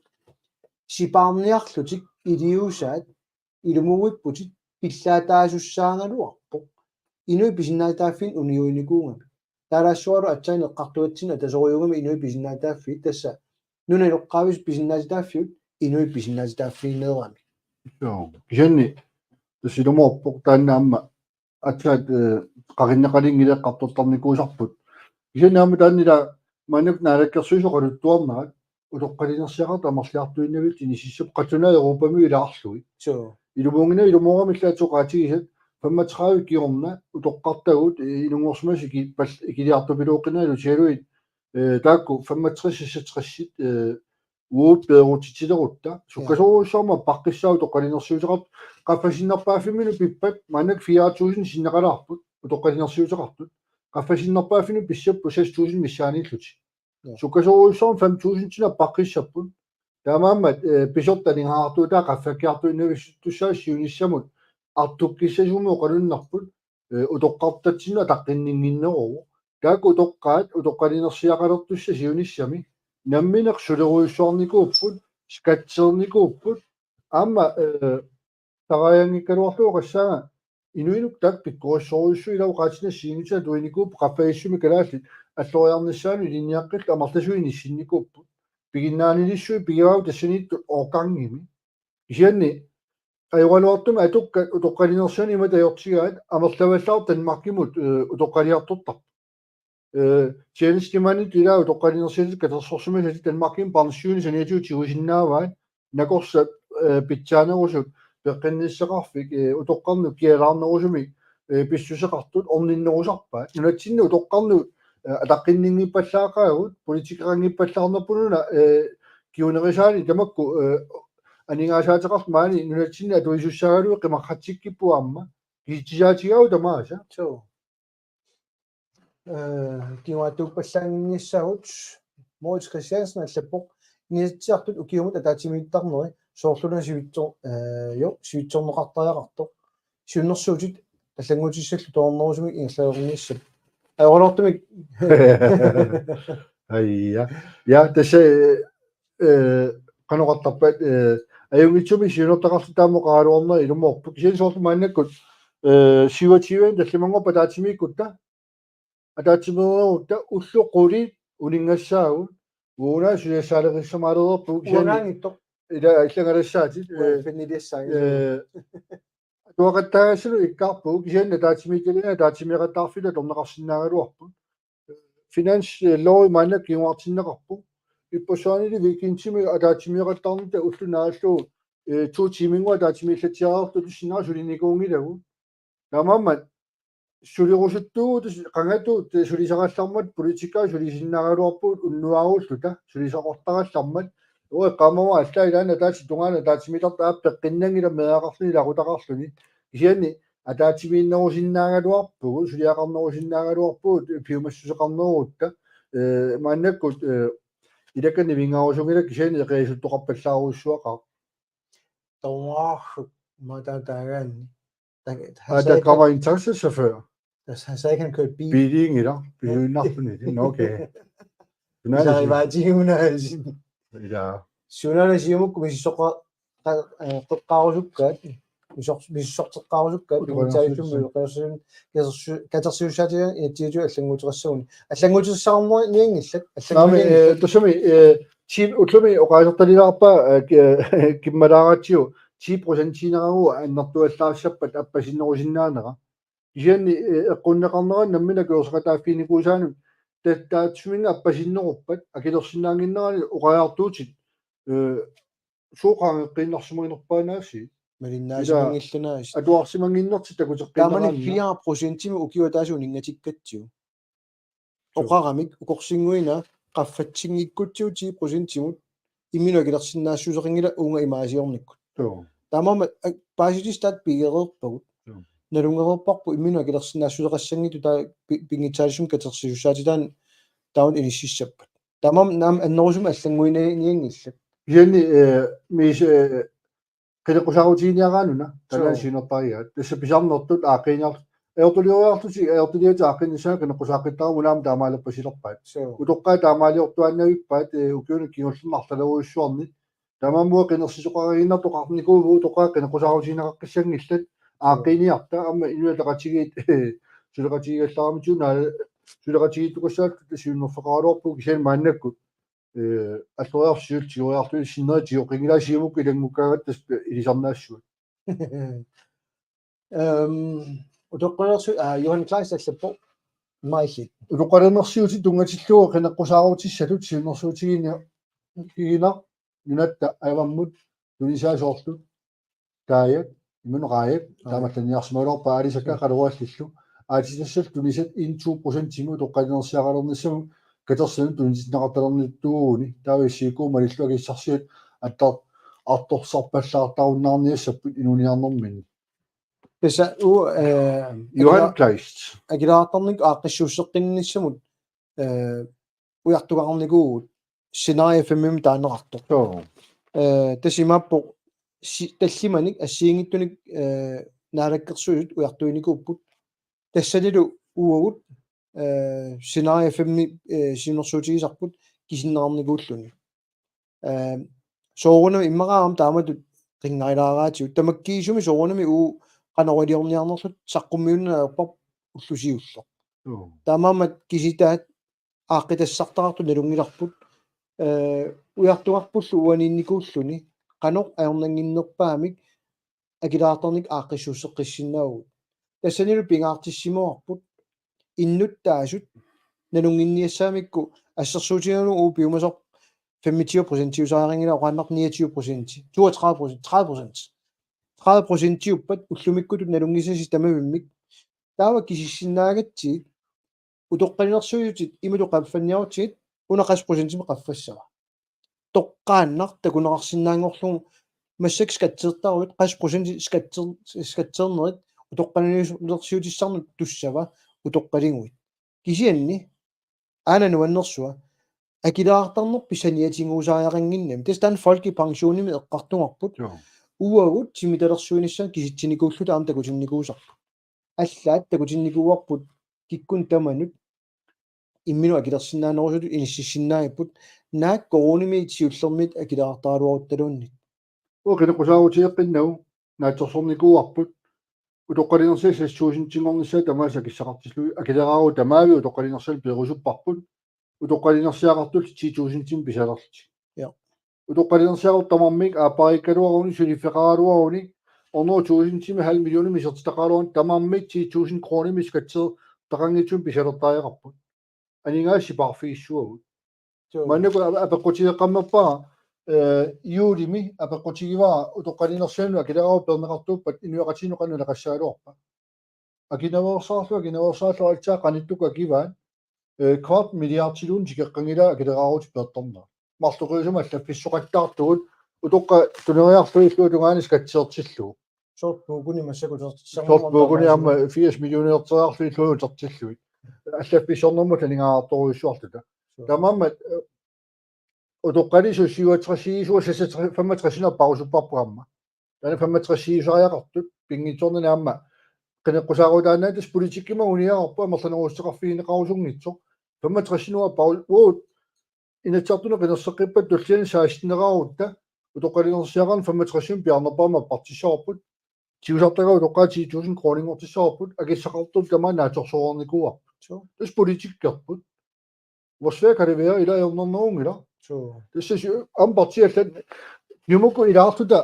Sipaarniarlutik iliuusaat ilumuuipputit pillaataasussaagaluarpoq. Inuit pisinnaatitaaffiit uniuinikuugami. Taalaassualu aatsaat eqqartugatsigu atasorujuugami inuit pisinnaatitaaffiit, tassa nunap inoqqaavisut pisinnaatitaaffiit inuit pisinnaatitaaffiineerami. Joo. Kisianni tassa ilumoorpoq taanna aamma aatsaat, eh, qarinneqalinngilaq eqqartortarnikuusarput. Kisianni aamma taanna ila maannakkut naalakkersuisut oqaluttuarnerat utoqqalinersiaqartut amerliartuinnavillutik inisissapput, qallunaat Europami ilaarlugit. Suu. Ilumuunngilaq, ilumooramik ilaasoqaatigisat femogtredive kingorna utoqqartagut, eh, inunngorsimasut ikipal-, ikiliartupilooqqinnaalu tialuit, eh, taakku femogtres seksogtres, eh, uagut peerutitsilerutta. Sukkasoorujussuarmik apeqqissaaq utoqqalinersiuteqartut. Qaffasinnerpaaffimminut pippat maannakkut fire tusind sinneqalaarput utoqqalinersiuteqartut. Qaffasinnerpaaffinnut pissapput seks tusind missaanniillutik. Ja. Sukkasoorujussuarmik fem tusindinik apeqqissapput. Taamaammat, eh, pisortat aningaasartuutaat qaffakkiartuinnavittussaasut siunissamut artukkissasumik oqalunnerput, eh, utoqqartatsinnut ataqqinninnginneruvoq. Taakku utoqqaat utoqqalinersiaqalertussat siunissami nammineq sulerujussuarnikuupput, skatteernikuupput, aamma, eh, taraajanngikkaluarlugu oqassaanga inuinuk taakku pikkorissorujussuit ila oqaatsinni assigiinngitsunik atuinikuupput, qaffasissumi kalaallit alloriarnissaannut ilinniaqqillutik amerlasuut inissinnikuupput. Piginnaanilissuit pigivaagut tassaniittut årgangimi. Kisianni ajoraluartumik atukkat utoqqalinersiunik imatut ajortigaat amerlavallaartut Danmarkimut, eh, utoqqaliartortarput. Eh, tjenestemandit ila utoqqalinersiatit katersorsimasatit Danmarkimi pensioni saniatigut tigusinnaavaat, nakorsat, eh, pitsaanerusut peqqinnissaqarfik, eh, utoqqarnut kialaarnerusumik, eh, pissuseqartut orninnerusarpaat. Nunatsinni utoqqarnut, eh, ataqqinninngippallaaqaagut, politikeqanngippallaarnerput una, eh, kingunerisaanik tamakku, eh, aningaasaateqartut maani nunatsinni atuisussaagaluit qimarratsikkipput aamma. Kisitsisaatigaavut tamaasa. Suu. Eh, kinguaattuuppallaannginnissaat Moritz Christiansen allappoq: Inatsisartut ukiumut ataatsimiittarneri soorluna sivitso-, eh, jo, sivitsorneqartariaqartoq. Siunnersuutit allannguutissallu toornerusumik ingerlalernissapput. Ajoraluartumik. Aja. Ja, tassa, eh, qanoq oqartarpat, eh, ajunngitsumik siunertaqarluta taama oqaraluarnera ilumoorpoq. Kisianni soorlu maannakkut, eh, syvogtyve tallimanngorpat ataatsimiikkutta, ataatsimeereerutta ullut qulit uninngassaagut, uagut una suliassaaleriissamaalereerpugut kisianni. Uangaanngitsoq. Ila illangalassaatit, eh, uangaanniassaagut. Eh, atuaqattaagassallu ikkaarpugut, kisianni ataatsimiititaliani ataatsimeeqattaarfittut atorneqarsinnaagaluarput. Finanslovi maanna kinguartinneqarpoq. Ippassuarnili weekendimi ataatsimeeqattaarnitta ulloq naallugu, eh, to tiiminnguaq ataatsimiillatsiareerluta sinnera sulinikuunngilagut. Taamaammat sulerusuttuugut qangatut sulisarallarmat politikkerit sulisinnaagaluarpugut unnuaarulluta sulisaqartarallarmat Ui, qaammagu alla ilaanni ataatsip tungaanut ataatsimiittartut aap peqqinnanngilaq meeraqarluni ilaqutaqarluni. Kisianni ataatsimiinnerusinnaagaluarpugut, suliaqarnerusinnaagaluarpugut, piumassuseqarnerugutta, eh, maannakkut, eh, ilakkanni nivinngarusunngilakka kisianni eqiasuttoqarpallaarujussuaqaaq. Tooraarsuk mataataagaanni. Aa, der kommer en taxachauffør. Der har så ikke han kørt bil. Bilinngilaq, biluinnarluni. Nå, okay. Pisarivaatigiunaasi. Ja. Sunaana Siumukku misissoqqa-, qa-, eh, qeqqaarusukkaat, misor-, misissorteqqaarusukkaat, Utoqqalinersiutit. Pinngitsaaliullumi uloqqiorsiun katersu-, katersisussaatiga inatsisitigut allannguuteqassaguni. Allannguuteqassaqarnianngillat, Naami, eh, allannguuteqassaqarnianngillat. Tassami, eh, ti, ullumi oqaasertalilaarpaa, eh, ki-, kimmalaaratsigu ti procentiineragu annertuallaassappat appasinnerusinnaanera. Kisianni, eh, eqqunneqarnera nammineq akuerseqataaffiginikuusaanut ta-, taassuma appasinneruppat akilersinnaannginnerani oqariartuutit, eh, suut qaangeqqiinnarsimaginerpaanaasi. Malinnaasimanngilluinnarsi. Ila atuarsimannginnertik takuteqqiinnaraanni. Taamani fire procentimik ukiup ataatsip uninngatikkatsigu. Suu. Oqaramik ukorsinnguina qaffatsinngikkutsigu ti procentimut imminut akilersinnaassuseqanngilaq uunga imaasiornikkut. Suu. Taamaammat, a-, paasitissat pigereerpagut. Suu. Nalunngereerparput imminut akilersinnaassuseqassanngitsut taava pi-, pinngitsaaliissummik katersisussaatitaanut taanna inississappat. Taamaammat naamik annerusumik allannguinianngillat. Kisianni, eh, mis, eh, qineqqusaarutiginiaraanuna, taanna Suu. Siunertarigaat. Tassa pisarnertut aaqqiiniar-, ajortulioriarlutik, ajortuliutit aaqqiinissaq qineqqusaaqqittarami unaam taamaalerpasilerpaat. Suu. Utoqqaat taamaaliortuaannavippaat, eh, ukiunut kingullerni arlalerujussuarni. Taamaammat qinersisoqariinnartoqarnikuuvugut utoqqaat qineqqusaarutigineqaqqissanngillat aaqqiiniarta aamma Inuit Ataqatigiit suleqatigigallaramikkit una suleqatigiittukassaalluta siunnerfeqaraluarpugut kisianni maannakkut eh, alloriarfiullugit tigoriarlugit sinneri tigoqqinngilaat Siumukkut ilanngukkaangatta tassa ilisarnaassua. Ehm, utoqqalinersu-, aa, Johan Kleist allappoq. Maillit. Utoqqalinersiutit tunngatillugu qineqqusaarutissatut siunnersuutigineq, -tigineq nunatta avammut tunisaat soorlu Kaajat, imminut Kaajat, Aa. Taamaattanniarsimagaluarpaa aalisakkat Suu. Qaleruallillu. Aatsitassallu tunisat en to procentimik utoqqalinersiaqalernissamut katersinut tunitinneqartalernittut uani. Taava S I K malillugu akissarsiat attar-, artorsarpallaartarunnaarniassapput inuuniarnerminni. Tassa u-, eh, Johan akila-, Kleist. Akileraartarnikkut aaqqissuusseqqinnissamut, eh, ujartugarnikuugut Scenarie F M-imik taaneqartoq. Suu. Eh, tassa imaappoq si-, tallimanik assigiinngitsunik, eh, Naalakkersuisut ujartuinikuupput. Tassanilu uagut, eh, Scenarie F M-i, eh, siunnersuutigisarput kisinneqarnikuulluni. Eh, soorunami immaqa aamma taamatut qinngarilaaraatigut. Tamakkiisumik soorunami uagut qanoq iliorniarnerluta saqqummiunneq ajorparput ulloq siulleq. Suu. Taamaammat kisitaat aaqqitassartaqartut nalunngilarput, eh, ujartugarpullu uaniinnikuulluni qanoq ajornannginnerpaamik akileraartarnikkut aaqqissuusseqqissinnaavugut. Tassanilu pingaartissimavarput innuttaasut nalunnginniassagamikku assersuutigalugu uagut piumasoq femogtyve procentiusariaqanngilaq oqaannartoq niogtyve procenti, toogtredive procent, tredive procent. Tredive procentiuppat ullumikkutut nalunngisasi tamavimmik. Taava kisissinnaagatsigit utoqqalinersiutit imatut qaffanniarutsigit una qassit procentimik qaffassava. Toqqaannaq takuneqarsinnaanngorlugu massakkut skatteertaruit qassit procenti skatte-, skatteernerit utoqqalinersiutissarnut tussava utoqqaliguit. Kisianni aana nuannersua akileraartarnerpit saniatigiguusariaqannginnami. Tassa taanna folkepensionimik eqqartugarput. Joo. Uagut timitalersuinissaq kisitsinikuulluta aamma takutinnikuusarput. Allaat takutinnikuuarput kikkunnut tamanut imminut akilersinnaanerusutut inississinnaagipput naak koruunimiit siullermiit akileraartaraluaruttaluunniit. Uagut qineqqusaarutigeqqinnagu naatsorsornikuuarput utoqqalinersiat seks tusindinngornissaat tamaasa akissaqartillugit, akileraaruit tamaaviit utoqqalinersiallu peerusupparput, utoqqalinersiaqartullu ti tusindimik pisalerlutik. Ja. Utoqqalinersiaqartut tamarmik aappariikkaluaruni, suliffeqaraluaruni, hundrede tusindimik halv millionimik isertitaqaraluaruni, tamarmik ti tusind kronimik skatteertaqanngitsumik pisalertariaqarput. Aningaasat sipaarfigissavarput. Joo. Maannakkut ape-, apeqqutigeqqammerpara, eh, juulimi apeqqutigivara utoqqalinersianut akileraarut peerneqartuuppat inuiaqatigiinnut qanoq naleqassagaluarpa. Akinaveersaarlugu, akinaveersaarlugu aatsaat qanittukkut akivaat, eh, kvart milliardiluunniit tikeqqanngilaa akileraarutit peertarnerat. marloqiusumik allaffissoqattaartugut, utoqqaat tuneriarlugit illuatungaani skatsertillugu. Soorlu puukuni massakkut utertissarnermut. Soorlu puukuni aamma firs millionerteriarlugit illuatungaani utertillugit. Allaffissornermut aningaasartorujussuarluta. Taamaammat, eh, utoqqalisoq syvogtres-iusoq seksogtres, femogtres-inik apparusupparput aamma. Taanna femogtres-iusariaqartut pinngitsoornani aamma qineqqusaarutaannaat, tassa politikkimut anguniagaqarpoq amerlanerussuteqarfigineqarusunngitsoq. Femogtres-inik apparus-, uagut Inatsisartuni qinerseqqippat tulliani seksten-eqarutta utoqqalinersiaqarneq femogtres-imik piaarnerpaamik appartissavarput. Tigusartagaat utoqqaat ti tusind kroninngortissavarput, akissaqartut tamaat naatsorsoreernikuuarput. Suu. Tassa politikkerput. Hvor svært kan det være, ila ajornarnerunngilaq. Suu. Tassa si-, aamma partiit allat Siumukkut ilaarluta,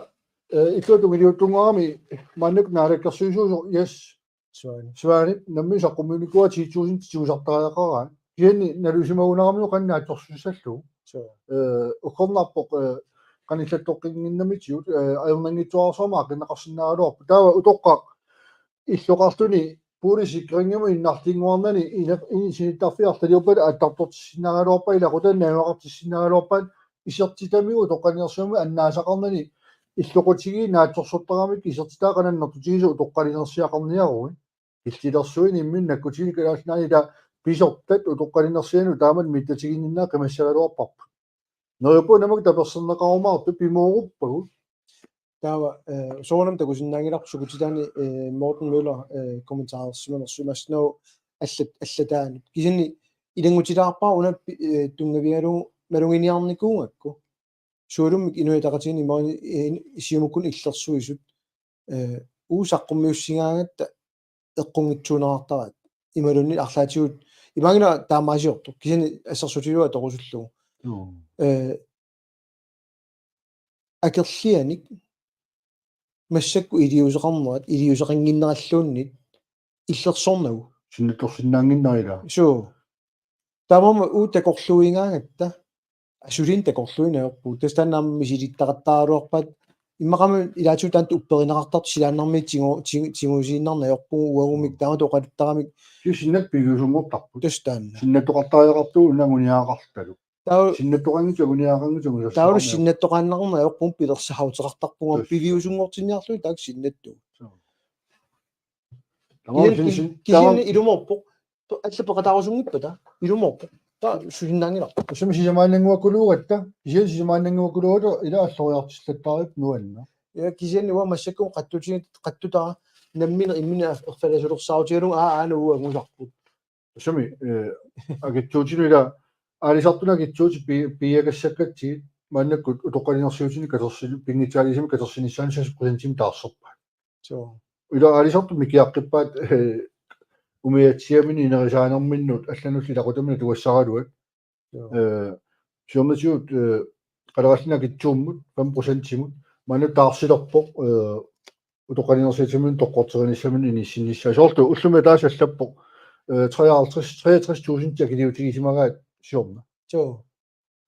eh, illuatungiliuttunngikkaluarluta tungaanut maannakkut naalakkersuisuusoq, yes, Suu. Svane, nammineq saqqummiunnikuuaa ti tusind tigusartariaqaraat. Kisianni nalusimagunaramiuk qanoq naatsorsussallugu. Suu. Eh, uggornarpoq, eh, qanillattoqqinngimmat tigut, eh, ajornanngitsuararsuarmik aaqqinneqarsinnaagaluarpoq. Taava utoqqaq illoqartuni Boligsikringimut innarlinnguarnani ine-, inissinittarfiit arlaliuppat attartortissinnaagaluarpaat, ilaqutani najugaqartissinnaagaluarpaat, isertitamigut utoqqalinersiummik annaasaqarnani illoqatigiit naatsorsortaramik isertitaat qanoq annertutigisoq utoqqalinersiaqarniaruit. Killilersuineq imminut nakkutigineq Kalaallit Nunaanni, taava pisortat utoqqalinersianut taamatut mittatiginninnerat qimassagaluarparput. Neriuppunga namakku tapersersorneqarumaartoq, pimooruppagut. Taava, eh, soorunami takusinnaanngilarput sukutitaani, eh, Morten Møller, eh, kommentarersimanersoq, imaassinnaavoq allat-, allataanut. Kisianni ilanngutilaarpara una pi-, eh, tunngavigalugu maluginiarnikuugakku. Sualummik Inuit Ataqatigiinni imaluunniit, eh, Siumukkunni illersuisut, eh, uagut saqqummiussigaangatta eqqunngitsuunerartaraat. Imaluunniit arlaatigut, imaanngilaq taamaasiortoq, kisianni assersuutigalugu atorusullugu. Joo. Eh, akerlianik massakkut iliuuseqarnerat, iliuuseqannginneralluunniit illersornagu. Sinnattorsinnaannginnerat, ilaa. Suu. Taamaammat uagut takorluuigaangatta, asuli takorluuineq ajorpugut. Tassa taanna aamma misilittaqattaaraluarpaat, immaqami ilaatigut taanna upperineqartartut silaannarmiit tigu-, tigu-, tigusiinnarneq ajorpugut uagummi, mm, taamatut oqaluttaramik. Kisianni sinnattoq piviusunngortarput. Tassa taanna. Sinnattoqartariaqartugut una anguniagaqarlutalu. Taava sinnattoqanngitsoq anguniagaqanngitsoq. Taavalu sinnattoqaannarneq ajorpugut, pilersaaruteqartarpugut, tassa, piviusunngortinniarlugu taakku sinnattugut. Suu. Taamaammat kisianni, kisianni ilumoorpoq. Allat peqataarusunngippata ilumoorpoq. Taava susinnaanngilarput. Tassami sisamaannannguakuluugatta, kisianni sisamaannannguakuluugatta ila alloriartillattaarput nuanneq. Ja, kisianni uanga massakkut qattutiga-, qattutara nammineq imminut erfalasulersaarutigalugu, aa, aana uagut angusarput. Tassami, eh, akitsuutinut ila aalisartunut akitsuutit pi-, piiagassakkatsigu maannakkut utoqqalinersiutinut katersi-, pinngitsaaliissamik katersinissaanut seks procentimik taarserpaat. Suu. Ila aalisartut mikiaqqippaat, eh, umiatsiaminut inerisaanerminnut allanullu ilaqutaminnut atugassaraluat. Joo. Eh, siornatigut, eh, Qaleralinnik Akitsuummut fem procentimut maanna taarsilerpoq, eh, utoqqalinersiutinut toqqorterinissaminut inissinnissaa. Soorlu ullumi ataaseq allappoq, eh, treoghalvtreds, treogtres tusind akiliutigisimagaat siorna. Joo.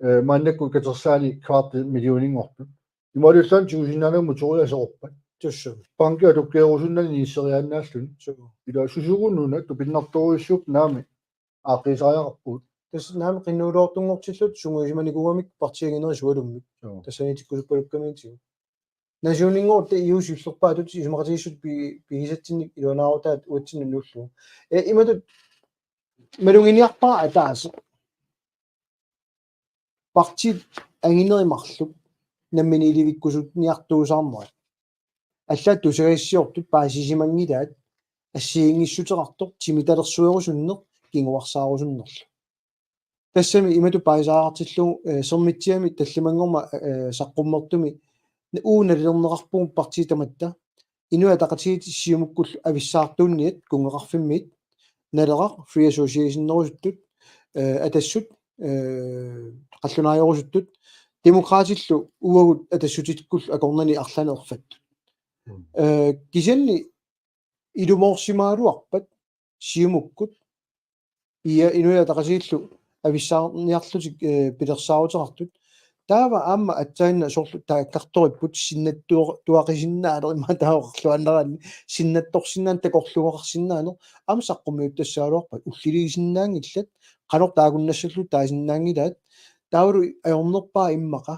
Eh, maannakkut katersaani kvart millioninngortut. Imaluunniit tigusinnaanagit motoria aserorpat. Tassa. Banki atukkeerusunnani inisseriaannaalluni. Joo. Ila susugununa tupinnartorujussuupput, naamik aaqqiisariaqarpugut. Tassa naamik qinnuiloortunngortilluta sungiusimanikuugamik partiit anginerit sualummik. Joo. Tassaniitikkusuppalukkaminitigut. Nationalnngorutta E U siullerpaatut isumaqatigiissut pi-, pigisatsinnik iluanaarutaat uatsinnut nuullugu. Eh, imatut maluginiarpara ataaseq. Partiit anginerit marluk namminiilivikkusunniartuusaarnerat. Allaat tusagassiortut paasisimanngilaat assigiinngissutigineqartoq timitalersuerusunneq kinguarsaarusunnerlu. Tassami imatut paasisariaqartillugu, eh, Sermitsiami tallimanngormat, eh, saqqummertumi uagut nalilerneqarpugut partiit tamatta. Inuit Ataqatigiit Siumukkullu avissaartuunniat kunngeqarfimmiit, Naleraq, Free Association-erusuttut, eh, Atassut, eh, qallunaajorusuttut, Demokraatillu uagut Atassutikkullu akornanni arlaanni erfattut. Mm. Eh, kisianni ilumoorsimagaluarpat Siumukkut, ia, Inuit Ataqatigiillu avissaarniarlutik, eh, pilersaaruteqartut. Taava aamma aatsaannguaq soorlu taakkartoripput sinnattuar-, tuaqisinnaanera, imaattoq oqarluaannaraanni, sinnattorsinnaaneq, takorluugaqarsinnaaneq aamma saqqummiuttassagaluarpat, ulliliisinnaanngillat, qanoq taakkunassallutik taasinnaanngilaat, taavalu ajornerpaaq immaqa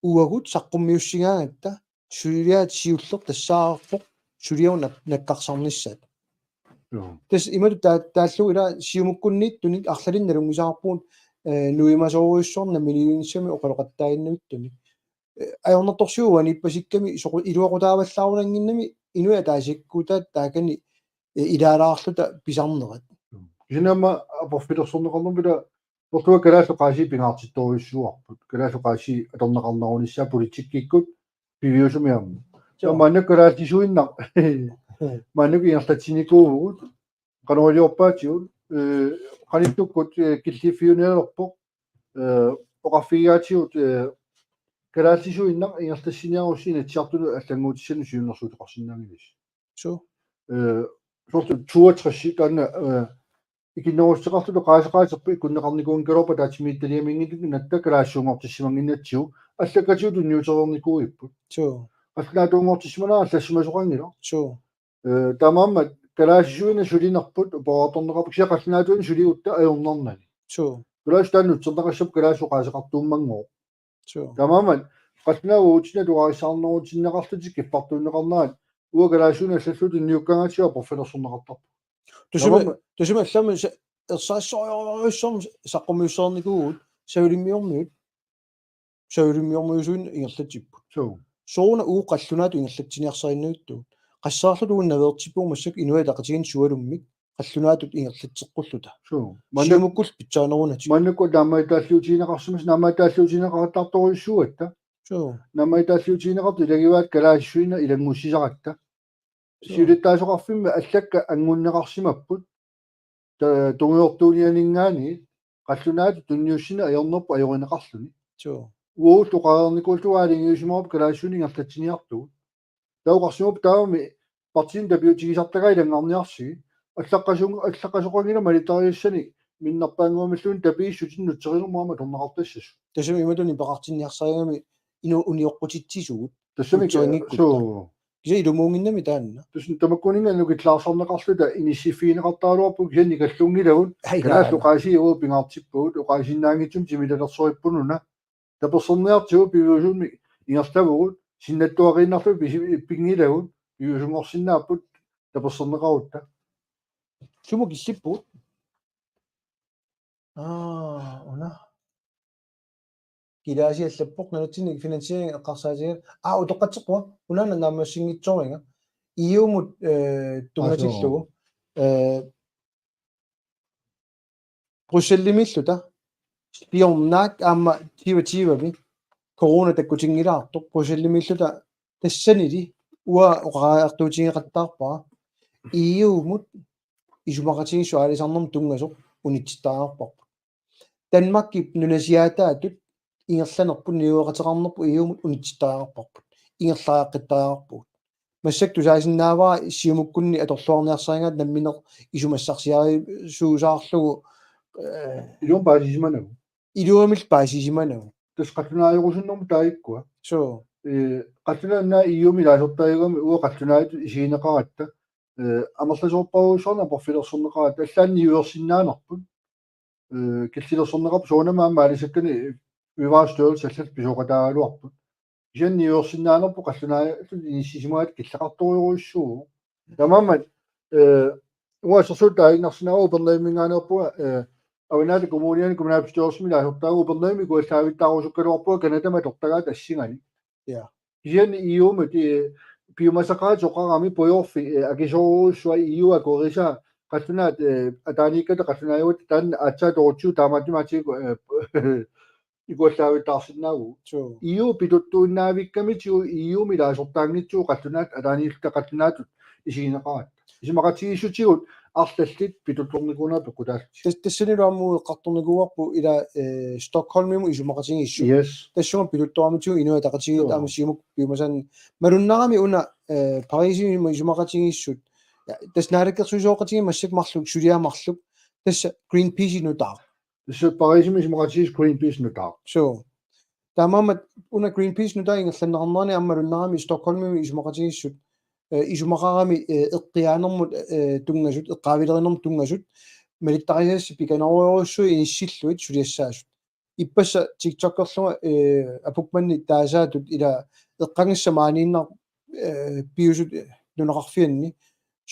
uagut saqqummiussigaangatta suliaat siulleq tassaavarput suliagut nak-, nakkarsarnissaat. Joo. Tassa imatut taa-, taallugu ila Siumukkunniittunik arlalinnik nalunngisaqarpugut, eh, nuimasoorujussuarnik namminiilivinnissamik oqaloqattaaginnavittunik. Eh, ajornartorsiut uaniippasikkami soqu-, iluaqutaavallaarunannginnami inuit ataasiakkaat taakani, eh, ilaalaarluta pisarnerat. Kisianni aamma aporfilersorneqarnermi ila ullua kalaallit oqaasii pingaartittorujussuuarput. Kalaallit oqaasii atorneqarnerunissaa politikkikkut piviusumik aamma. Joo. Maannakkut kalaallisuinnaq. Maannakkut ingerlatsinikuuvugut. Qanoq iliorpaatigut, eh, qanittukkut, eh, killiiffiunialerpoq, eh, oqarfigigaatigut, eh, kalaallisuinnaq ingerlassiniarussi Inatsisartunut allannguutissanut siunnersuuteqarsinnaanngilissi. Suu. Eh, soorlu toogtres taanna, eh, ikinnerussuteqartutut oqaaseqaaterput ikinneqarnikuunngilagut ataatsimiititaliamiinngitsut nunatta kalaallisuunngortissimannginnatsigu allakkatigut tunniutereernikuuipput. Suu. Qallunaatuunngortissimanera allassimasoqanngilaq. Suu. Eh, taamaammat kalaallisuinnaq sulinerput upoortorneqarpoq kisianni qallunaatuinnaq suligutta ajornarnani. Suu. Kalaallisut taanna nutserneqassapput kalaallisut oqaaseqartuummanngooq. Suu. Taamaammat qallunaat uagutsinnut atugarissaarnerutinneqarlutik kiffartuunneqarnerat uanga kalaallisuinnaq allallutik tunniukkaangatsigu aporfilersorneqartarput. Tusimi, Taamaammat tusimi allami sa-, ersarissorujussuarmik saqqummiussaanikuuvugut Savalimmiormiut. Savalimmiormiusuinnaq ingerlatsipput. Suu. Sooruna uagut qallunaatut ingerlatsiniarsariinnartugut. Qassaarluta uagut naveertippugut massakkut Inuit Ataqatigiinni sualummik qallunaatut ingerlatseqqulluta. Suu. Siumukkullu pitsaanerunatik. Maannakkut naammagittaalliutigineqarsimasoq naammagittaalliutigineqartartorujussuugatta. Suu. Naammagittaalliutigineqartut ilagivaat kalaallisuinnaq ilanngussisaratta. Suu. Siulittaasoqarfimmi allakkat angunneqarsimapput. Ta-, tungujortuunianinngaanniit qallunaatut tunniussineq ajornerput ajorineqarluni. Suu. Uagut oqareernikuulluta aalajangiussimavarput kalaallisuinnaq ingerlatsiniartugut. Taava oqarsimapput taavami partiinit tapiutigisartagaat ilanngarniarsigit. Allaqqasun-, allaqqasoqanngilaq malittarisassani minnerpaannguamilluunniit tapiissutinik nutserinermut aamma atorneqartassasoq. Tassami imatut nipeqartinniarsarigami inuit unioqqutitsisugut. Tassami Nutserinngikkuta. Suu. Kisianni ilumuunngimmat taanna. Tassami tamakkuninnga nukillaarsaarneqarluta inissiffigineqartaraluarpugut kisianni nikallunngilluta. Ai, Kalaallit taanna. Oqaasii uagut pingaartippagut oqaasiinnaanngitsumik timilersorippununa. Tapersersorniartigu piviusumik ingerlavugut sinnattuaqiinnarlugu pisi-, pinngilagut piviusunngorsinnaapput tapersersorneqarutta. Sumut killippugut? Aa, una. Kilaasi allappoq nunatsinni finansiering eqqarsaatigalugu. Aa, utoqqatseqquaq. Una naammassinngitsooriga. E U-mut, eh, tunngatillugu. Eh, Bruxellesimiilluta. Siornaak aamma tyve tyve-mi. Corona takkutinngilaartoq. Bruxellesimiilluta tassanili. Uanga oqariartuutigeqattaarpara. E U-mut isumaqatigiissut aalisarnermut tunngasoq unitsittariaqarparput. Danmarkip nunasiaataatut ingerlanerput niueqateqarnerput E U-mut unitsittariaqarparput. Ingerlariaqqittariaqarpugut. Massakkut tusaasinnaavara Siumukkunni atorluarniarsarigaat nammineq isumassarsiarisuusaarlugu, eh, Ilumut paasisimanagu. Iluamik paasisimanagu. Tassa qallunaajorusunnermut taakkuupput. Suu. Eh, qallunaat E U-mi ilaasortaagami uagut qallunaatut isigineqaratta. Eh, amerlasoorpassuarnik aporfilersorneqaratta allaat niuersinnaanerput. Eh, killilersorneqarput soorunami aamma aalisakkani fødevarestyrelsi allallu pisooqataagaluarput. Kisianni niuersinnaanerput qallunaatut inissisimagaat killeqartorujussuuvoq. Taamaammat, eh, uanga assersuut taaginnarsinnaavara Upernavimminngaanneerpunga, eh, Avannaata Kommuniani kommunalbestyrelsimi ilaasortaavugut Upernavimmi ikuallaavittaarusukkaluarpunga Canadamut atortagaat assinganik. Ja. Kisianni E U-mut, eh, piumasaqaatit oqarami pujorfik, eh, akisoorujussuaq E U akuerisaa qallunaat, eh, ataaniikkatta qallunaajugatta taanna aatsaat torutsigu taamaattumik atsigu, eh, ikuallaavittaarsinnaavugut. Suu. E U pituttuinnaavikkamitigut E U-mi ilaasortaanngitsugut qallunaat ataaniilluta qallunaatut isigineqaratta. Isumaqatigiissutigut arlallit pituttornikuunerat peqqutaallutik. Tas-, tassanilu aamma eqqartornikuuarput ila, eh, Stockholmimut isumaqatigiissut. Yes. Tassunga pituttuarmitigut Inuit Ataqatigiit Joo. aamma Siumut piumasan. Malunnarami una, eh, Parisimut isumaqatigiissut. Ja, tassa naalakkersuisooqatigiit massakkut marluk suliaq marluk. Tassa Greenpeace nutaaq. Tassa Parisimi isumaqatigiissut Greenpeace nutaaq. Suu. Taamaammat una Greenpeace nutaaq ingerlanneqarnerani aamma malunnarami Stockholmimi isumaqatigiissut, eh, isumaqarami, eh, eqqiaanermut, eh, tunngasut, eqqaavilerinermut tunngasut, malittarisassat pikanerujorujussuit inissillugit suliassaasut. Ippassaq TikTokerlunga, eh, apukmanni taasaatut ila eqqagassamik maaniinnaq, eh, piusut, eh, nunaqarfianni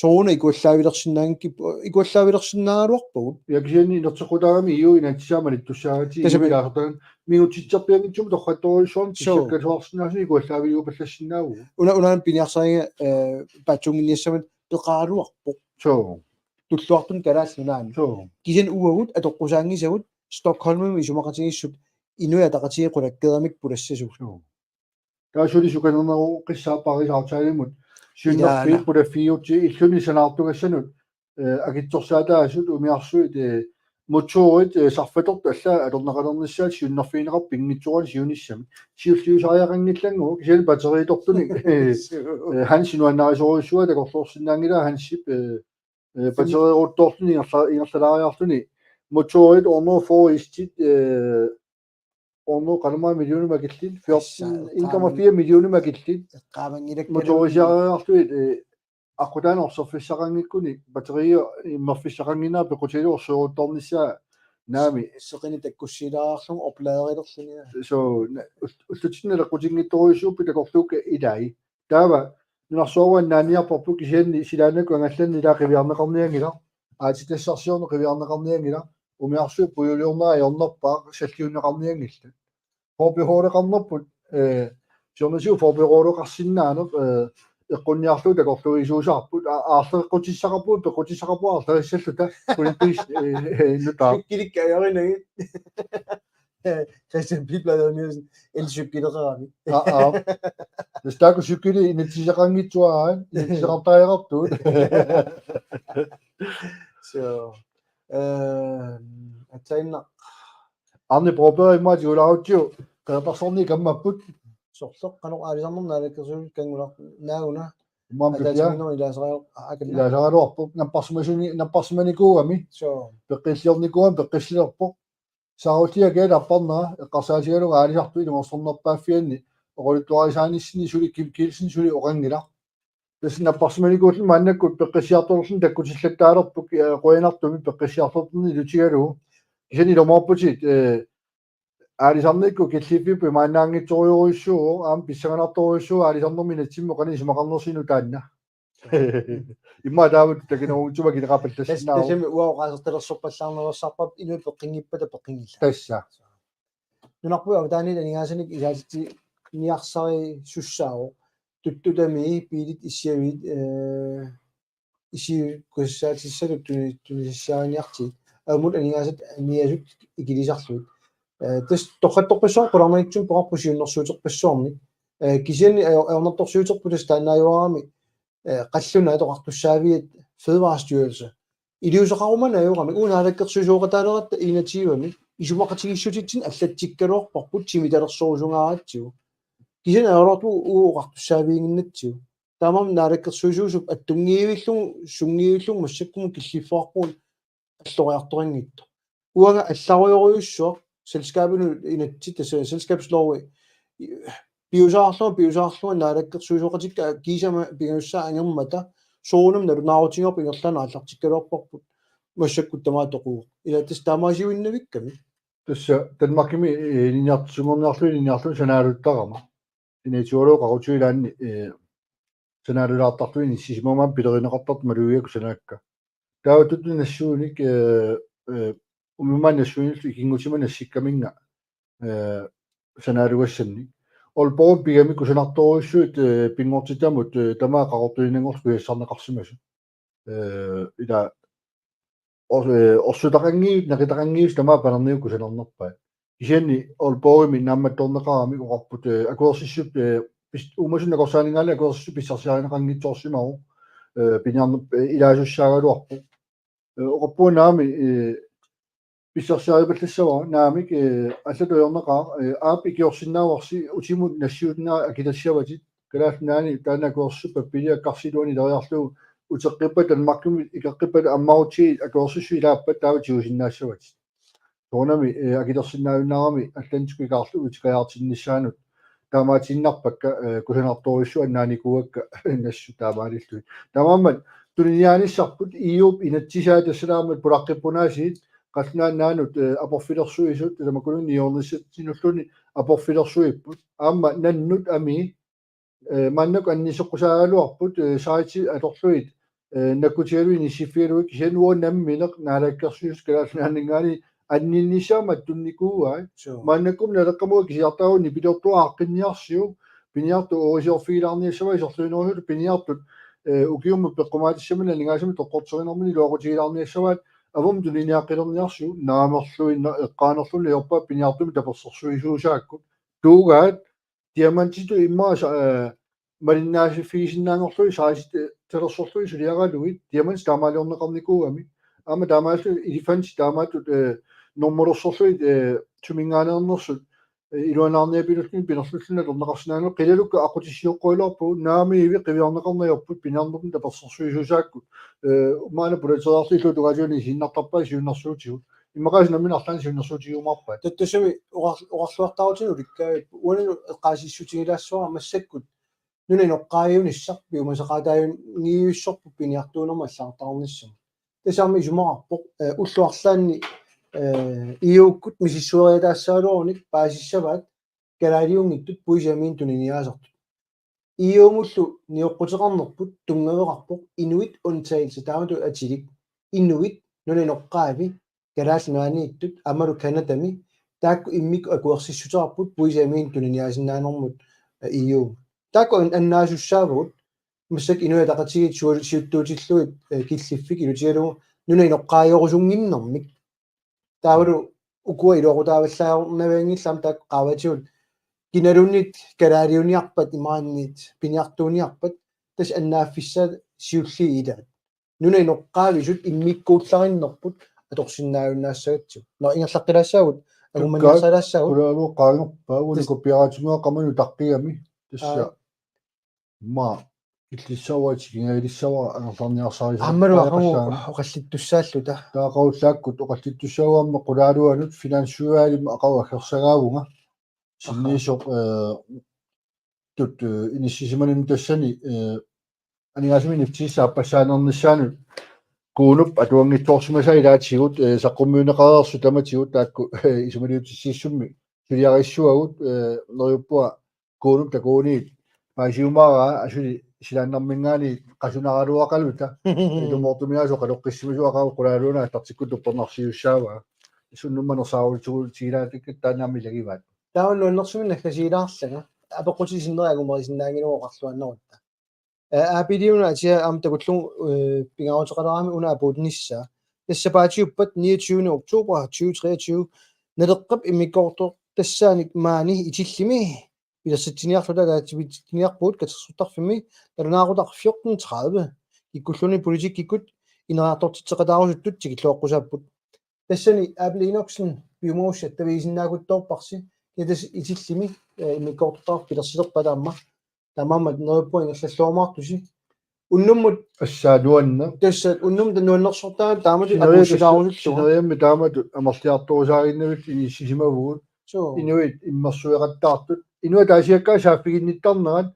sooruna ikuallaavilersinnaanngik-, ikuallaavilersinnaagaluarpagut. Ja kisianni inerteqqutaagami iu inatsisaa malittussaagatsigu. Tassami. Iu ilaasartagan mingutsitserpianngitsumik torrattorujussuarmik. Suu. Tissakkaluarsinnaasuni ikuallaavigiupallassinnaavugut. Una, una piniarsariga, eh, paatsuunnginiassammat peqaraluarpoq. Suu. Tulluartuni Kalaallit Nunaanni. Suu. Kisianni uagut atoqqusaanngisagut Stockholmimi isumaqatigiissut Inuit Ataqatigiit qulakkeeramik pulassasugut. Suu. Taava suli sukanerneruqqissaaq Parisaftalerimut siunnerfiit. Ilaana. Pulaffigiutit illuni sanaartugassanut, eh, akitsorsaataasut umiarsuit, eh, motorit, eh, sarfatortut allaat atorneqalernissaat siunnerfigineqarpoq pinngitsoorani siunissami. Siulliusariaqanngillat kisianni batteriitortunik, eh, Suu. Eh, Hansi nuannarisorujussuaq takorloorsinnaanngilaa Hansip, eh, eh, Suu. Batteriitortuni ingerla-, ingerlalaariarluni motorit ornoo foristit, eh, ornoo qanormaa millionimik akillit, fjorten, tassa, en komma fire millionimik akillit. Eqqaamanngilakkit. Motorisiariarlugit, eh, aqqutaani orserfissaqanngikkuni batterier immerfissaqannginnera peqqutigalugu orseruttornissaa naami. Seqineq takkussiilaarlunga opladerillerluni. Suu, na-, ul-, ullutsinnut naleqqutinngitsorujussuupput takorluukkat ilai. Taava nunarsuarmi naaniarparput kisianni silaannakkut angallanneq ilaa qiviarneqarnianngilaq. Aatsitassarsiorneq qiviarneqarnianngilaq. Umiarsuit puiuliornera ajornerpaaq salliunneqarnianngillat. Forbeholdeqarnerput, eh, siornatigut forbeholdeqarsinnaaneq, eh, eqqunniarlugu takorluuisuusaarput, a-, aarleqqutissaqarpugut, peqqutissaqarpugut aarlerissalluta, kun pis, eh, eh, nutaaq. Cykelikka ajorinagit. Christian Pibler Nielsen, elcykelerami. Aa, aa. Tassa taakku cykeli inatsisaqanngitsuaat, inatsisaqartariaqartut. Suu. Eh, atsainnaq. Arne Broberg immaqa tigulaarutsigu, Qeqertarsuarni kammapput. Sorleq qanoq aalisarnermut naalakkersuisut kanngulaq naaguna. Immaqa pifia. Ataatsimiinnerup ilaasariaq-, aa, akanna. Ilaasaraluarpoq. Napparsimasuni, napparsimanikuugami. Suu. Peqqilliornikuugami, peqqissilerpoq. Saarulliakiat apparnera, eqqarsaatigalugu aalisartut ilungersornerpaaffianni, oqaluttuarisaanissinni suli Kim Kielsen suli oqanngilaq. Tassa napparsimanikuulluni maannakkut peqqissiartorluni takkutillattaalerput, eh, qujanartumik peqqissiartorluni ilutigalugu. Kisianni ilumoorputit, eh, aalisarnikkut killiffipput imaannaanngitsorujussuuvoq, aamma pissanganartorujussuuvoq aalisarnermi inatsimmi qanoq isumaqarnersoq inuk taanna. Immaqa taava takinerunngitsumik akineqarpallassinnaavoq. Tassa, tassami uanga oqaasertalersorpallaarnerussarpara inuit peqqinngippata peqqinngillat. Tassa. Nunarput avataaniit aningaasanik ilaatitsiniarsarissussaavoq. Tuttutami biilit issiavigit, eh, issiakusaatissatut tuni-, tunisassiariniartigit. Aamma aningaasat aniasut ikilisarlugit. Eh, tassa torrattorpassuarnik qularnanngitsumik peqarpoq siunnersuuterpassuarnik. Eh, kisianni ajo-, ajornartorsiuterput tassa taannaajuarami, eh, qallunaat oqartussaaviat Fødevarestyrelse. Iliuuseqarumaneq ajorami, uagut naalakkersuisooqataaleratta enogtyvemi isumaqatigiissutitsinni allatsikkaluarparput timitalersorusungaaratsigu. Kisianni ajoraluartumik uagut oqartussaaviginnginnatsigit. Taamaammat naalakkersuisuusup attunngivillugu, sunngivillugu massakkumut killiffigaarpugut alloriartorinngitsoq. Uanga allarujorujussuaq selskabinut inatsit, tassa selskabslovi, piusaarlunga, piusaarlunga naalakkersuisooqatikka kiisami pingajussaat angermata soorunami nalunaarutigaarput ingerlaannaq aallartikkaluarparput massakkut tamaat toquvoq. Ila tassa taamaasiuinnavikkami. Tassa Danmarkimi, eh, ilinniartitsisunngorniarluni ilinniarluni sanaaluttarama. Inatsisartut qaqutigut ilaanni, eh, sanaalulaartarlugit inissisimammat pilerineqartartut malugigakku sanaakka. Taava tuttut nassuinik, eh, eh, umimmaannik nassuinillu ikinngutima nassikkaminnga, eh, sanaalugassannik. Aalborgimi pigamik kusanartorujussuit, eh, pinngortitamut, eh, tamaat qaqortuinnanngorlutik kujassarneqarsimasut. Eh, ila or-, eh, orsutaqanngiivik, naqitaqanngiivik tamaat panerniuk kusanarnerpaat. Kisianni Aalborgimi naammattorneqaramik oqarput, eh, akuersissut, eh, pis-, uumasut nakorsaaninngaanniit akuersissut pissarsiarineqanngitsoorsimavoq, eh, piniarne-, eh, ilaasussaagaluarpoq. Eh, oqarpunga naamik, eh, pissarsiaripallassavara naamik, eh, allatut ajornaqaaq, eh, aap ikiorsinnaavarsi utimut nassiunnera akilissavatit. Kalaallit Nunaanni taanna akuersissut pappialassuaq iluani ileriarlugu uteqqippata Danmarkimut ikeqqippata ammarutsigit akuersissut ilaappat taava tigusinnaassavatit. Soorunami, eh, akilersinnaajunnaarami allanut ikaarlugu uteqqiaartinnissaanut taamaatiinnarpakka, eh, kusanartorujussuit annaanikuuakka nassut taamaalillugit. Taamaammat tuniniaanissarput E U-p inatsisaa tassalaammat pulaqqippunaasiit Qallunaat Nunaannut, eh, aporfilersuisut, tamakkununnga niuernissatsinnulluunniit aporfilersuipput. Aamma nannut amii, eh, maannakkut annisoqqusaagaluarput, eh, saatit atorlugit, eh, nakkutigalugit inissiffigalugit kisianni uagut nammineq Naalakkersuisut Kalaallit Nunaanninngaanniit anninnissaat mattunnikuuai. Sure. Maannakkummi Naleqqamut kisiartaaruni nipiliortuaaqqinniarsiuk, piniartut uunga siorfigilaarniassavaat isorliunerusutut piniartut, eh, ukiumut peqqumaatissaminut aningaasanut toqqorterinermini iluaqutigilaarniassavaat avammut tuniniaaqqilerniarsiuk naamerluinnaq eqqaanerluni ajorpaat piniartumik tapersersuisuusaakkut. Tuugaat diamantitut immaqa sa-, eh, malinnaaffigisinnaanngorlugit saatit, eh, talersorlugit suliaralugit diamantit taamaaliorneqarnikuugamik. Aamma taamaalilluni elefantit taamaattut, eh, normulersorlugit, eh, suminngaanneersut, eh, iluanaarniapilulluni pinerlulluni atorneqarsinnaanngilaq qilalukkat aqqutissiooqqajaluarpagut naamiivik qiviarneqarneq ajorput piniarnermik tapersersuisuusaakkut. Eh, maanna pulateriarlutillu tungaatigut isiinnartarpaat siunnersuutigut. Immaqaasiit nammineq arlaannik siunnersuutigiumaarpaat. Tassami oqar-, oqarluartaarutinik ulikkaavippoq. Uani eqqaasitsissutigilaassuara massakkut nunap inoqqaaviunissaq piumasaqaataaniivissorput piniartuunermut allagartaqarnissamut. Tassami isumaqarpoq, eh, ullut arlaanni, eh, I O-kkut misissueriataassagaluarunik paasissavaat kalaaliunngitsut puisip amiinik tuniniaasartut. I O-mullu nioqquteqarnerput tunngaveqarpoq inuit undtagelse taamatut atilik. Inuit nunap inoqqaavi Kalaallit Nunaanniittut aammalu Canadami taakku immikkut akuersissuteqarput puisip amiinik tuniniaasinnaanermut, eh, I O. Taakku an-, annaasussaavagut massakkut Inuit Ataqatigiit sua-, siuttuutillugit, eh, killiffik ilutigalugu nunap inoqqaajorusunnginnermik. Taavalu ukua iluaqutaavallaarnavianngillat aamma taakku qaavatigut kinaluunniit kalaaliuniarpat imaanniit piniartuuniarpat tassa annaaffissaat siulliit ilaat. Nunap inoqqaavisut immikkuullarinnerput atorsinnaajunnaassagatsigu. Nå, ingerlaqqilaassaagut, angumaniarsaralaassaagut. Qulaaluup qaangerpaa, uani Tassa. Kopiaraatinnguaq qamanut taqqigami. Tassa. Aa. Maa, killissavara, kingajulissavara, angerlarniarsarisaa. Aammalu aqagu oqallittussaalluta. Taaqaullaakkut oqallittussaagut aamma qulaaluanut finansudvalgimi aqagu aggersagaavunga. Aha. Sinniisoq, eh, tut, eh, inissisimanini tassani, eh, aningaasanik inississaappassaanernissaanik Kunup atuanngitsoorsimasaa ilaatigut, eh, saqqummiunneqareersut tamatigut taakku, eh, isumaliutissiissummi suliarissuagut, eh, neriuppunga Kunup takuuniit paasiumaaraa asuli silaannarminngaanniit qasunaraluaqaluta. Ilumoortumik asoqaloqqissimasuaqaaq qulaaluanut aallartikkuttoq uppernarsiussaavaa. Sunnummanersaarutigu tigilaatikkat taannaami ilagivaat. Taava nuannersumik naggasiilaarlanga. Apeqqutit sinneri angumerisinnaanngilagut oqarluaannarutta. Eh, aapiliuna atia aamma takullugu, eh, pingaaruteqalaarami una apuunnissaa. Tassa sapaatiuppat niogtyvende oktober tyve treogtyve Naleqqap immikkoortortassaanik maani Itillimi pilersitsiniarluta ataatsimiititsiniarpugut katersortarfimmi nalunaaqutaq fjorten tredive. Kikkulluunniit politikkikkut ineriartortitseqataarusuttut tikilluaqqusaapput. Tassani Abel Enoksen piumagussiaq taviisinnaakuttoorparsi, ja tassa Itillimi, eh, immikkoortortaqarfik pilersilerpaa taama. Taamaammat neriuppunga ingerlalluarumaartusi. Unnummut Assaa nuanneq. Tassa unnummut nuannersortaa taamatut Sineriak-, apuussilaarusullunga. Sineriammi taamatut amerliartorusaaginnavit inissisimavugut. Suu. Inuit immersueqattaartut. Inuit ataasiakkaat saaffiginnittarnerat,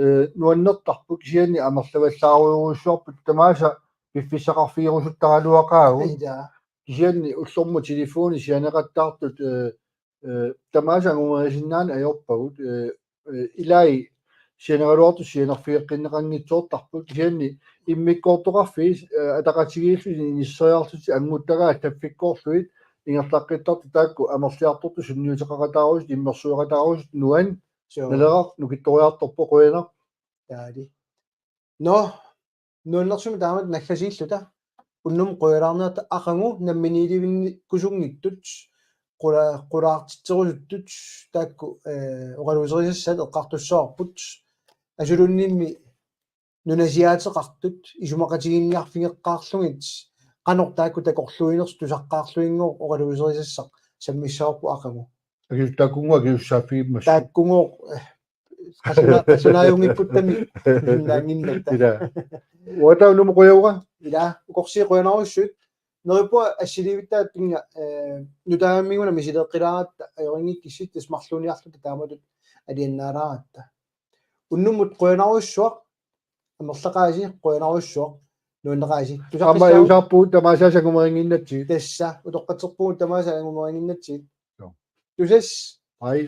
eh, nuannertarput kisianni amerlavallaarujorujussuarput tamaasa piffissaqarfigerusuttaraluaqaagut. Ila. Kisianni ullormut telefoni sianeqattaartut, eh, eh, tamaasa angumerisinnaaneq ajorpagut, eh, eh, ilai sianeraluartut sianerfigeqqinneqanngitsoortarput kisianni immikkoortoqarfiit, eh, ataqatigiillutik inisseriarlutik anguttagaat taffikkoorlugit ingerlaqqittartut taakku amerliartortut sunniuteqaqataarusut immersueqataarusut nuann-. Suu. Naleraq nukittoriartorpoq qujanaq. Taali. Nå, nuannersumik taamatut naggasiilluta. Unnummut qujalaarniarta aqagu namminiilivinnikkusunngitsut, qula-, qulaartitserusuttut, taakku, eh, oqaluuserisassat eqqartussavarput. Asulunnimmi nunasiaateqartut, isumaqatigiinniarfigeqqaarlugit, qanoq taakku takorluuinersut tusaqqaarluinngooq oqaluuserisassaq sammissavarput aqagu. Akisuttaakkunngooq akisussaaffigimmassuk. Taakkugooq, eh, qasuna-, qasunaajunngipputtami naannginnatta. Ila. Uataunum qujavuga? Ila, ukorsiit qujanarujussuit. Neriuppunga assiliivittaat pinnga, eh, nutaammiuna misileeqqilaaratta ajorinngikkussi tassa marluuniarluta taamatut aliannaalaaratta. Unnummut qujanarujussuaq, amerlaqaasi qujanarujussuaq. Nuanneqaasi. Aamma iusaarpugut tamaasa sangumerinnginnatsigit. Tassa utoqqatserpugut tamaasa sangumerinnginnatsigit. Joo. Tusas. Hej.